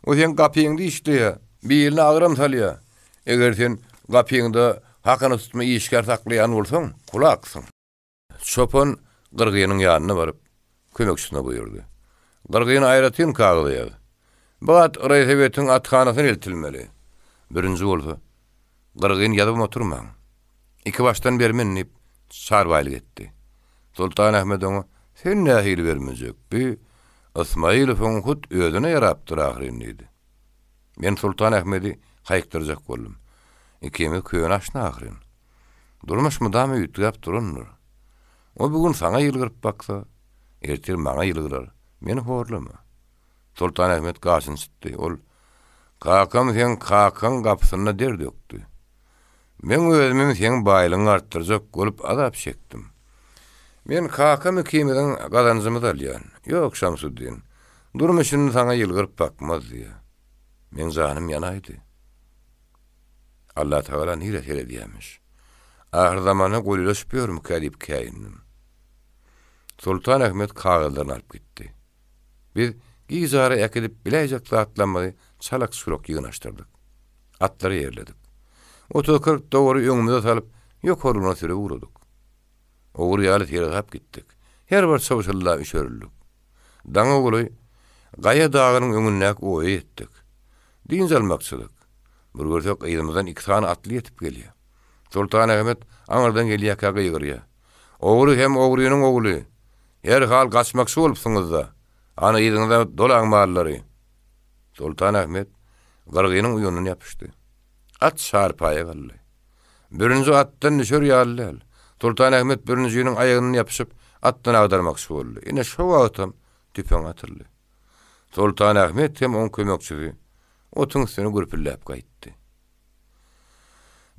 O seň gapyňda işleýär, biline agram salýar. Eger sen gapyňda hakyna tutma işgär saklaýan bolsaň, kulaksyň. Çopan Gyrgynyň ýanyna baryp, kömekçisine buýurdy. Gyrgyny aýratyn kagyza ýaz. Bu at raýsowetiň athanasyna eltilmeli. Birinji bolsa, Gyrgyny ýazybam oturmaň. Ikibaşdan bermen diýip, çarbaýlyk etdi. Soltan Ahmet oňa, Sen nähili bermejek, bi Ysmaýylowyň hut özüne ýarapdyr ahyryn diýdi. Men Soltan Ahmedi haýykdyrjak boldum. Ikimiz köne aşna ahyryn. Durmuş mydama üýtgäp durandyr. O bu gün saňa ýylgyryp baksa, ertir maňa ýylgyrar. Meni horlama. Soltan Ahmet gaşyny çytdy. Ol, Kakam seň kakaň gapysynda der dökdi. Meň özümem seň baýlygyňy artdyrjak bolup azap çekdim. Men kakam ikimiziň gazanjymyzy alýan. Ýok, Şamsuddin, durmuş indi saňa ýylgyryp bakmaz diýýär. Meň janym ýanaýdy. Allatagala nirä seredýämiş? Ahyrzamana goýulaşyp ýörmükä diýip käýindim. Soltan Ahmet kagyzlaryny alyp gitdi. Biz gijara äkidip biläýjek zatlarymyzy çalak-çulak ýygnaşdyrdyk. Atlary ýerledik. Otuz-kyrk dowary öňümize salyp, ýokarlygyna sürüp ugradyk. Ogry ýaly seresap gitdik. Her bir çybşylda üşerildik. Daňa golaý Gaýa dagynyň öňündäki oýa ýetdik. Dynç almakçydyk. Bir görsek, yzymyzdan iki sany atly ýetip gelýär. Soltanahmet aňyrdan gelýärkä gygyrýar. Ogry hem ogrynyň ogly! Herhal gaçmakçy bolupsyňyz-da! Hany yzyňyza dolaň mallary! Soltan Ahmet gyrgynyň uýanyndan ýapyşdy. At çarpaýa galdy. Bürünji atdan düşer ýaly däl. Soltan Ahmet bürünjiniň aýagyndan ýapyşyp, atdan agdarmakçy boldy. Ine şo wagtam tüpeň atyldy. Soltan Ahmet hem oň kömekçisi otuň üstüne gürpüldäp gaýtdy.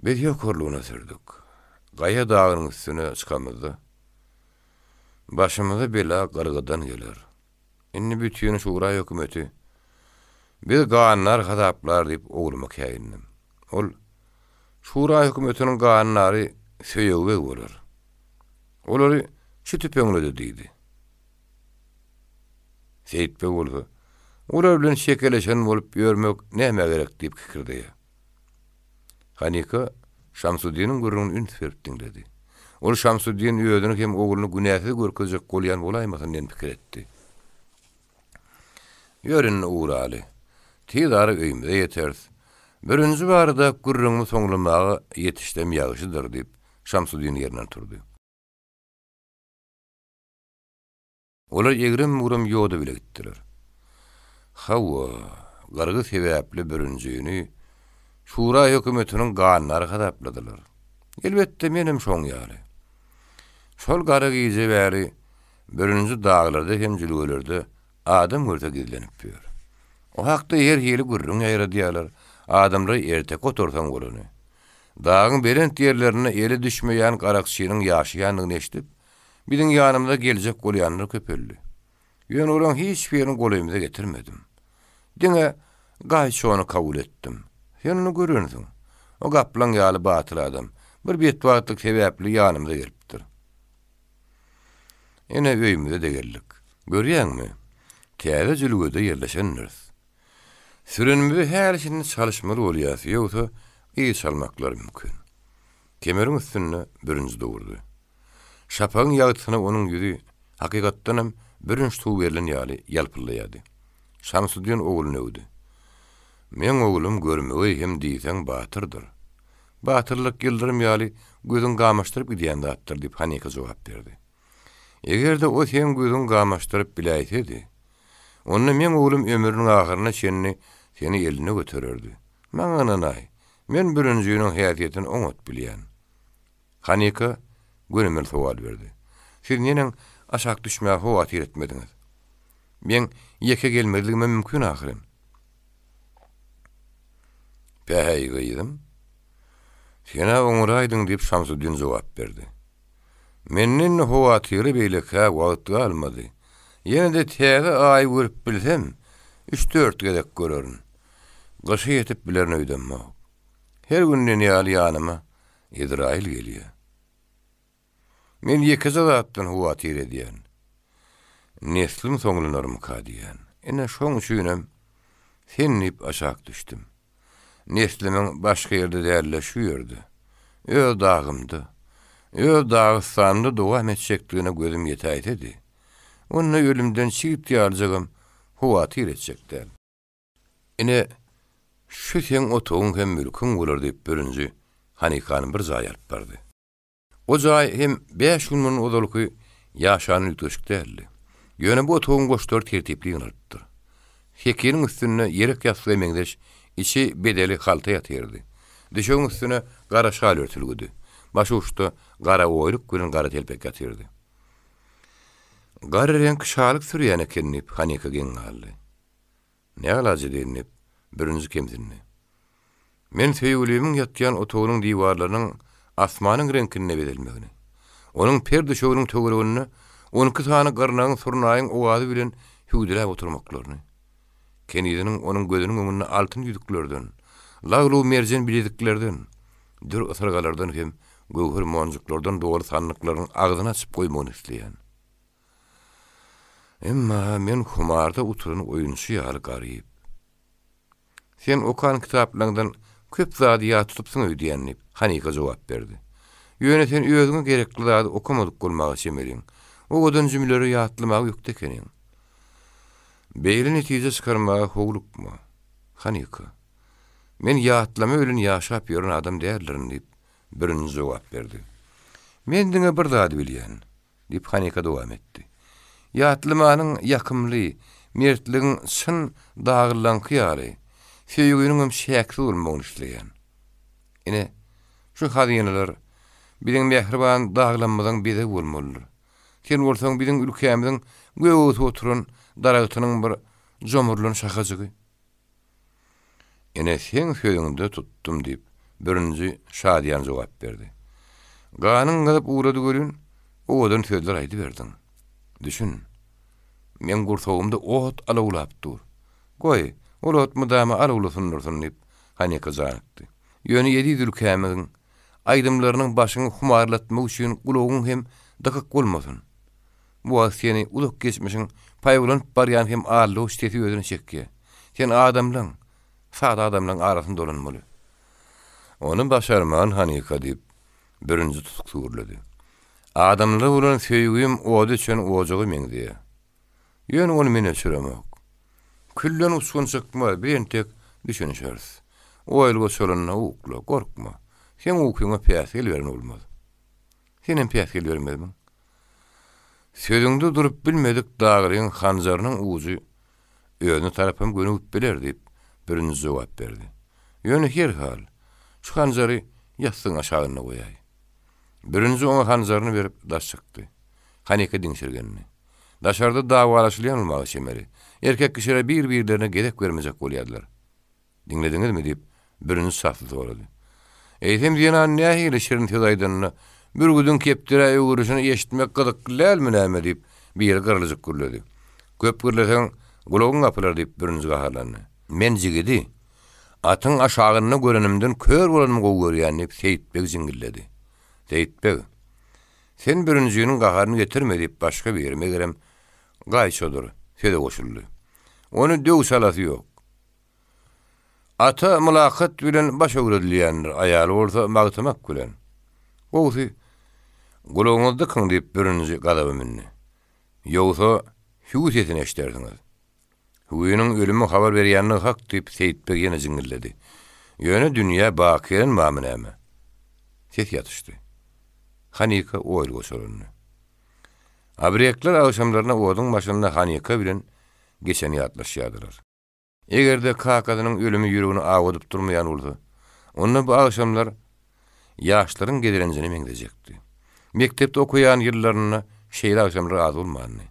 Biz ýokarlygyna sürdük. Gaýa dagynyň üstüne çykamyzda, başymyza bela gyrgydan geler. Indi bütin şura hökümeti bizi gandar hasaplar diýip ogluma käýindim. Ol, Şura hökümetiniň gandary Söýeg beg bolar. Olary şu tüpeňledi diýdi. Seýit beg bolsa, Olar bilen şekeleşen bolup ýörmek nämä gerek diýip kikirdeýär. Hanika Şamsuddiniň gürrüňini üns berip diňledi. Ol Şamsuddin özüni hem ogluny günäsiz görkezjek bolýan bolaýmasyn diýen pikir etdi. Ýör indi ugraly. Tiz ara öýümize ýeteris. Bürünji barada gürrüňimi soňlamaga ýetişsem ýagşydyr, diýip, Şamsuddin ýerinden turdy. Olar egrem-bugram ýoda bile gitdiler. Hawa, gyrgy sebäpli bürünjini şura hökümetiniň gandary hasapladylar. Elbetde, menem şoň ýaly. Şol gara gije bäri bürünji daglarda hem jülgelerde adam görse gizlenip ýör. O hakda her hili gürrüň ýaýradýarlar, adamlara erteki otursaň bolany. Dagyň belent ýerlerinde ele düşmeýän garakçynyň ýaşaýandygyny eşidip, biziň ýanymyza geljek bolýanlar köpeldi. Ýöne olaryň hiç birini golaýymyza getirmedim. Diňe Gaýçony kabul etdim. Sen ony görensiň. O gaplaň ýaly batyr adam, bir betbagtlyk sebäpli ýanymyza gelipdir. Ine, öýümize-de geldik. Görýäňmi, täze jülgede ýerleşendiris. Sürenimizi häli-şindi çalyşmaly bolýas, ýogsa yz çalmaklary mümkin. Kemeriň üstünde bürünç durdy. Şapagyň ýagtysyna onuň ýüzi, hakykatdanam, bürünç suw berlen ýaly ýalpyldaýardy. Şamsuddin ogluny öwdi. Meň oglum görmegeý hem diýseň batyrdyr. Batyrlyk ýyldyrym ýaly gözüň gamaşdyryp gidýän zatdyr, diýip, Hanika jogap berdi. Eger-de o seň gözüň gamaşdyryp biläýsedi, onda meň oglum ömrüniň ahyryna çenli seni elinde götererdi. Maňa ynanaý, men bürünjiniň häsiýetini oňat bilýän. Hanika gönümel sowal berdi. Siz neneň aşak düşmäge howatyr etmediňiz? Meň ýeke gelmezligimem mümkin ahyryn. Päheý, gyzym. Sen-ä oňaraýdyň, diýip, Şamsuddin jogap berdi. Mende indi howatyra beýlekä wagt galmady. Ýene-de täze aýy görüp bilsem, üç-dört gezek görerin. Gyşa ýetip bilerin öýdemok. Her gün diýen ýaly ýanyma Ezraýyl gelýär. Men ýekeje zatdan howatyr edýän. Neslim soňlanarmyka diýýän. Ine, şoň üçinem sen diýip aşak düşdüm. Neslimiň başga ýerde däl-de, şu ýerde, öz dagymda, öz Dagystanymda dowam etjekdigine gözüm ýetäýsedi, onda ölümden çigit ýalyjagam howatyr etjek däl. Ine, şu seň otagyň hem mülküň bolar diýip bürünji Hanikany bir jaýa alyp bardy. O jaý hem bäş gün mundan ozalky ýaşandan üýtgeşik däldi. Ýöne bu otagyň goşlary tertipli ýygnalypdyr. Sekiniň üstünde ýelek ýassyga meňzeş içi bedeli halta ýatyrdy. Düşegiň üstüne gara şal örtülgidi. Başuçda gara oýluk bilen gara telpek ýatyrdy. Gara reňk şalyk sürýän eken diýip, Hanika geň galdy. Ne alaç edeýin diýip, bürünji kemsindi. Men söýgülimiň ýatýan otagynyň diwarlarynyň asmanyň reňkinde bezelmegini, onuň per düşeginiň töwereginde 12 sany gyrnagyň surnaýyň owazy bilen hüwdüläp oturmaklaryny, keniziniň onuň gözüniň öňünde altyn ýüzüklerden, lagl-u-merjen bileziklerden, dür ysyrgalardan hem göwher monjuklardan doly sandyklaryň agzyny açyp goýmagyny isleýän. Emma men humarda oturan oýunçy ýaly garyp. Sen okan kitaplaňdan köp zady ýat tutupsyň öýdýän, diýip, Hanika jogap berdi. Ýöne sen özüňe gerekli zady okamadyk bolmaga çemeliň. Owadan jümleleri ýatlamaga ökde ekeniň. Beýle netije çykarmaga howlukma, Hanika. Men ýatlama bilen ýaşap ýören adam däldirin, diýip, birinji jogap berdi. Men diňe bir zady bilýän. Diýip, Hanika dowam etdi. Ýatlamanyň ýakymly, mertligiň çyn dagyllaňky ýaly, söýginiňem çäksiz bolmagyny isleýän. Ine, şu hazynalar biziň mähriban daglammyzyň bezegi bolmalydyr. Sen bolsaň biziň ülkämiziň gök öwsüp oturan daragtynyň bir jomurlan şahajygy. Ene, seň sözüňde tutdum, diýip, bürünji şadyýan jogap berdi. Ganyň gyzyp ugrady welin, owadan sözler aýdyberdiň. Düşün, meň gursagymda ot alawlap dur. Goý, ol ot mydama alawlasyn dursun, diýip, Hanika janykdy. Ýöne eziz ülkämiziň aýdymlarynyň başyňy humarlatmak üçin gulagyň hem dykyk bolmasyn. Bu wagt seni uzak geçmişiň paýawlanyp barýan hem aldawyç sesi özüne çekýär. Sen adamlaň, sada adamlaň arasynda dolanmaly. Ony başarman Hanika, diýip, birinji tutuk gürledi. Adamlara bolan söýgim ody öçen ojaga meňzeýär. Ýöne ony men öçüremok. Külden uçgun çykmaz, biz entek düşünişeris. Oýulga çolunda ukla, gorkma. Seň ukyňa päsgel beren bolmaz. Senem päsgel bermezmiň? Sözüňde durup bilmedik daglyň hanjarynyň ujy özüne tarapam gönügip biler, diýip, bürünç jogap berdi. Ýöne herhal, şu hanjary ýassygyň aşagynda goýaý. Bürünji oňa hanjaryny berip, daş çykdy. Hanika diňşirgendi. Daşarda dawalaşylýan bolmaga çemeli. Erkek kişiler bir-birlerine gezek bermejek bolýardylar. Diňlediňizmi? diýip, bürünç çasly sorady. Eýsem, zenan nähili şirin söz aýdanda, bürgüdiň kepderä öwrülişini eşitmek gyzykly dälmi näme? diýip, biri gyrlyjyk gürledi. Köp gürleseň, gulagyň gapylar, diýip, bürünç gaharlandy. Men jigidi atyň aşagynda görenimden kör bolanymy gowy görýän, diýip, Seýit beg jiňňilledi. Seýit beg, sen bürünjiniň gaharyny getirme, diýip, başga biri, megerem, Gaýçadyr, söze goşuldy. Ony döw çalasy ýok. Ata mylakat bilen baş öwredilýändir, aýaly bolsa magtamak bilen. Gowusy, gulagyňyzy dykyň diýip, bürünji gazaba mündi. Ýogsa, hüwi sesini eşidersiňiz. Hüwiniň ölümi habar berýändigi hak diýip, Seýit beg ýene jiňňilledi. Ýöne dünýä baky gelen barmy näme? Ses ýatyşdy. Hanika oýly goşalandy. Abrekler agşamlaryna oduň başynda Hanika bilen geçeni ýatlaşýardylar. Eger-de kakasynyň ölümi ýüregini awudyp durmaýan bolsa, onda bu agşamlar ýaşlaryň gezelenjine meňzejekdi. Mekdepde okaýan ýyllarynda şeýle agşamlar az bolmandy.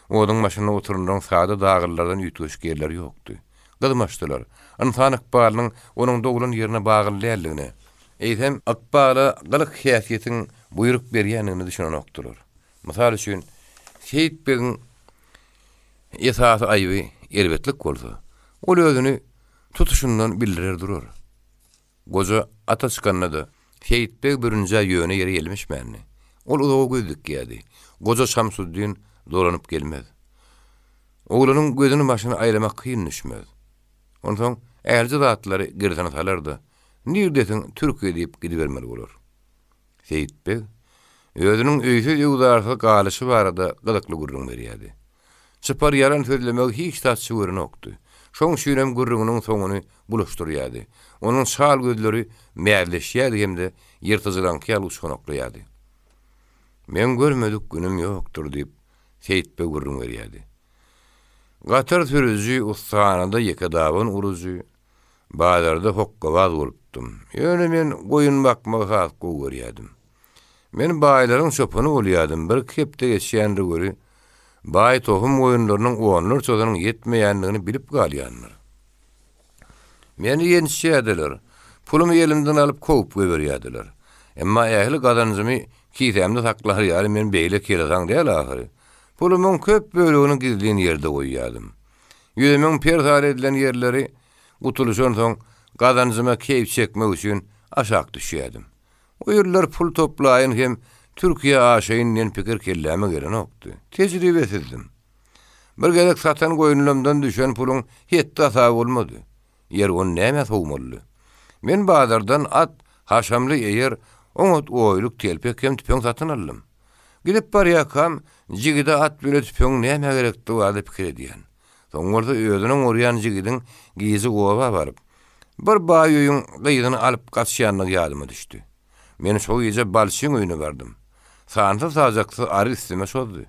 Oduň başynda oturanlaryň sada daglylardan üýtgeşik ýerleri ýokdy. Gyzmaçdylar. Ynsan ykbalynyň onuň doglan ýerine bagly däldigine, eýsem, ykbala gylyk-häsiýetiň buýruk berýändigine düşünenokdylar. Mysal üçin, Seýit begiň esasy aýby erbetlik bolsa, ol özüni tutuşyndan bildirer durar. Goja ata çykanda-da, Seýit beg bürünje ýöne ýere ýelmeşmändi. Ol uzaga göz dikýärdi. Goja Şamsuddin dolanyp gelmez. Oglanyň gözüni-başyny aýlamak kyn düşmez. Onsoň ählije zatlary girsine salar-da, Nirdesiň Türkiýe diýip gidibermeli bolar. Seýit beg özüniň öýsüz-öwzarsyz galyşy barada gyzykly gürrüň berýärdi. Çypar ýalan sözlemegi hiç zatça görenokdy. Şoň üçinem gürrüňiniň soňuny bulaşdyrýardy. Onuň çal gözleri mäzleşýärdi hem-de ýyrtyjylaňky ýaly uçganaklaýardy. Meň görmedik günüm ýokdur, diýip, Seýit beg gürrüň berýärdi. Gatar sürüji, ussahanada ýekedaban urujy, Bazarda hokgabaz bolupdym. Ýöne men goýun bakmagy has gowy görýärdim. Men baýlaryň çopany bolýardym, birki hepde geçýändir weli, baý tohum goýunlarynyň onlarçasynyň ýetmeýändigini bilip galýandyr. Meni ýençýärdiler, pulumy elimden alyp kowup goýberýärdiler. Emma ähli gazanjymy kisämde saklar ýaly men beýle kelesaň däl ahyry. Pulumyň köp bölegini gizlin ýerde goýýardym. Ýüzümiň persal edilen ýerleri gutulyşansoň, gazanjyma keýp çekmek üçin aşak düşýärdim. O ýyllar pul toplaýyn hem Türkiýä aşaýyn diýen pikir kelläme gelenokdy. Tejribesizdim. Bir gezek satan goýunlarymdan düşen puluň hetdi-hasaby bolmady. Ýeri ony nämä sowmalydy? Men bazardan at, haşamly eýer, oňat oýluk telpek hem tüpeň satyn aldym. Gidip barýarkam, jigide at bile tüpeňiň nämä gerekdigi barada pikir edýän. Soň bolsa özüniň urýan jigidiň gije oba baryp, bir baý öýüň gyzyny alyp gaçýandygy ýadyma düşdi. Men şo gije balçyň öýüne bardym. Sansyz-sajaksyz ary üstüme çozdy.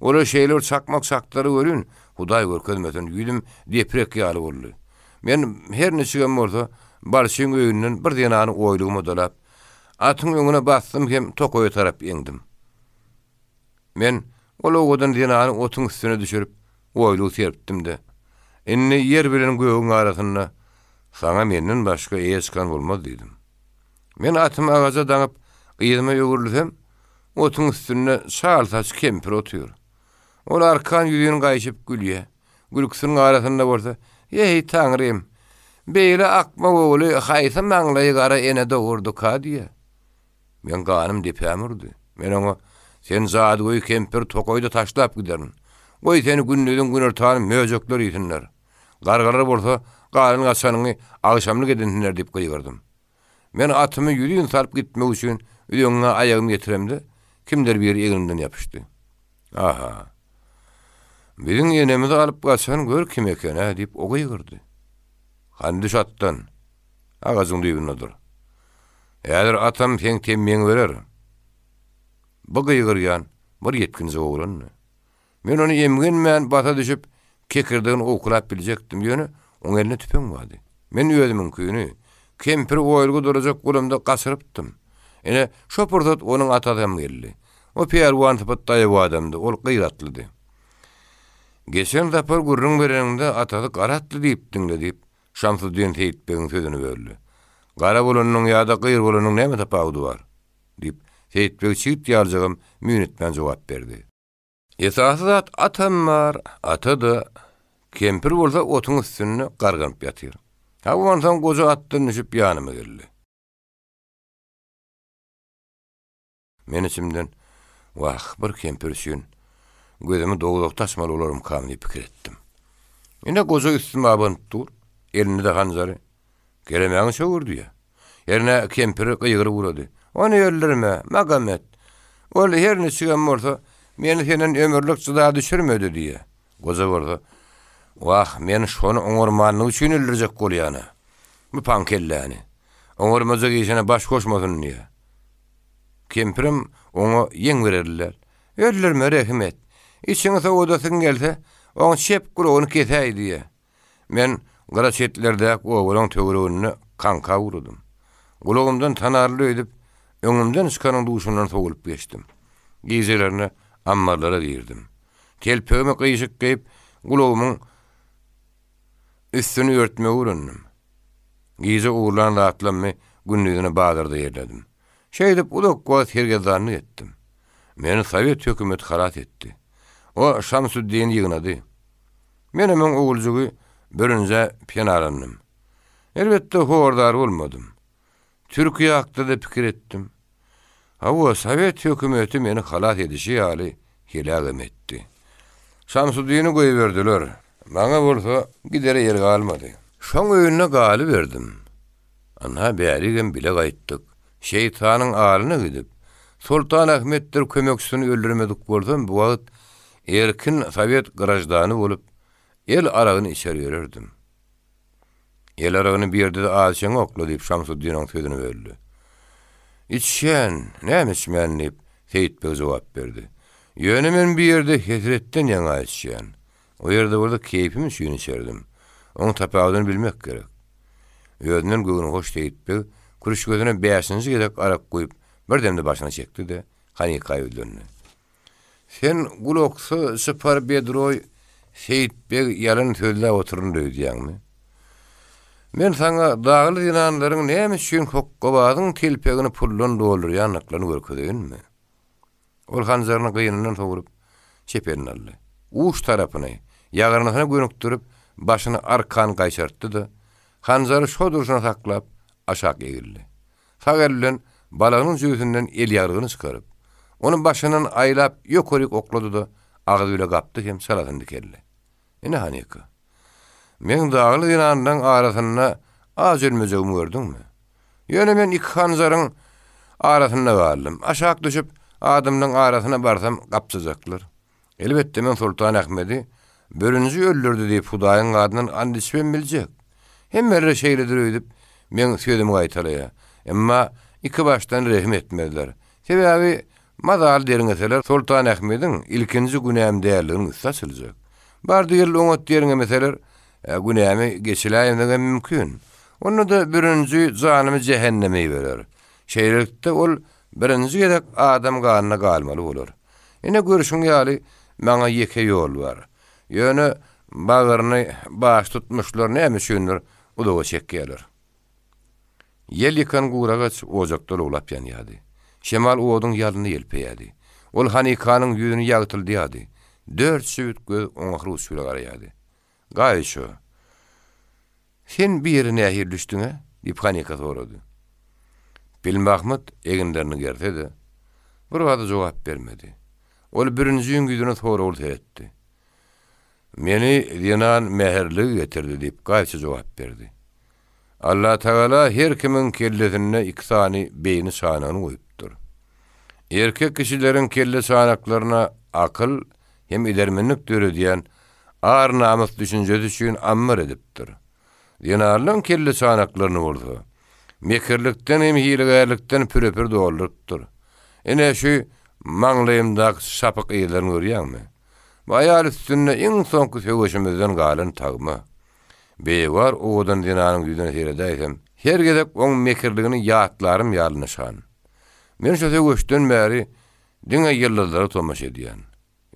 Olar şeýle bir çakmak çakdylar welin, Hudaý görkezmesin, ýüzüm deprek ýaly boldy. Men her niçigem bolsa, balçyň öýünden bir zenany oýlugyma dolap, atyň öňüne basdym hem tokaýa tarap eňdim. Men ol owadan zenany otuň üstüne düşürip, oýlugy serpdim-de, Indi ýer bilen gögüň arasynda saňa menden başga eýe çykan bolmaz diýdim. Men atymy agaja daňyp, yzyma öwrülsem, otuň üstünde çal saç kempir otyr. Ol arkan ýüzüni gaýşyp gülýär. Gülküsiniň arasynda bolsa, Eý, Taňrym! Beýle akmak ogly haýsy maňlaýy gara ene dogurdyka diýýär. Meň ganym depäme urdy. Men oňa, Sen jadygöý kempir tokaýda taşlap giderin. Goý, seni gündiziň günortany möjekler iýsinler. Gargalar bolsa galan-gaçanyňy agşamlyk edinsinler diýip gygyrdym. Men atymy ýüzin salyp gitmek üçin üzeňňä aýagymy ýetiremde, kimdir biri egnimden ýapyşdy. Aha. Biziň enemizi alyp gaçan gör kim eken-ä, diýip, o gygyrdy. Hany düş atdan. Agajyň düýbünde dur. Häzir atam seň temmiňi berer. Bu gygyrýan bir ýetginjek oglandy. Men ony emgenmän basa düşüp, kekirdegini owkalap biljekdim, ýöne oň elinde tüpeň bardy. Men özümiňkini, kempiri oýulga dolajak bolamda gaçyrypdym. Ine, şo pursat onuň atasy hem geldi. O pälwan sypat daýaw adamdy, ol gyr atlydy. Geçen sapar gürrüň bereniňde atasy gara atly diýipdiň-le diýip, Şamsuddin Seýitbegiň sözüni böldi. Gara bolanynyň ýa-da gyr bolanynyň näme tapawudy bar? diýip, Seýitbeg çigit ýalyjagam müýn etmän jogap berdi. Esasy zat atam bar, ata-da, kempir bolsa otuň üstünde garganyp ýatyr. Hawa, onsoň goja atdan düşüp ýanyma geldi. Men içimden, Wah, bir kempir üçin gözümi dowzahda açmaly bolarmykam diýip pikir etdim. Ine, goja üstüme abanyp dur, elinde-de hanjary. Kelemäňi çöwür diýýär. Hernä kempiri gygyryp ugrady. Ony öldürme, Magomet. Ol her niçigem bolsa, meni senden ömürlik jyda düşürmedi diýýär. Goja bolsa, Wah, men şony oňarmanlygy üçin öldürjek bolýan-a. Bu paňkelläni. Oňarmajak işine baş goşmasyn diýýär. Kempirem oňa ýeň bererli däl. Öldürme, rehim et. Içiňi sowadasyň gelse, oň çep gulagyny kesäý diýýär. Men gyra çetlerdäki obalaň töwereginde kaňka ugradym. Gulagymdan tanarly öýdüp, öňümden çykanyň duşundan sowulyp geçdim. Gijelerine ammarlara girdim. Telpegimi gyşyk geýip, gulagymyň üstüni örtmegi öwrendim. Gije ogurlan zatlammy gündizine bazarda ýerledim. Şeýdip uzak wagt sergezdanlyk etdim. Meni sowet hökümeti halas etdi. O Şamsuddini ýygnady. Menem oň oguljygy Bürünje penalandym. Elbetde, hordar bolmadym. Türkiýe hakda-da pikir etdim. Hawa, sowet hökümeti meni halas edişi ýaly helägem etdi. Şamsuddini goýberdiler. Maňa bolsa gidere ýer galmady. Şoň öýünde galyberdim. Ynha, bärigem bile gaýtdyk. Şeýtanyň alyna gidip, Soltan Ahmetdir kömekçisini öldürmedik bolsam, bu wagt erkin sowet graždany bolup, el aragyny içer ýörerdim. El aragyny bir ýerde-de az içeňok-la, diýip, Şamsuddin oň sözüni böldi. Içýän, näme içmän, diýip, Seýitbeg jogap berdi. Ýöne men bu ýerde hesretden ýaňa içýän. O ýerde bolsa keýpim üçin içerdim. Oň tapawudyny bilmek gerek. Özünden göwnühoş Seýitbeg kürüşgesine bäşinji gezek arak guýup, bir demde başyny çekdi-de, Hanika ýüzlendi. Sen gulaksy çypar bedroý Seýitbeg ýalan sözläp otyryn öýdýäňmi? Men saňa dagly zenanlaryň näme üçin hokgabazyň telpegini puldan doldurýandyklaryny görkezeýinmi? Ol hanjaryny gynyndan sogrup, çep eline aldy. Uç tarapyny ýagyrnysyna gönükdirip, başyny arkan gaýşartdy-da, hanjary şo durşuna saklap, aşak egildi. Sag eli bilen balagynyň jübüsinden elýaglygyny çykaryp, ony başyndan aýlap ýokaryk oklady-da, agzy bile gapdy hem çalasyny dikeldi. Ine hanyka. Meň dagly zenanlaň arasynda aç ölmejegimi gördüňmi? Ýöne men iki hanjaryň arasynda galdym. Aşak düşüp, adamlaň arasyna barsam gapjajaklar. Elbetde men Soltan Ahmedi bürünji öldürdi diýip Hudaýyň adyndan and içibem biljek. Hemmeler şeýledir öýdüp, meň sözümi gaýtalaýar. Emma ikibaşdan rehim etmezler. Sebäbi Mazaly derňeseler, Soltan Ahmediň ilkinji günäm däldiginiň üsti açyljak. Bardy-geldi oňat derňemeseler, günämi geçiläýmegem mümkin. Onda-da birinji janymy jähenneme iberer. Şeýlelikde, ol birinji gezek adam ganyna galmaly bolar. Ine, görşüň ýaly, maňa ýeke ýol bar. Ýöne bagryny baş tutmuşlar näme üçindir uzaga çekýärler. Ýel ýykan gury agaç ojakda lowlap ýanýardy. Şemal oduň ýalnyny ýelpeýärdi. Ol Hanikanyň ýüzüni ýagtyldýardy. Dört jübüt göz oňa hyruç bile garaýardy. Gaýço, sen bu ýere nähili düşdüň-ä? diýip Hanika sorady. Pilmahmyt eginlerini gerse-de, birbada jogap bermedi. Ol bürünjiň ýüzüne soragly seretdi. Meni zenan mähirligi getirdi, diýip, Gaýçy jogap berdi. Allatagala her kimiň kellesinde iki sany beýni çanagyny goýupdyr. Erkek kişileriň kelle çanaklaryna akyl hem edermenlik döredýän ar-namys düşünjesi üçin ammar edipdir. Zenanlaryň kelle çanaklaryny bolsa. Mekirlikden hem hilegärlikden pürepür doldurypdyr. Ine, şu maňlaýymdaky şapyk yzlaryny görýäňmi? Bu aýal üstünde iň soňky söweşimizden galan tagma. Beýewar owadan zenanyň ýüzüne seredäýsem, her gezek oň mekirligini ýatlarym ýaly nyşan. Men şo söweşden bäri diňe ýyldyzlara tomaşa edýän.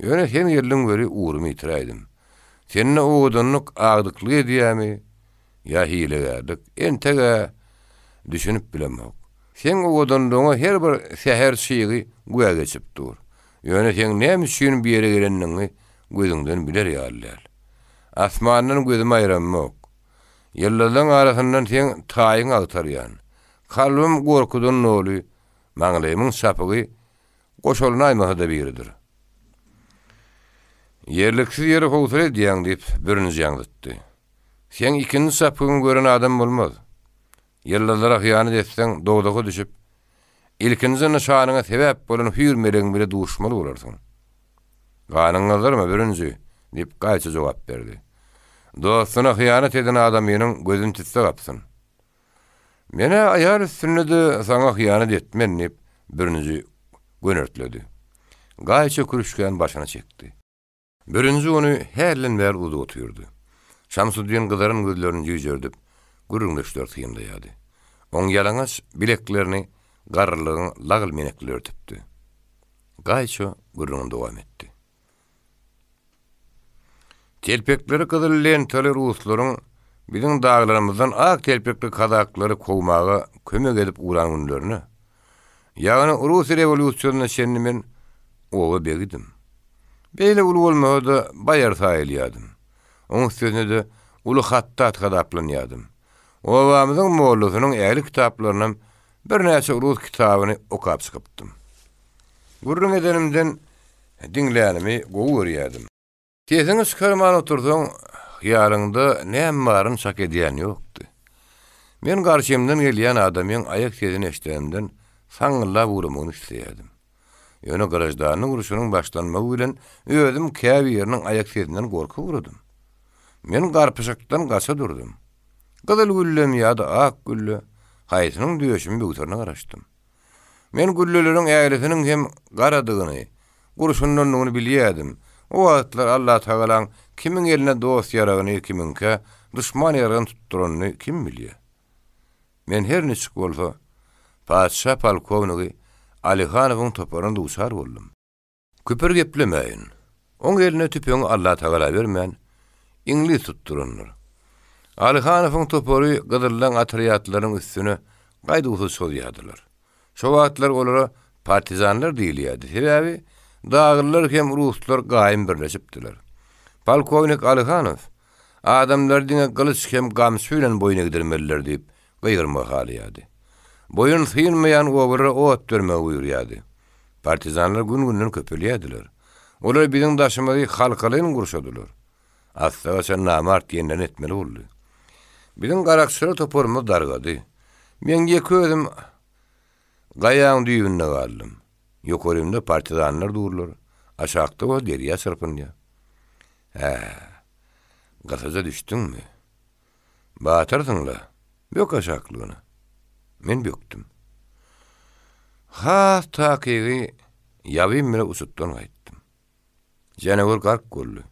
Ýöne sen geldiň weli ugrumy ýitiräýdim. Sende owadanlyk agdyklyk edýämi ýa hilegärlik, enteg-ä düşünip bilemok. Seň owadanlygyňa her bir säher çygy güwä geçip dur. Ýöne seň näme üçin bu ýere gelendigiňi gözüňden biler ýaly däl. Asmandan gözümi aýramok. Ýyldyzlaň arasyndan seň taýyňy agtarýan. Kalbym gorkudan doly, maňlaýymyň çapygy Goşalynaýmasa-da biridir. Ýerliksiz ýere howsala edýäň, diýip, bürünji ýaňzytdy. Seň ikinji çapygyňy gören adam bolmaz. Ýyldyzlara hyýanat etseň, dowzaha düşüp, ilkinji nyşanyňa sebäp bolan hüýr-melegiň bile duşmaly bolarsyň. Ganyňy gyzdyrma, bürünji, diýip, Gaýçy jogap berdi. Dostuna hyýanat eden adamynyň gözüni tüsse gapsyn. Men-ä aýal üstünde-de saňa hyýanat etmen, diýip, bürünji gönertledi. Gaýça kürüşgäni başyna çekdi. Bürünji ony hälden bäri uzadyp otyrdy. Şamsuddin gyzaran gözlerini jüýjerdip, gürrüňdeşleri synlaýardy. Oň ýalaňaç bileklerini garrylygyň lagyl menekleri örtüpdi. Gaýça gürrüňini dowam etdi. Telpekleri gyzyl lentaly ruslaryň biziň daglarymyzdan ak telpekli kazaklary kowmaga kömek edip ugran günlerine, ýagny rus rewolýusiýasyna çenli men oba begidim. Beýle uly bolmasa-da, baýar saýylýardym. Oň üstesine-de uly hatdat hasaplanýardym. Obamyzyň mollasynyň ähli kitaplarynam birnäçe rus kitabyny okap çykypdym. Gürrüň edenimden diňlänimi gowy görýärdim. Sesiňi çykarman otursaň, hyýalyňda näme baryny çak edýän ýokdy. Men garşymdan gelýän adamyň aýak sesini eşidenimden saňňyldap ugramagyny isleýärdim. Ýöne graždanlyk urşunyň başlanmagy bilen özüm käbiriniň aýak sesinden gorkup ugradym. Men garpyşykdan gaça durdum. Gyzyl güllemi ýa-da ak gülle, haýsynyň döşümi böwserine garaşdym. Men gülleleriň ählisiniň hem garadygyny, gurşundandygyny bilýärdim. O wagtlar Allatagalaň kimiň eline dost ýaragyny, kimiňkä duşman ýaragyny tutduranyny kim bilýär? Men her niçik bolsa, patyşa polkownigi Alyhanowyň toparyna duçar boldum. Küpür geplemäýin. Oň eline tüpeňi Allatagala bermän, iňlis tutdurandyr. Alyhanowyň topary gyzyllaň otrýadlarynyň üstüne gaýduwsyz çozýardylar. Şo wagtlar olara partizanlar diýilýärdi, sebäbi daglylar hem ruslar gaýym birleşipdiler. Polkownik Alyhanow, Adamlary diňe gylyç hem gamçy bilen boýun egdirmelidir diýip, gygyrmagy halaýardy. Boýun synmaýan obalara ot bermegi buýurýardy. Partizanlar gün-günden köpelýärdiler. Olar biziň daşymyzy halkalaýyn gurşadylar. Assa gaçan namart diýenlerini etmeli boldy. Biziň garakçylar toparymyz dargady. Meň ýeke özüm gaýaň düýbünde galdym. Ýokarymda partizanlar durlar, aşakda bolsa derýa çyrpynýar. Hä, gysaja düşdüňmi? Batyrsyň-la, bök aşaklygyna. Men bökdüm. Has takygy, ýabym bile uçutdan gaýtdym. Janawer gark boldy.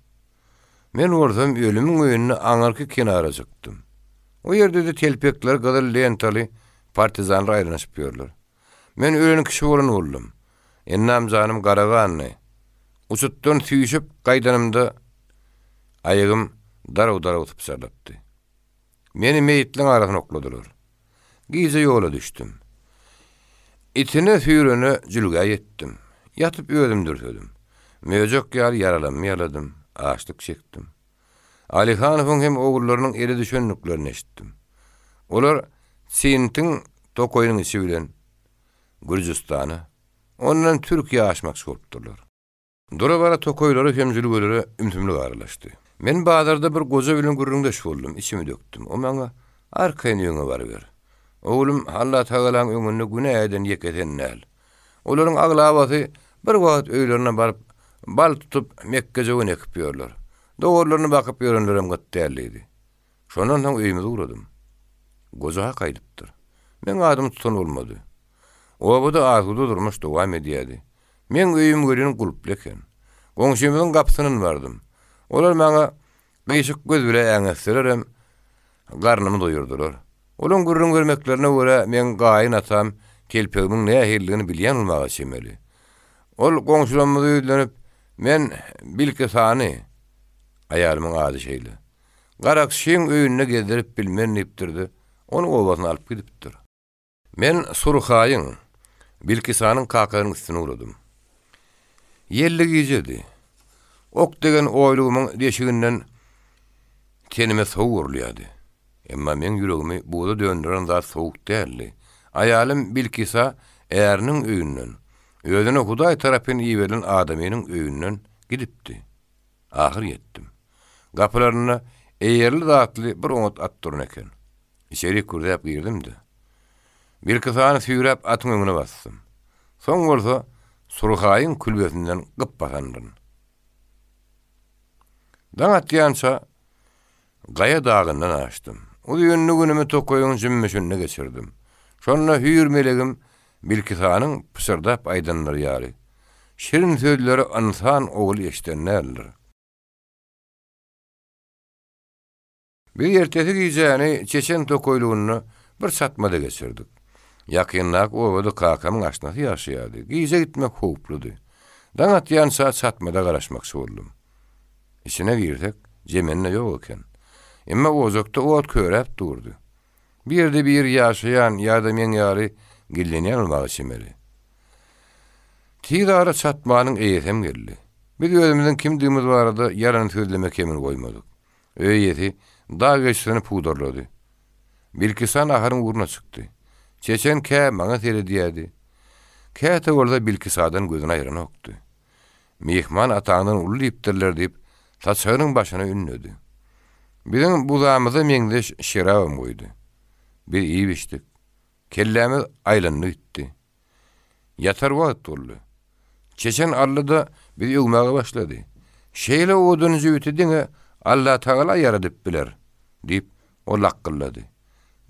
Men bolsam ölümiň öýünde aňyrky kenara çykdym. O ýerde-de telpekleri gyzyl lentaly partizanlar aýlanyşyp ýörler. Men ölen kişi bolan boldum. Ennam janym gara gandy. Uçutdan süýşüp gaýdanymda aýagym daraw-daraw sypjyrlapdy. Meni meýitleň arasyna okladylar. Gije ýola düşdüm. Itine süýrene jülgä ýetdim. Ýatyp özüm dürsedim. Möjek ýaly ýaralanmy ýaladym, açlyk çekdim. Alyhanowyň hem ogullarynyň ele düşendiklerini eşitdim. Olar Sintiň tokaýynyň içi bilen Gürjüstana, ondan Türkiýä aşmakçy bolupdyrlar. Dura-bara tokaýlara hem jülgelere ümsümlik aralaşdy. Men bazarda bir goja bilen gürrüňdeş boldum, içimi dökdüm. O maňa, Arkaýyn öýüňe baryber. Oglum, Allatagalaň öňünde günä eden ýeke sen däl. Olaryň aglabasy bir wagt öýlerine baryp, bal tutup, mekgejöwen ekip ýörler. Dowarlaryny bakyp ýörenlerem gyt däl diýdi. Şondan soň öýümize ugradym. Goja hak aýdypdyr. Meň adymy tutan bolmady. Obada asuda durmuş dowam edýärdi. Meň öýüm welin gulply eken. Goňşymyzyň gapysyndan bardym. Olar maňa gyşyk göz bile äňetselerem, garnymy doýurdylar. Olaň gürrüň bermeklerine görä, meň gaýyn atam telpegimiň nähilidigini bilýän bolmaga çemeli. Ol goňşularymyza ýüzlenip, Men Bilkisany, aýalymyň ady şeýle, garakçyň öýünde gezdirip bilmen diýipdir-de, ony obasyna alyp gidipdir. Men Surhaýyň, Bilkisanyň kakasynyň üstüne ugradym. Ýelli gijedi. Ok degen oýlugymyň deşiginden tenime sowuk urulýardy. Emma meň ýüregimi buza dönderen zat sowuk däldi. Aýalym Bilkisa äriniň öýünden, özüne Hudaý tarapyn iberilen adamynyň öýünden gidipdi. Ahyr ýetdim. Gapylarynda eýerli-zatly bir oňat at duran eken. Içerik kürzäp girdim-de, birki sany süýräp atyň öňüne basdym. Soň bolsa Surhaýyň külbesinden gyp basandyryn. Daň atýança Gaýa dagyndan aşdym. Uzynly günümi tokaýyň jümmüşinde geçirdim. Şonda hüýr-melegim Bilkisanyň pyşyrdap aýdanlary ýaly, şirin sözleri ynsan ogly eşiden däldir. Biz ertesi gijäni çeçen tokaýlygynda bir çatmada geçirdik. Ýakyndaky obada kakamyň aşnasy ýaşaýardy. Gije gitmek howpludy. Daň atýança çatmada garaşmakçy boldum. Içine girsek, jemende ýok eken. Emma ojakda ot köräp durdy. Bu ýerde biri ýaşaýan ýa-da meň ýaly gizlenýän bolmaga çemeli. Tiz ara çatmanyň eýesem geldi. Biz özümiziň kimdigimiz barada ýalan sözleme kemini goýmadyk. Öý eýesi dag geçisini pudarlady. Bilkisan ahyryň ugruna çykdy. Çeçen kä maňa seredýärdi. Käte bolsa Bilkisadan gözüni aýranokdy. Myhman ataňdan uly diýipdirler diýip, saçagynyň başyna ündedi. Biziň buzamyza meňzeş şerabam guýdy. Biz iýip-içdik. Kellämiz aýlandy gitdi. Ýatar wagt boldy. Çeçen aldy-da, bizi öwmäge başlady. Şeýle owadan jübüti diňe Allatagala ýaradyp biler, diýip, ol lakgyldady.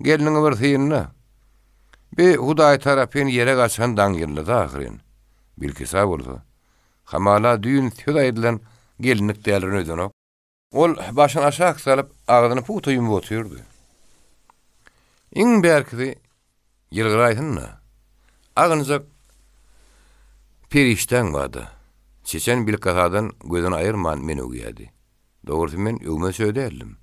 Gelniňi bir synla. Bi Hudaý tarapyn ýere gaçan daň ýyldyzy ahyryn. Bilkisa bolsa, hamala düýn söz aýdylan gelinlik däldirin öýdenok. Ol başyny aşak salyp, agzyny pugta ýumup otyrdy. Iň bärkisi ýylgyraýsyn-da. Agynjak perişdäň bar-da. Çeçen Bilkasadan gözüni aýyrman meni öwýärdi. Dogrusy men öwmezçe däldim.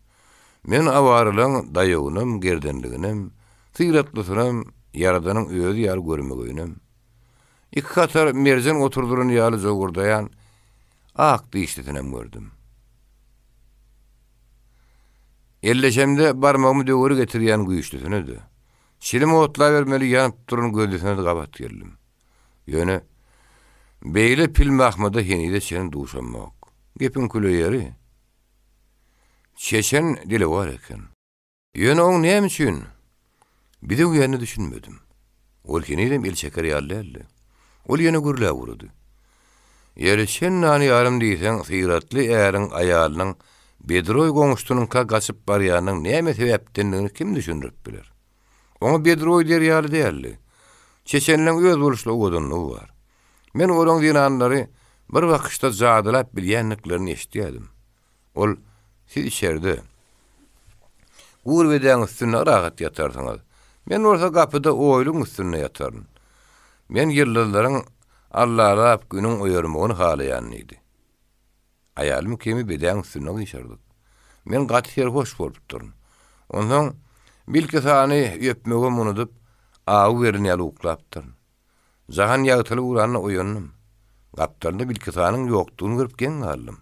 Men awaralaň daýawynam, gerdenliginem, syratlysynam, Ýaradanyň özi ýaly görmegeýinem. Iki hatar merjen oturdylan ýaly jowurdaýan ak dişlisinem gördüm. Elleşemde barmagymy döwür getirýän güýçlüsine-de, çilim otlabermeli ýanyp duran gözlüsine-de gabat geldim. Ýöne beýle pilmahmyda henize çenli duşamok. Gepiň küle ýeri, çeçen dilewar eken. Ýöne oň näme üçin bize öwýänine düşünmedim. Ol henizem el çeker ýaly däldi. Ol ýene gürläp ugrady. Ýeri çen nany ýarym diýseň, syratly äriň aýalynyň bedroý goňşusynyňka gaçyp barýanynyň näme sebäpdendigini kim düşündirip biler? Oňa bedroý diýer ýaly däldi. Çeçenleň özboluşly owadanlygy bar. Men olaň zenanlary bir bakyşda jadylap bilýändiklerini eşidýärdim. Ol, Siz içerde, gur bedäň üstünde rahat ýatarsyňyz. Men bolsa gapyda oýlugyň üstünde ýataryn. Men ýyldyzlaryň allalap günüň oýarmagyny halaýan diýdi. Aýalym ikimiz bedäň üstünde gyşardyk. Men gaty serhoş bolupdyryn. Onsoň Bilkisany öpmegem unudyp, awy berlen ýaly uklapdyryn. Jahan ýagtylyp ugranda oýandym. Gapdalynda Bilkisanyň ýokdugyny görüp geň galdym.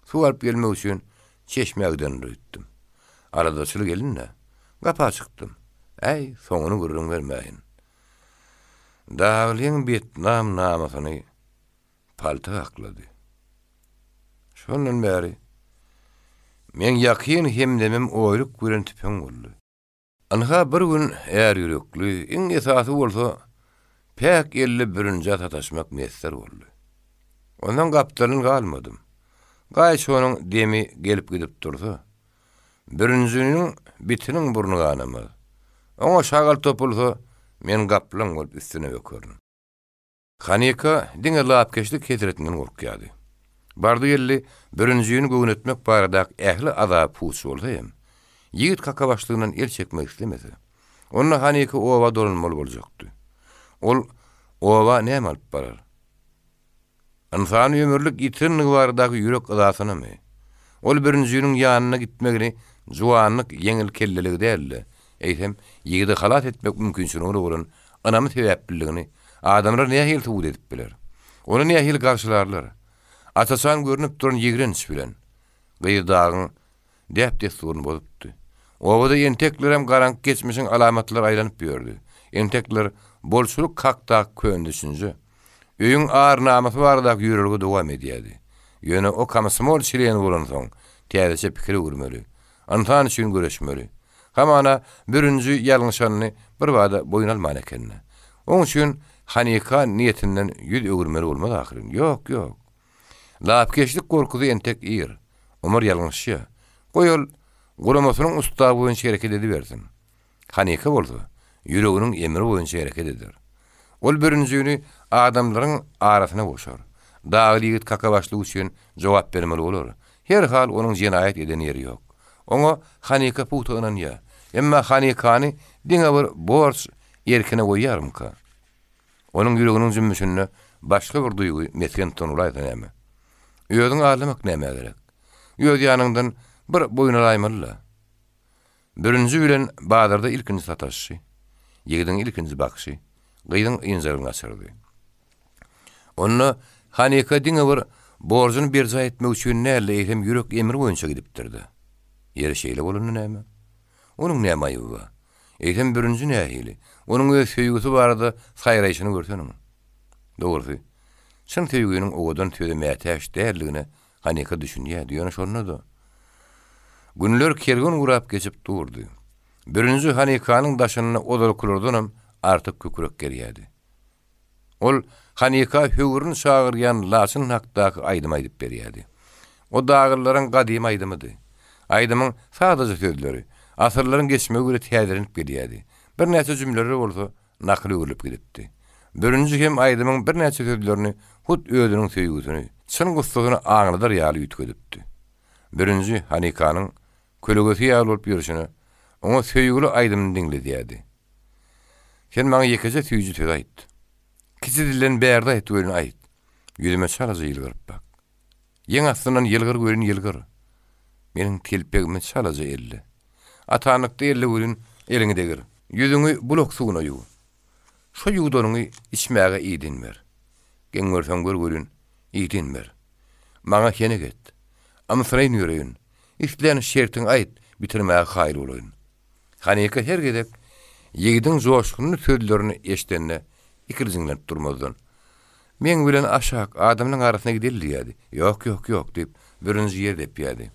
Suw alyp gelmek üçin çeşmä gidendir öýtdüm. Aladaçyl gelin-dä. Gapa çykdym. Äý, soňuny gürrüň bermäýin. Daglyň betnam namysyny palta gaklady. Şondan bäri meň ýakyn hemdemim oýluk bilen tüpeň boldy. Ynha bir gün är ýürekli, iň esasy bolsa, päk elli bürünje sataşmak miýesser boldy. Ondan gapdalyn galmadym. Gaýçynyň demi gelip-gidip dursa, bürünjiniň bitiniň burny ganamaz. Oňa şagal topulsa, men gaplaň bolup üstüne bökerin. Hanika diňe lapykeçlik hesretinden gorkýardy. Bardy-geldi bürünjini göwnetmek baradaky ähli azaby puç bolsa hem, ýigit kakabaşlygyndan el çekmek islemese, onda Hanika oba dolanmaly boljakdy. Ol oba näme alyp barar? Ynsany ömürlik ýitirenligi baradaky ýürek yzasynamy? Ol bürünjiniň ýanyna gitmegini juwanlyk ýeňil kelleligi däl-de, eýsem, ýigidi halas etmek mümkinçiligine bolan ynamy sebäpliligini adamlar nähili subut edip biler? Ony nähili garşylarlar? Aç-açan görnüp duran ýigrenç bilen, gyz dagyň däp-dessuryny bozupdy. Obada enteklerem garaňky geçmişiň alamatlary aýlanyp ýördi. Entekler bolçulyk hakdaky köne düşünje, öýüň ar-namysy baradaky ýörelge dowam edýärdi. Ýöne o komsomol çleni bolansoň, täzeçe pikir öwürmeli. Ynsan üçin göreşmeli. Hamana bürünji ýalňyşanyny birbada boýun alman eken-dä. Oň üçin Hanika niýetinden ýüz öwürmeli bolmaz ahyryn. Ýok, ýok. Lapykeçlik gorkusy entek ir. Omar ýalňyşýar. Goý ol guramasynyň ustawy boýunça hereket edibersin. Hanika bolsa, ýüreginiň emri boýunça hereket eder. Ol bürünjini adamlaryň arasyna goşar. Dagly ýigit kakabaşlygy üçin jogap bermeli bolar. Her hal onuň jenaýat eden ýeri ýok. Oňa Hanika pugta ynanýar. Emma Hanikany diňe bir borç erkine goýýarmyka? Onuň ýüreginiň jümmüşinde başga bir duýgy mesgen tutan bolaýsa näme? Özüňi aldamak nämä gerek? Öz ýanyňdan bir boýun alaýmaly-la. Bürünji bilen bazarda ilkinji sataşyşy, ýigidiň ilkinji bakyşy gyzyň ynjalygyny gaçyrdy. Onda Hanika diňe bir borjuny berjaý etmek üçin däl-de, eýsem ýürek emri boýunça gidipdir-de. Ýeri şeýle bolanda näme? Onuň näme aýyby bar? Eýsem bürünji nähili? Onuň öz söýgüsi barada saýraýşyny görseniň. Dogrusy, çyn söýginiň owadan söze mätäç däldigine Hanika düşünýärdi, ýöne şonda-da. Günler kerwen gurap geçip durdy. Bürünji Hanikanyň daşynda ozalkylardanam artyk kükrek gerýärdi. Ol Hanika höwrüni çagyrýan laçyn hakdaky aýdymy aýdyp berýärdi. O daglylaryň gadymy aýdymydy. Aýdymyň sadaja sözleri, asyrlaryň geçmegi bile täzelenip gelýärdi. Birnäçe jümleleri bolsa nakyl öwrülip gidipdi. Bürünji hem aýdymyň birnäçe sözlerini hut özüniň söýgüsini, çyn gussasyny aňladar ýaly üýtgedipdi. Bürünji Hanikanyň kölegesi ýaly bolup ýörşüne, oňa söýgüli aýdymyny diňledýärdi. Sen maňa ýekeje süýji söz aýt. Kiçi dilden bärde aýt welin aýt. Ýüzüme çalaja ýylgyryp bak. Ýeň astyndan ýylgyr welin ýylgyr. Meniň telpegimi çalaja elle. Atanlykda elle welin eliňi degir. Ýüzüňi bulak suwuna ýuw. Şo ýuwdanyňy içmäge idin ber. Geň görseň gör welin, idin ber. Maňa henek et. Ymsyraýyn ýöreýin. Islän şertiňi aýt, bitirmäge kaýyl bolaýyn. Hanika her gezek ýigidiň joşgunly sözlerini eşidende ikirjiňlenip durmazdan, Meň bilen aşak, adamlaň arasyna gideli diýýärdi. Ýok, ýok, ýok, diýip, bürünji ýer depýärdi.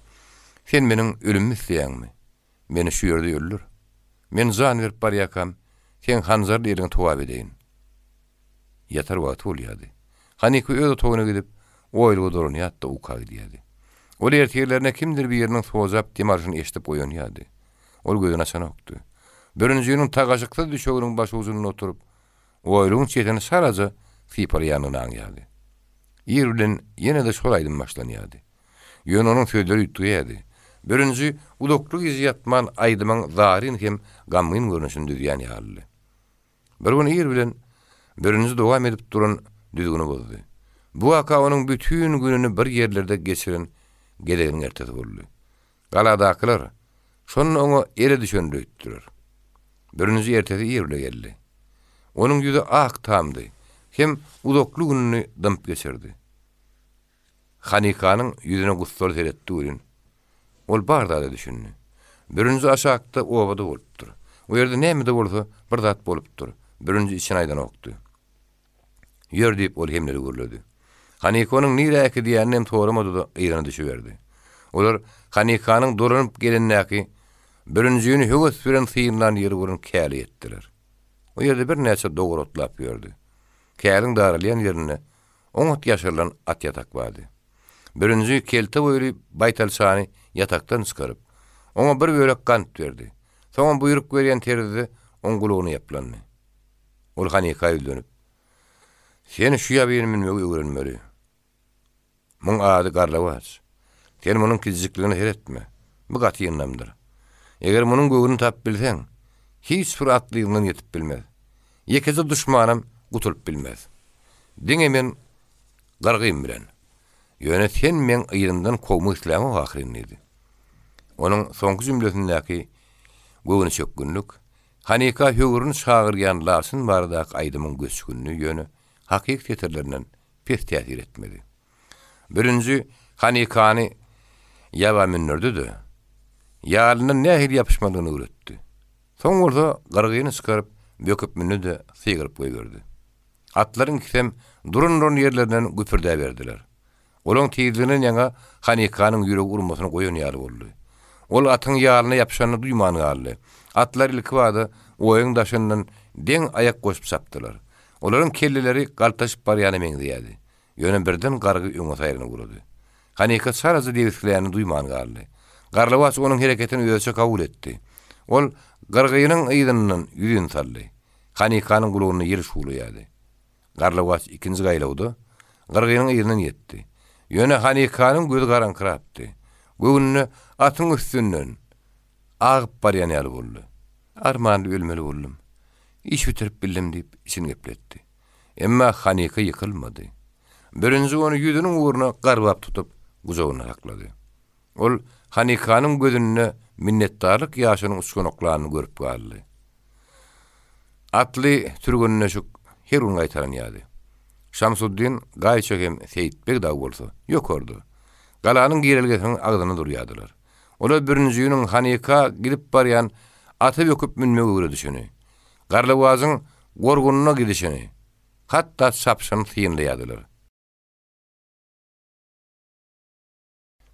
Sen meniň ölümimi isleýäňmi? Meni şu ýerde öldür. Men jan berip barýarkam, seň hanjarly eliňi togap edeýin. Ýatar wagty bolýardy. Hanika öz otagyna gidip, oýluga dolanýardy-da uka gidýärdi. Ol ertirlerine kimdir biriniň sojap dem alşyny eşidip oýanýardy. Ol gözüni açanokdy. Bürünjiniň tagaşyksyz düşeginiň başujunda oturyp, oýlugyň çetini çalaja sypalaýanyny aňýardy. Ir bilen ýene-de şol aýdym başlanýardy. Ýöne onuň sözleri üýtgeýärdi. Bürünji uzakly gije ýatman aýdymyň zaryn hem gamgyn görnüşini düzýän ýalydy. Bir gün ir bilen birinji dowam edip duran düzgüni bozdy. Bu waka onuň bütin gününi bir ýerlerde geçiren gezeginiň ertesi boldy. Galadakylar şonda oňa ele düşendir öýtdüler. Birinji ertesi ir bile geldi. Onuň ýüzi ak tamdy hem uzakly gününi dymyp geçirdi. Hanikanyň ýüzüne gussaly seretdi welin, ol bar zada düşündi. Bürünji aşakda obada bolupdyr. O ýerde näme-de bolsa bir zat bolupdyr. Bürünji içini aýdanokdy. Ýör diýip, ol hemleli gürledi. Hanika onuň nirä äkidýänini hem soramady-da, yzyna düşüberdi. Olar Hanikanyň dolanyp gelendäki Bürünjini höwes bilen synlan ýeri bolan käle ýetdiler. O ýerde birnäçe dowar otlap ýördi. Käliň daralýan ýerinde Oňat ýaşarylan at ýatak bardy. Bürünji kelte boýly baýtalçany ýatakdan çykaryp, oňa bir bölek gant berdi. Soňam buýruk berýän terzde. oň gulagyna ýaplandy. Ol Hanika ýüzlenip, Sen şu ýabyny münmegi öwrenmeli. Muň ady garlawaç. Sen munuň kiçijikligine seretme. Bu gaty ýyndamdyr. Eger munuň göwnüni tapyp bilseň, hiç bir atly yzyňdan ýetip bilmez. Ýekeje duşmanam gutulyp bilmez. Diňe men gyrgym bilen. Ýöne sen meň yzymdan kowmak isläňok ahyryn diýdi. Onuň soňky jümlesindäki göwnüçökgünlik, Hanika höwrüni çagyrýan laçyn baradaky aýdymyň göçgünli, ýöne hakyky setirlerinden pes täsir etmedi. Bürünji Hanikany ýaba mündürdi-de, ýalyndan nähili ýapyşmalydygyny öwretdi. Soň bolsa gyrgyny çykaryp, böküp mündi-de, sygyryp goýberdi. Atlaryň ikisem duran-duran ýerlerinden güpürdäberdiler. Olaň tizliginden ýaňa Hanikanyň ýüregi urmasyny goýan ýaly boldy. Ol atyň ýalyna ýapyşanyny duýman galdy. Atlar ilkibada oýuň daşyndan deň aýak goşup çapdylar. Olaryň kelleleri galtaşyp barýana meňzeýärdi. Ýöne birden gargy öňe saýlanyp ugrady. Hanika çalaja debisgilänini duýman galdy. Garlawaç onuň hereketini özüçe kabul etdi. Ol gyrgynyň yzyndan ýüzin saldy. Hanikanyň gulagynda ýel şuwlaýardy. Garlawaç ikinji gaýlawda gyrgynyň yzyndan ýetdi. Ýöne Hanikanyň gözi garaňkyrapdy. Göwnüne atyň üstünden agyp barýan ýaly boldy. Armanly ölmeli boldum. Iş bitirip bildim diýip, içini gepletdi. Emma Hanika ýykylmady. Birinji ony ýüzüniň ugruna garbap tutup, gujagynda saklady. Ol Hanikanyň gözünde minnetdarlyk ýaşynyň uçganaklanyny görüp galdy. Atly türgenleşik her gün gaýtalanýardy. Şamsuddin Gaýça hem Seýit beg dagy bolsa, ýokarda, galanyň girelgesiniň agzynda durýardylar. Olar bürünjiniň Hanika gidip barýan ata böküp münmegi öwredişini, Garlawajyň gorgunyna gidişini, hatda çapyşyny synlaýardylar.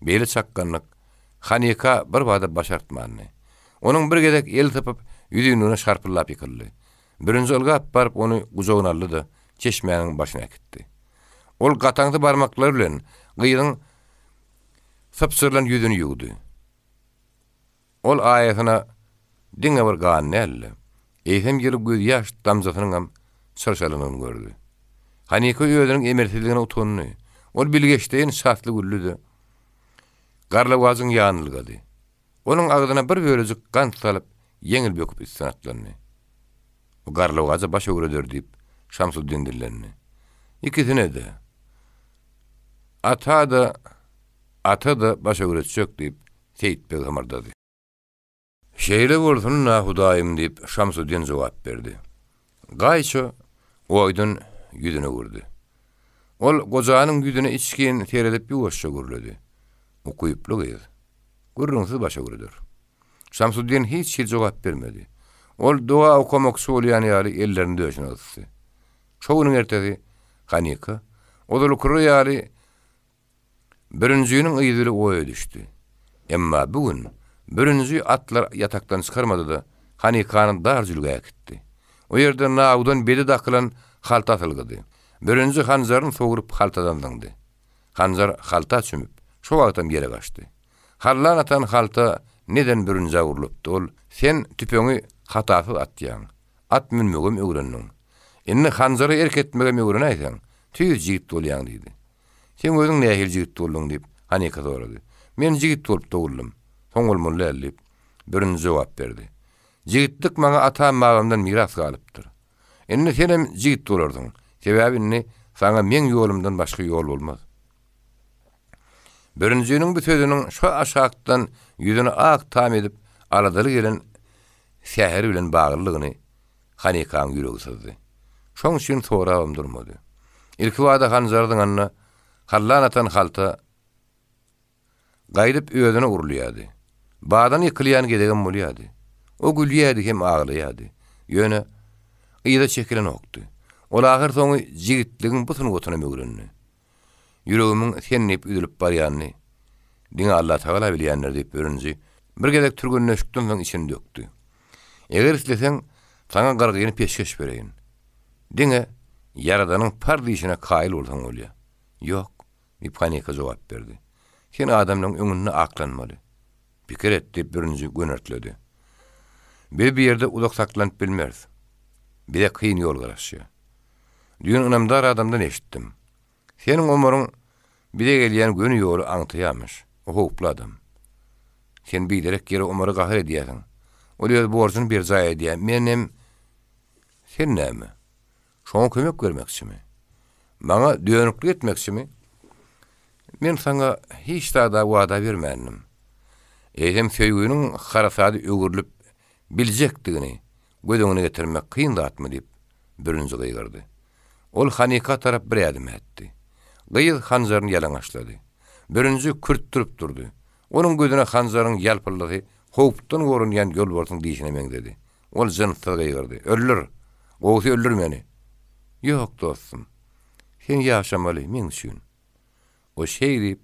Beýle çakganlyk Hanika birbada başartmandy. Onuň bir gezek el sypyp, ýüzünligine şarpyldap ýykyldy. Bürünji ylgap baryp ony gujagyna aldy-da, çeşmäniň başyna äkitdi. Ol gataňsy barmaklary bilen gyzyň sypjyrylan ýüzüni ýuwdy. Ol aýasyna diňe bir gan däl-de, eýsem ýyly gözýaş damjasynyňam çyrşalanyny gördi. Hanika özüniň emelsizligine utandy. Ol bilgeşleýin şatly güldi-de, garlawajyň ýanyna ylgady. Onuň agzyna bir bölejik gant salyp, ýeňil böküp üstüne atlandy. Bu garlawaja baş öwreder diýip, Şamsuddin dillendi. Ikisine-de, ata-da, ata-da baş öwretjek diýip, Seýit beg hymyrdady. Şeýle bolsun-da, Hudaýym, diýip, Şamsuddin jogap berdi. Gaýça oýdan ýüzüni öwürdi. Ol gojanyň ýüzüne içgin seredip ýuwaşja gürledi. Ukyply gyz. Gürrüňsiz başa öwreder. Şamsuddin hiç hili jogap bermedi. Ol doga okamakçy bolýan ýaly ellerini döşüne gysdy. Şo günüň ertesi Hanika ozalkyry ýaly Bürünjiniň yzy bile oýa düşdi. Emma bu gün Bürünji atlar ýatakdan çykarmady-da, Hanikany dar jülgä äkitdi. O ýerde nawudan bede dakylan halta asylgydy. Bürünji hanjaryny sogrup haltadan zyňdy. Hanjar halta çümüp, şo wagtam ýere gaçdy. Hallan atan halta neden bürünjä urlupdy, ol, Sen tüpeňi hatasyz atýaň. At münmegem öwrendiň. Indi hanjara erk etmegem öwrenäýseň, tüýs jigit bolýaň diýdi. Seň özüň nähili jigit bolduň diýip, Hanika sorady. Men jigit bolup doguldym. Soň bolmaly däl diýip, Bürünji jogap berdi. Jigitlik maňa atam-babamdan miras galypdyr. Indi senem jigit bolarsyň. Sebäbi indi saňa meň ýolumdan başga ýol bolmaz. Bürünjiniň bu sözüniň şo aşakdan ýüzüni ak tam edip aladaly gelen Säher bilen baglydygyny Hanikaň ýüregi syzdy. Şoň üçin sorabam durmady. Ilkibada hanjary zyňanda hallan atan halta gaýdyp özüne urulýardy. Badan ýykylýan gezegem bolýardy. O gülýärdi hem aglaýardy. Ýöne yza çekilenokdy. Ol ahyrsoňy jigitligiň bu sungatynam öwrendi. Ýüregimiň sen diýip üzülip barýanyny diňe Allatagala bilýändir diýip bürünji bir gezek türgenleşikden soň içini dökdi. Eger isleseň, saňa gyrgyny peşgeş bereýin. Diňe Ýaradanyň parz işine kaýyl bolsaň bolýar. Ýok, diýip Hanika jogap berdi. Sen adamlaryň öňünde aklanmaly. Pikir et, diýip bürünji gönertledi. Biz bu ýerde uzak saklanyp bilmeris. Bize kyn ýol garaşýar. Düýn ynamdar adamdan eşitdim. Seniň Omaryň bize gelýän göni ýoly aňtaýarmyş. O howply adam. Sen biderek ýere Omary gahar edýärsiň. Ol öz borjuny berjaý edýär. Menem Sen näme? Şoňa kömek bermekçimi? Maňa dönüklik etmekçimi? Men saňa hiç zada wada bermändim. Eýsem söýginiň harasada öwrülip biljekdigini göz öňüne getirmek kyn zatmy diýip, Bürünji gygyrdy. Ol Hanika tarap bir ädim ätdi. Gyz hanjaryny ýalaňaçlady. Bürünji kürtdürip durdy. Onuň gözüne hanjaryň ýalpyldysy howpdan gorunýan ýolbarsyň dişine meňzedi. Ol jynssyz gygyrdy. Öldür! Gowusy öldür meni! Ýok, dostum. Sen ýaşamaly, meň üçin. O şeý diýip,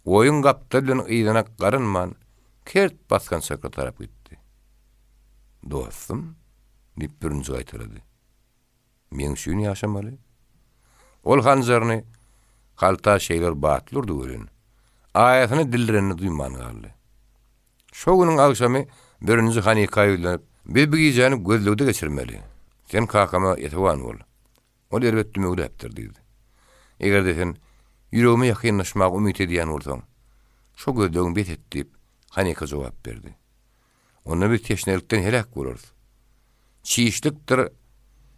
oýuň gapdaly bilen yzyna garynman, kert basgançakla tarap gitdi. Dostum? diýip, bürünji gaýtalady. Meň üçin ýaşamaly. Ol hanjaryny halta şeýle bir batly urdy welin, aýasyny dildirenini duýman galdy. Şo günüň agşamy birinji Hanika ýüzlenip, Biz bu gijäni gözlegde geçirmeli. Sen kakama esewan bol. Ol erbet dümewläpdir diýdi. Eger-de sen ýüregime ýakynlaşmaga umyt edýän bolsaň, şo gözlegiňi bes et diýip, Hanika jogap berdi. Onda biz teşnelikden heläk bolarys. Çişlikdir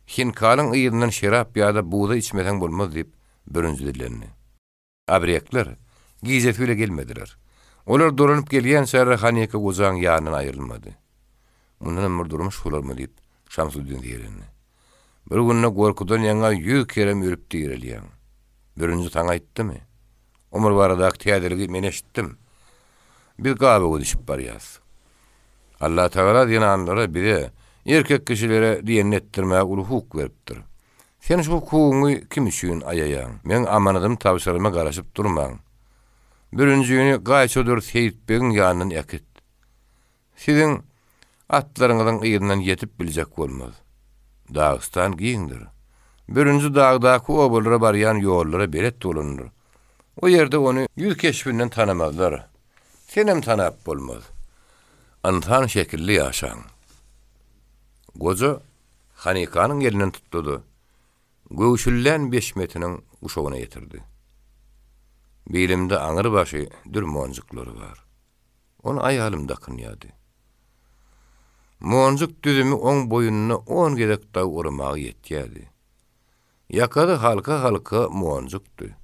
hinkalyň yzyndan şerap ýa-da buza içmeseň bolmaz diýip, bürünji dillendi. Abrekler gijesi bile gelmediler. Olar dolanyp gelýänçäler Hanika gojaň ýanyndan aýrylmady. Mundanam bir durmuş bolarmy diýip, Şamsuddin zeýrendi. Bir günde gorkudan ýaňa ýüz kerem ölüp direlýäň. Bürünji saňa aýtdymy? Omar baradaky täzeligi men eşitdim. Biz gabawa düşüp barýas. Allatagala zenanlara, bize, erkek kişilere diýenini etdirmäge uly hukuk beripdir. Sen şu hukugyňy kim üçin aýaýaň? Meň amanadym tabşyryma garaşyp durmaň. Bürünjini Gaýçadyr Seýit begiň ýanyndan äkit. Siziň atlaryňyzyň yzyndan ýetip biljek bolmaz. Dagystan giňdir. Bürünji dagdaky obalara barýan ýollara belet bolandyr. O ýerde ony ýüz keşbinden tanamazlar. Senem tanap bolmaz. Ynsan şekilli ýaşaň. Goja Hanikanyň elinden tutdy-da, göwşüllän beşmetiniň guşagyna ýetirdi. Bilimde aňrybaşy dür monjuklary bar. Ony aýalym dakynýardy. Monjuk düzümi oň boýnuna on gezek dagy oramaga ýetýärdi. Ýakasy halka-halka monjukdy.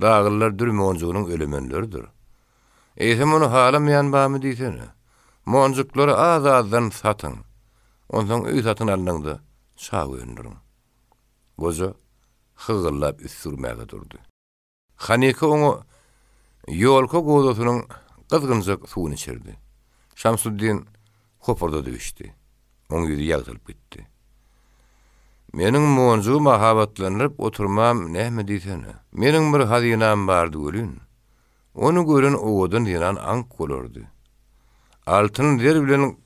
Daglylar dür monjugynyň ölemenleridir. Eýsem ony halamaýan barmy diýsene. Monjuklary az-azdan satyň. Onsoň öý satyn alnyňda çag öndüriň. Goja hygyllap üsgürmäge durdy. Hanika oňa ýolka gozasynyň gyzgynjak suwuny içirdi. Şamsuddin hopurdadyp içdi. Oň ýüzi ýagtylyp gitdi. Meniň monjugy mahabatlandyryp oturmam näme diýsene. Meniň bir hazynam bardy welin, ony gören owadan zenan aňk bolardy. Altyn zer bilen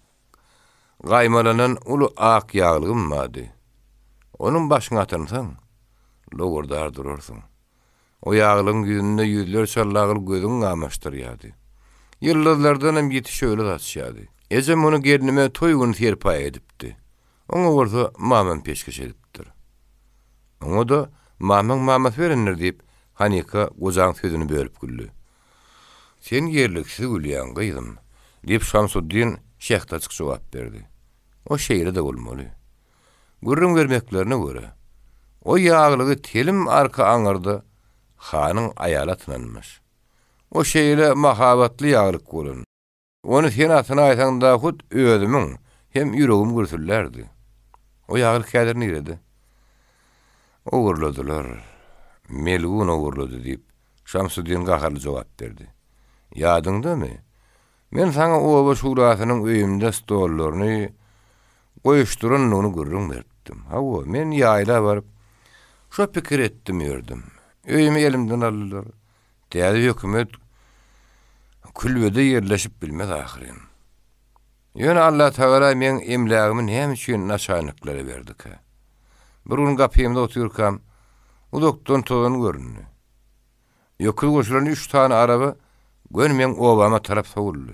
Gaýmalanan uly ak ýaglygym bardy. Onuň başyňa atynsaň, lowurdar durarsyň. O ýaglygyň ýüzünde ýüzlerçe lagyl gözüňi gamaşdyrýardy. Ýyldyzlardanam ýiti şöhle saçýardy. Ejem ony gelnime toý güni serpaý edipdi. Oňa bolsa mamam peşgeş edipdir. Oňa-da mamaň mamasy berendir diýip, Hanika gojaň sözüni bölüp güldi. Sen ýerliksiz gülýäň, gyzym, diýip, Şamsuddin şähdaçyk jogap berdi. O şeýle-de bolmaly. Gürrüň bermeklerine görä, o ýaglygy telim arka aňyrda hanyň aýaly atynanmyş. O şeýle mahabatly ýaglyk bolan. Ony sen atynaýsaň-da hut özümiň hem ýüregim gürsüldärdi. O ýaglyk häzir nirede? Ogurladylar. Melgun ogurlady, diýip, Şamsuddin gaharly jogap berdi. Ýadyňdamy? Men saňa oba şurasynyň öýümde stollaryny goýuşdyranyny gürrüň beripdim. Hawa, men ýaýla baryp, şo pikiri etdim ýördüm. Öýümi elimden aldylar. Täze hökümet külbede ýerleşip bilmez ahyryn. Ýöne Allatagala meň emlägimi näme üçin naçalniklere berdikä? Bir gün gapymda otyrkam, uzakdan tozan göründi. Öküz goşulan üç sany araba göni meň obama tarap sowuldy.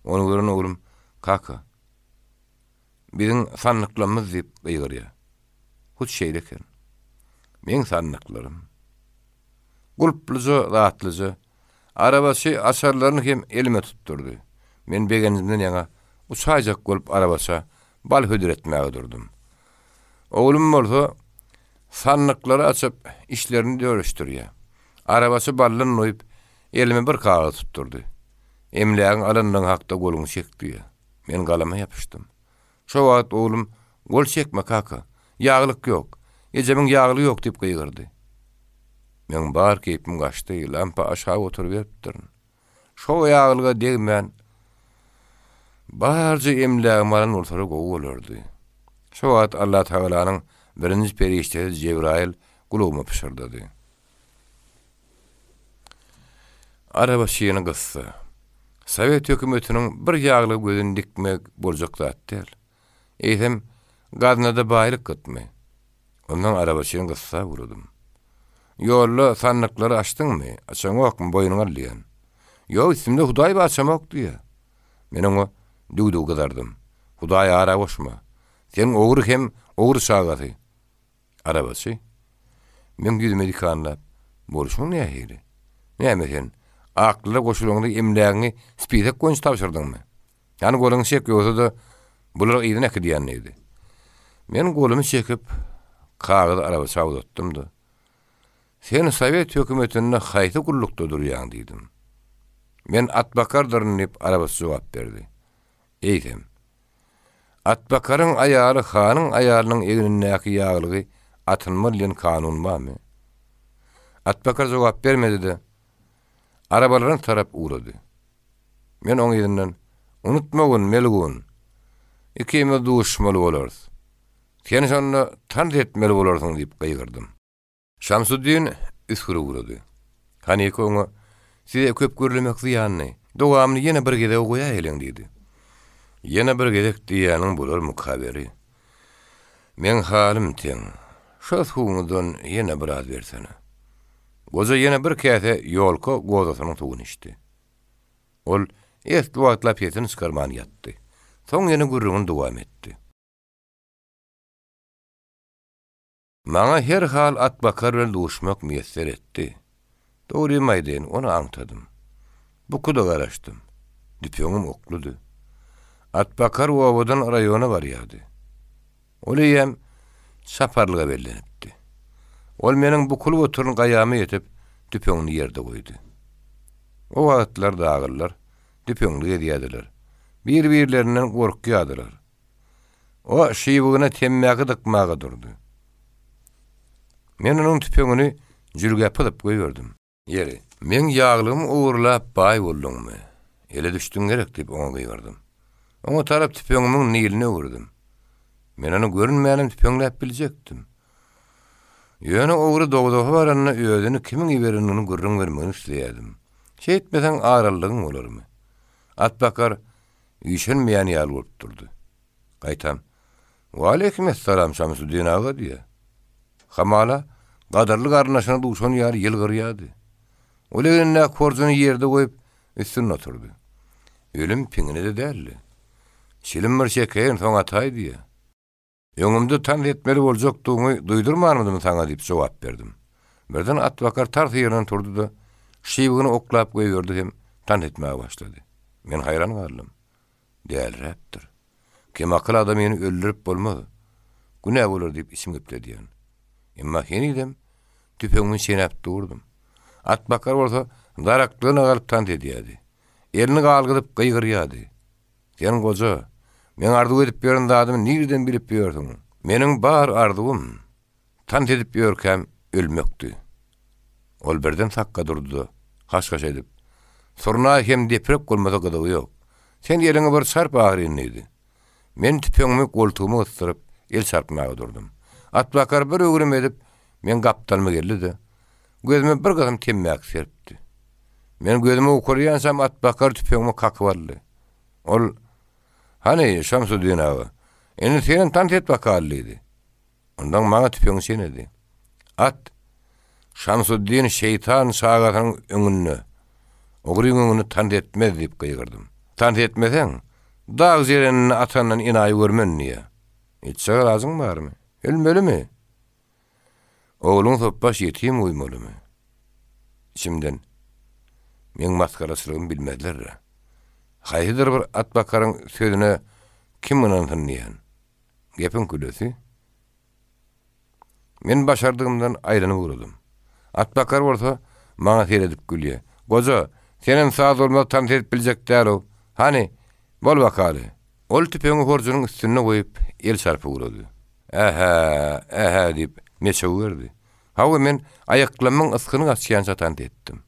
Ony gören oglum, Kaka! Biziň sandyklarymyz diýip gygyrýar. Hut şeýle eken. Meň sandyklarym. Gulpluja, zatlyja. Arabaçy açarlaryny hem elime tutdurdy. Men begenjimden ýaňa uçaýjak bolup arabaça bal hödür etmäge durdum. Oglum bolsa sandyklary açyp, içlerini dörüşdirýär. Arabaçy baldan doýup, elime bir kagyz tutdurdy. Emlägiň alyndygy hakda goluňy çek diýýär. Men galama ýapyşdym. Şo wagt oglum, Gol çekme, kaka. Ýaglyk ýok. Ejemiň ýaglygy ýok diýip gygyrdy. Meň bar keýpim gaçdy, lampa aşak oturyberipdirin. Şo ýaglyga degmän, barja emlägimi alan bolsalar gowy bolardy. Şo wagt Allatagalanyň birinji perişdesi Jebraýyl gulagyma pyşyrdady. Arabaçyny gyssa. Sowet hökümetiniň bir ýaglyga gözüni dikmek boljak zat däl. Eýsem, gaznada baýlyk gytmy? Ondan arabaçyny gyssap ugradym. Ýolda sandyklary açdyňmy, açaňokmy, boýnuňa al diýen. Ýok, üstümde Hudaý bar, açamok diýýär. Men oňa düw-düw gyzardym. Hudaýy ara goşma. Sen ogry hem ogry çagasy. Arabaçy, meň ýüzüme dikanlap, Bolşuň nähili? Näme sen, aklylar goşulaňda emlägiňi spisek boýunça tabşyrdyňmy? Hany goluňy çek, ýogsa-da bulary yzyna äkidýän diýdi. Men golumy çekip, kagyzy arabaça uzatdym-da, Sen sowet hökümetinde haýsy gullukda durýaň diýdim. Men atbakardyryn diýip, arabaçy jogap berdi. Eýsem, Atbakaryň aýaly hanyň aýalynyň egnindäki ýaglygy atynmaly diýen kanun barmy? Atbakar jogap bermedi-de, arabalaryna tarap ugrady. Men oň yzyndan, Unutmagyn, melgun, ikimiz duşuşmaly bolarys. Sen şonda tans etmeli bolarsyň diýip gygyrdym. Şamsuddin üsgürip ugrady. Hanika oňa, Size köp gürlemek zyýanly. Dowamyny ýene bir gezege goýaýalyň diýdi. Ýene bir gezek diýýäniň bolarmyka beri? Meň halym teň. Şo suwuňyzdan ýene biraz bersene. Goja ýene bir käse ýolka gozasynyň suwuny içdi. Ol esli wagtlap sesini çykarman ýatdy. Soň ýene gürrüňini dowam etdi. Maňa her hal atbakar bilen duşmak miýesser etdi. Dogrymy aýdaýyn, ony aňtadym. Bukuda garaşdym. Tüpeňim okludy. Atbakar obadan raýona barýardy. Ol eýýäm çaparlyga bellenipdi. Ol meniň bukulyp oturan gaýama ýetip, tüpeňini ýerde goýdy. O wagtlar daglylar tüpeňli gezýärdiler. Bir-birlerinden gorkýardylar. O şybygyna temmäki dykmaga durdy. Men onuň tüpeňini jülgä pyzyp goýberdim. Ýeri, meň ýaglygymy ogurlap baý bolduňmy? Ele düşdüň gerek diýip oňa gygyrdym. Oňa tarap tüpeňimiň nilini öwürdim. Men ony görünmänem tüpeňläp biljekdim. Ýöne ogry dowzaha baranda özüni kimiň iberendigini gürrüň bermegini isleýärdim. Şeýtmeseň arallygyň bolarmy? Atbakar Üýşenmeýän ýaly bolup durdy. Gaýtam, Waleýkim essalam, Şamsuddin aga diýýär. Hamala, gadyrly garyndaşyna duşan ýaly ýylgyrýardy. Ol egnindäki horjuny ýerde goýup, üstünde oturdy. Ölüm piňine-de däldi. Çilim bir çekeýin, soň ataý diýýär. Öňümde tans etmeli boljakdygyňy duýdurmanmydym saňa diýip jogap berdim. Birden atbakar tars ýerinden turdy-da, şybygyny oklap goýberdi hem tans etmäge başlady. Men haýran galdym. Däliräpdir. Kemakyl adamyny öldürip bolmaz. Günä bolar diýip içim gepledýän. Emma henizem tüpeňimi çenäp durdum. Atbakar bolsa daraklygyna galyp tans edýärdi. Elini galgydyp gygyrýardy. Sen goja, meň arzuw edip ýören zadymy nirden bilip ýörsüň? Meniň bar arzuwym, tans edip ýörkäm ölmekdi. Ol birden sakga durdy-da, haş-haş edip, Surnaý hem deprek bolmasa gyzygy ýok. Sen eliňi bir çarp ahyryn diýdi. Men tüpeňimi goltugyma gysdyryp, el çarpmaga durdum. Atbakar bir öwrüm edip, meň gapdalyma geldi-de, gözüme bir gysym temmäki serpdi. Men gözümi owkalýançam atbakar tüpeňimi kakyp aldy. Ol, Hany, Şamsuddin aga, indi senem tans et bakaly diýdi. Ondan maňa tüpeňi çenedi. At, Şamsuddin şeýtan çagasynyň öňünde, ogryň öňünde tans etmez diýip gygyrdym. Tans etmeseň, Dag jerenini atandan enaýy görmen diýýä. Etjek alajyň barmy? Ölmelimi? Ogluň sopbaş ýetim goýmalymy? Içimden, Meň masgaraçylygymy bilmezler-dä. Haýsydyr bir atbakaryň sözüne kim ynansyn diýýän. Gepiň külesi. Men başardygymdan aýlanyp ugradym. Atbakar bolsa maňa seredip gülýär. Goja, senem saz bolmaz tans edip biljek däl-ow. Hany, bol bakaly. Ol tüpeňi horjunyň üstünde goýup, el çarpyp ugrady. Ähä, ähä diýip, meçew berdi. Hawa, men aýaklamyň ysgyny gaçýança tans etdim.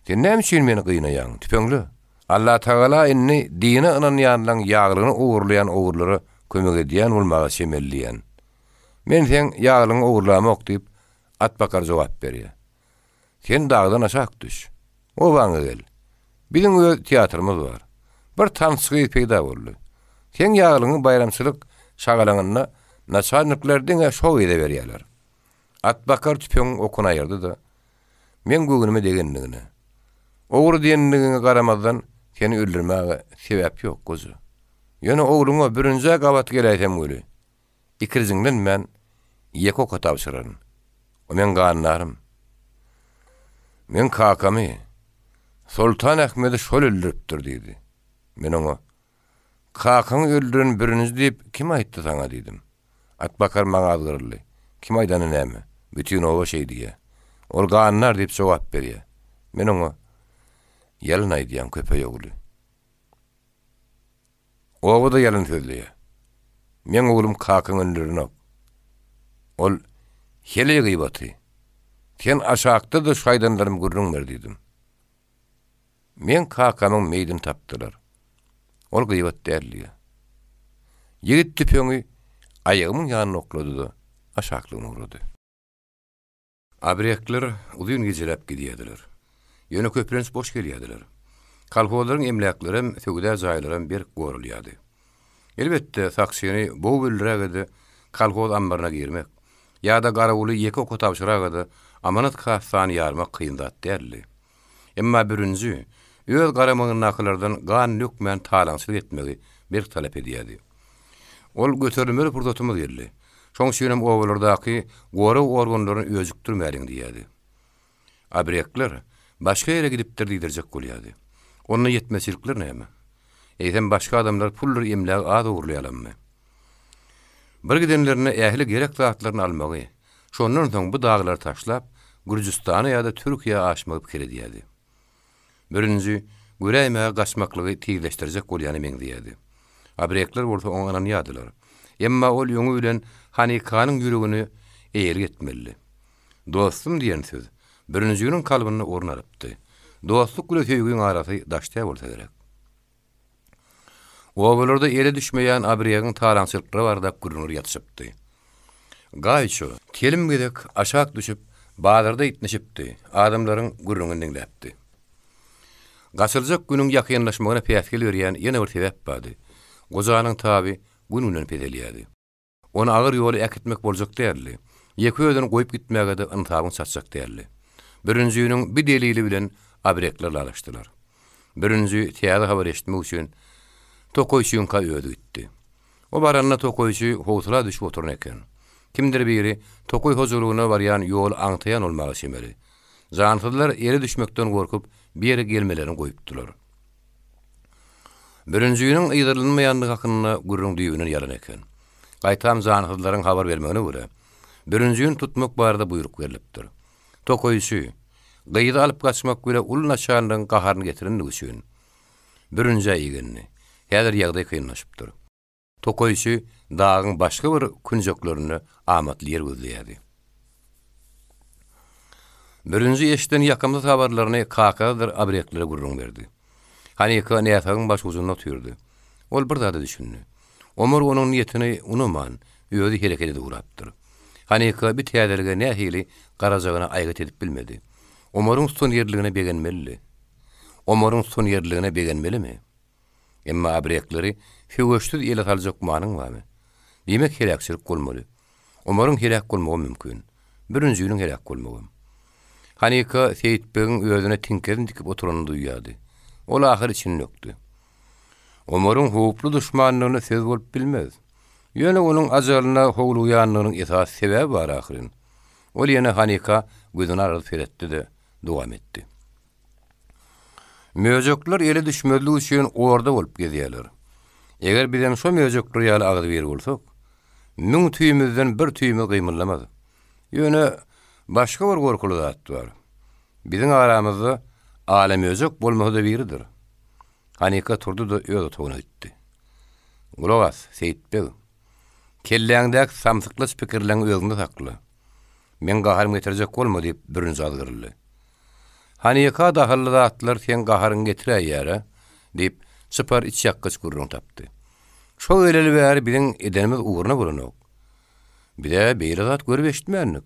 Sen näme üçin meni gynaýaň, tüpeňle? Allatagala indi dine ynanýanlaň ýaglygyny ogurlaýan ogrulara kömek edýän bolmaga çemeli diýen. Men seň ýaglygyňy ogurlamok diýip, atbakar jogap berýär. Sen dagdan aşak düş. Obaňa gel. Biziň öz teatrymyz bar. Bir tansçy gyz peýda boldy. Seň ýaglygyňy baýramçylyk şagalaňynda naçalnikler diňe şo gyza berýärler. Atbakar tüpeňiň okuny aýyrdy-da, Meň göwnüme degendigine, ogry diýendigiňe garamazdan seni öldürmäge sebäp ýok, goja. Ýöne ogluňa bürünje gabat geläýsem weli, ikirjiňlenmän ýeke oka tabşyraryn. O meň gandarym. Meň kakamy, Soltan Ahmedi şol öldüripdir diýdi. Men oňa, Kakaňy öldüren bürünji diýip kim aýtdy saňa diýdim. Atbakar maňa azgyryldy. Kim aýdany näme? Bütin oba şeý diýýä. Ol gandar diýip jogap berýä. Men oňa, Ýalan aýdýaň, köpeý ogly. Oba-da ýalan sözleýä. Meň oglum kakaňy öldürenok. Ol heleý gybaty. Sen aşakda-da şu aýdanlarymy gürrüň ber diýdim. Meň kakamyň meýdini tapdylar. Ol gybat däl diýýä. Ýigit tüpeňi aýagymyň ýanyna oklady-da, aşaklygyna ugrady. Abrekler uzyn gijeläp gidýärdiler. Ýöne köplenç boş gelýärdiler. Kolhozlaryň emläklerem, söwda jaýlaram berk goralýardy. Elbetde, sakçyny bogup öldüräge-de kolhoz ammaryna girmek, ýa-da garawuly ýeke oka tabşyraga-da amanat kassany ýarmak kyn zat däldi. Emma bürünji öz garamagyndakylardan gan dökmän talaňçylyk etmegi berk talap edýärdi. Ol göterilmeli pursatymyz geldi. Şoň üçinem obalardaky gorag organlaryny öjükdirmäliň diýýärdi. Abrekler başga ýere gidipdir diýdirjek bolýardy. Onda ýetmezçilikler näme? Eýsem başga adamlar puldur emlägi az ogurlaýarlarmy? Bir gidenlerinde ähli gerek zatlaryny almagy, Şondan soň bu daglary taşlap, Gürjüstana ýa-da Türkiýä aşmagy pikir edýärdi. Bürünji göräýmäge gaçmaklygy tizleşdirjek bolýana meňzeýärdi. Abrekler bolsa oňa ynanýardylar. Emma ol öňi bilen Hanikanyň ýüregini eýelik etmelidi. Dostum diýen söz Bürünjiniň kalbynda orun alypdy. Dostluk bile söýgiň arasy daş däl bolsa gerek. Obalarda ele düşmeýän Abregiň talaňçylyklary barada gürrüňler ýatyşypdy. Gaýço telim gezek aşak düşüp, bazarda itnişipdi, adamlaryň gürrüňini diňläpdi. Gaçyljak günüň ýakynlaşmagyna päsgel berýän ýene bir sebäp bardy. Gojanyň taby gün-günden peselýärdi. Ony agyr ýola äkitmek boljak däldi. Ýeke özüni goýup gitmäge-de ynsabyň çatjak däldi. Bürünjiniň bi delili bilen abrekler lalaşdylar. Bürünji täze habar eşitmek üçin tokaýçyňka özi gitdi. O baranda tokaýçy howsala düşüp oturan eken. Kimdir biri tokaý hojalygyna barýan ýoly aňtaýan bolmaga çemeli. Jansyzlar ele düşmekden gorkup bir ýere gelmelerini goýupdylar. Bürünjiniň yzarlanmaýandygy hakynda gürrüň düýbünden ýalan eken. Gaýtam jansyzlaryň habar bermegine görä, bürünjini tutmak barada buýruk berlipdir. Tokaýçy, gyzy alyp gaçmak bile uly naçalnigiň gaharyny getirendigi üçin, bürünjä igendi. Häzir ýagdaý kynlaşypdyr. Tokaýçy dagyň başga bir künjeklerinde amatly ýer gözleýärdi. Birinji eşiden ýakymsyz habarlaryny kakasydyr abreklere gürrüň berdi. Hanika näsagyň başujunda otyrdy. Ol bir zada düşündi. Omar onuň niýetini unaman, özi hereket edip ugrapdyr. Hanika bi täzelige nähili garajagyna aýgyt edip bilmedi. Omaryň tutanýerliligine begenmelidi. Omaryň tutanýerliligine begenmelimi? Emma abrekleri söweşsiz ele saljak gümanyň barmy? Diýmek heläkçilik bolmaly. Omaryň heläk bolmagam mümkin. Bürünjiniň heläk bolmagam. Hanika Seýitbegiň özüne tiňkesini dikip oturanyny duýýardy. Ol ahyr içini dökdi. Omaryň howply duşmandygyna söz bolup bilmez. Ýöne onuň ajalyna howlugýanlygynyň esasy sebäbi bar ahyryn. Ol ýene Hanika gözüni alardyp seretdi-de, dowam etdi. Möjekler ele düşmezlik üçin orda bolup gezýärler. Eger bizem şo möjekler ýaly agzybir bolsak, müň tüýümizden bir tüýümiz gymyldamaz. Ýöne başga bir gorkuly zat bar. Biziň aramyzda ala möjek bolmasa-da biridir. Hanika turdy-da öz otagyna gitdi. Gulak as, Seýit beg. Kelläňdäki samsyklaç pikirleňi özüňde sakla. Meň gaharymy getirjek bolma, diýip, bürünç azgyryldy. Hanika dahylly zatlar seň gaharyňy getiräýýär-ä, diýip, çypar içýakgyç gürrüň tapdy. Şo geleli bäri biziň edenimiz ugruna bolanok. Biz-ä beýle zat görüp-eşitmändik.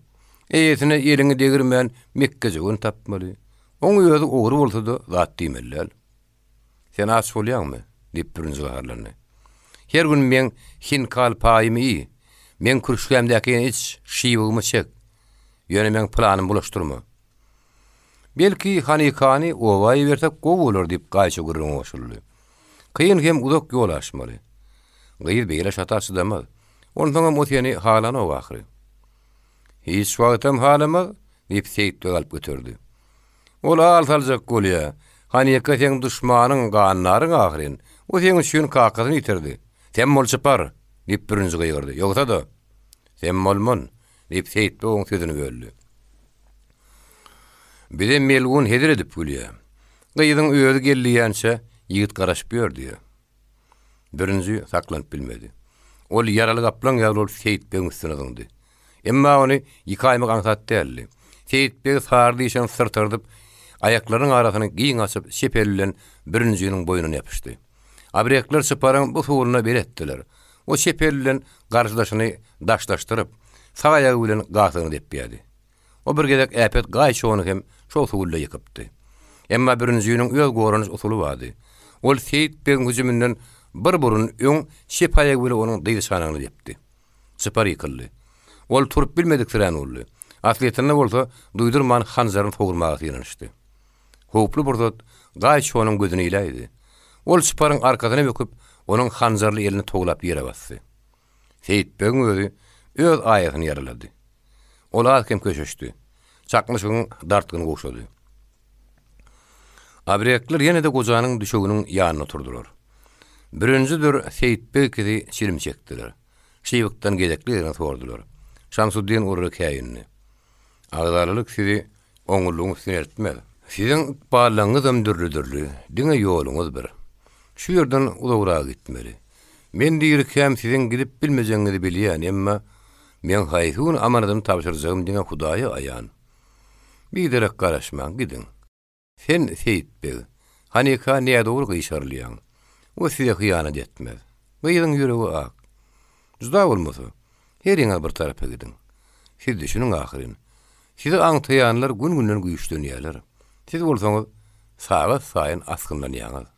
Eýesine eliňi degirmän mekgejöwen tapmaly. Oň özi ogry bolsa-da zat diýmeli däl. Sen aç bolýaňmy? diýip, bürünç gaharlandy. Her gün meň hinkal paýymy iý, meň kürüşgämdäkini iç, şybygymy çek. Ýöne meň planymy bulaşdyrma. Belki, Hanikany oba ibersek gowy bolar, diýip, Gaýça gürrüňe goşuldy. Kyn hem uzak ýol aşmaly. Gyz beýle şata çydamaz. Onsoňam o seni halanok ahyry. Hiç wagtam halamaz, diýip, Seýitbeg alyp göterdi. Ol al saljak bolýa. Hanika seň duşmanyň, gandaryň ahyryn. O seň üçin kakasyny ýitirdi. Sem bol çypar! diýip, bürünji gygyrdy. Ýogsa-da, sem bolman, diýip, Seýitbeg oň sözüni böldi. Bize melgun hezil edip gülýä. Gyzyň özi gel diýýänçä, ýigit garaşyp ýör diýýä. Bürünji saklanyp bilmedi. Ol ýaraly gaplaň ýaly bolup Seýitbegiň üstüne zyňdy. Emma ony ýykaýmak aňsat däldi. Seýitbeg sary dişini syrtardyp, aýaklarynyň arasyny giň açyp, çep eli bilen Bürünjiniň boýnuna ýapyşdy. Abrekler çyparyň bu suwulyna beletdiler. O çep eli bilen garşydaşyny daşlaşdyryp, sag aýagy bilen gasygyny depýärdi. O bir gezek äpet gaý çogany hem şol suwulda ýykypdy. Emma bürünjiniň öz goranyş usuly bardy. Ol Seýit begiň hüjüminden bir burun öň çep aýagy bile onuň dyz çanagyny depdi. Çypar ýykyldy. Ol turup bilmediksirän boldy. Aslyýetinde bolsa duýdurman hanjaryny sogurmaga synanyşdy. Howply pursat gaý çoganyň gözüni iläýdi. Ol çyparyň arkasyna böküp, onuň hanjarly elini towlap ýere basdy. Seýitbegiň özi öz aýasyny ýaralady. Ol az-kem köşeşdi. Çaknyşygyň dartgyny gowşady. Abrekler ýene-de gojanyň düşeginiň ýanynda oturdylar. Bürünjidir Seýitbeg ikisi çilim çekdiler. Şybykdan gezekli-gezegine sordular. Şamsuddin olara käýindi. Agzalalyk sizi oňlulygyň üstüne eltmez. Siziň ykballaryňyzam dürli-dürli, diňe ýoluňyz bir. Şu ýerden uzagraga gitmeli. Men dirikäm siziň gidip bilmejegiňizi bilýän, emma meň haýsy gün amanadymy tabşyrjagym diňe Hudaýa aýan. Biderek garaşmaň, gidiň. Sen, Seýit beg, hanyka nädogry gyşarylýaň. O size hyýanat etmez. Gyzyň ýüregi ak. Juda bolmasa, heriňiz bir tarapa gidiň. Siz düşüniň ahyryn. Sizi aňtaýanlar gün-günden güýçlenýärler. Siz bolsaňyz, sagat saýyn asgynlanýaňyz.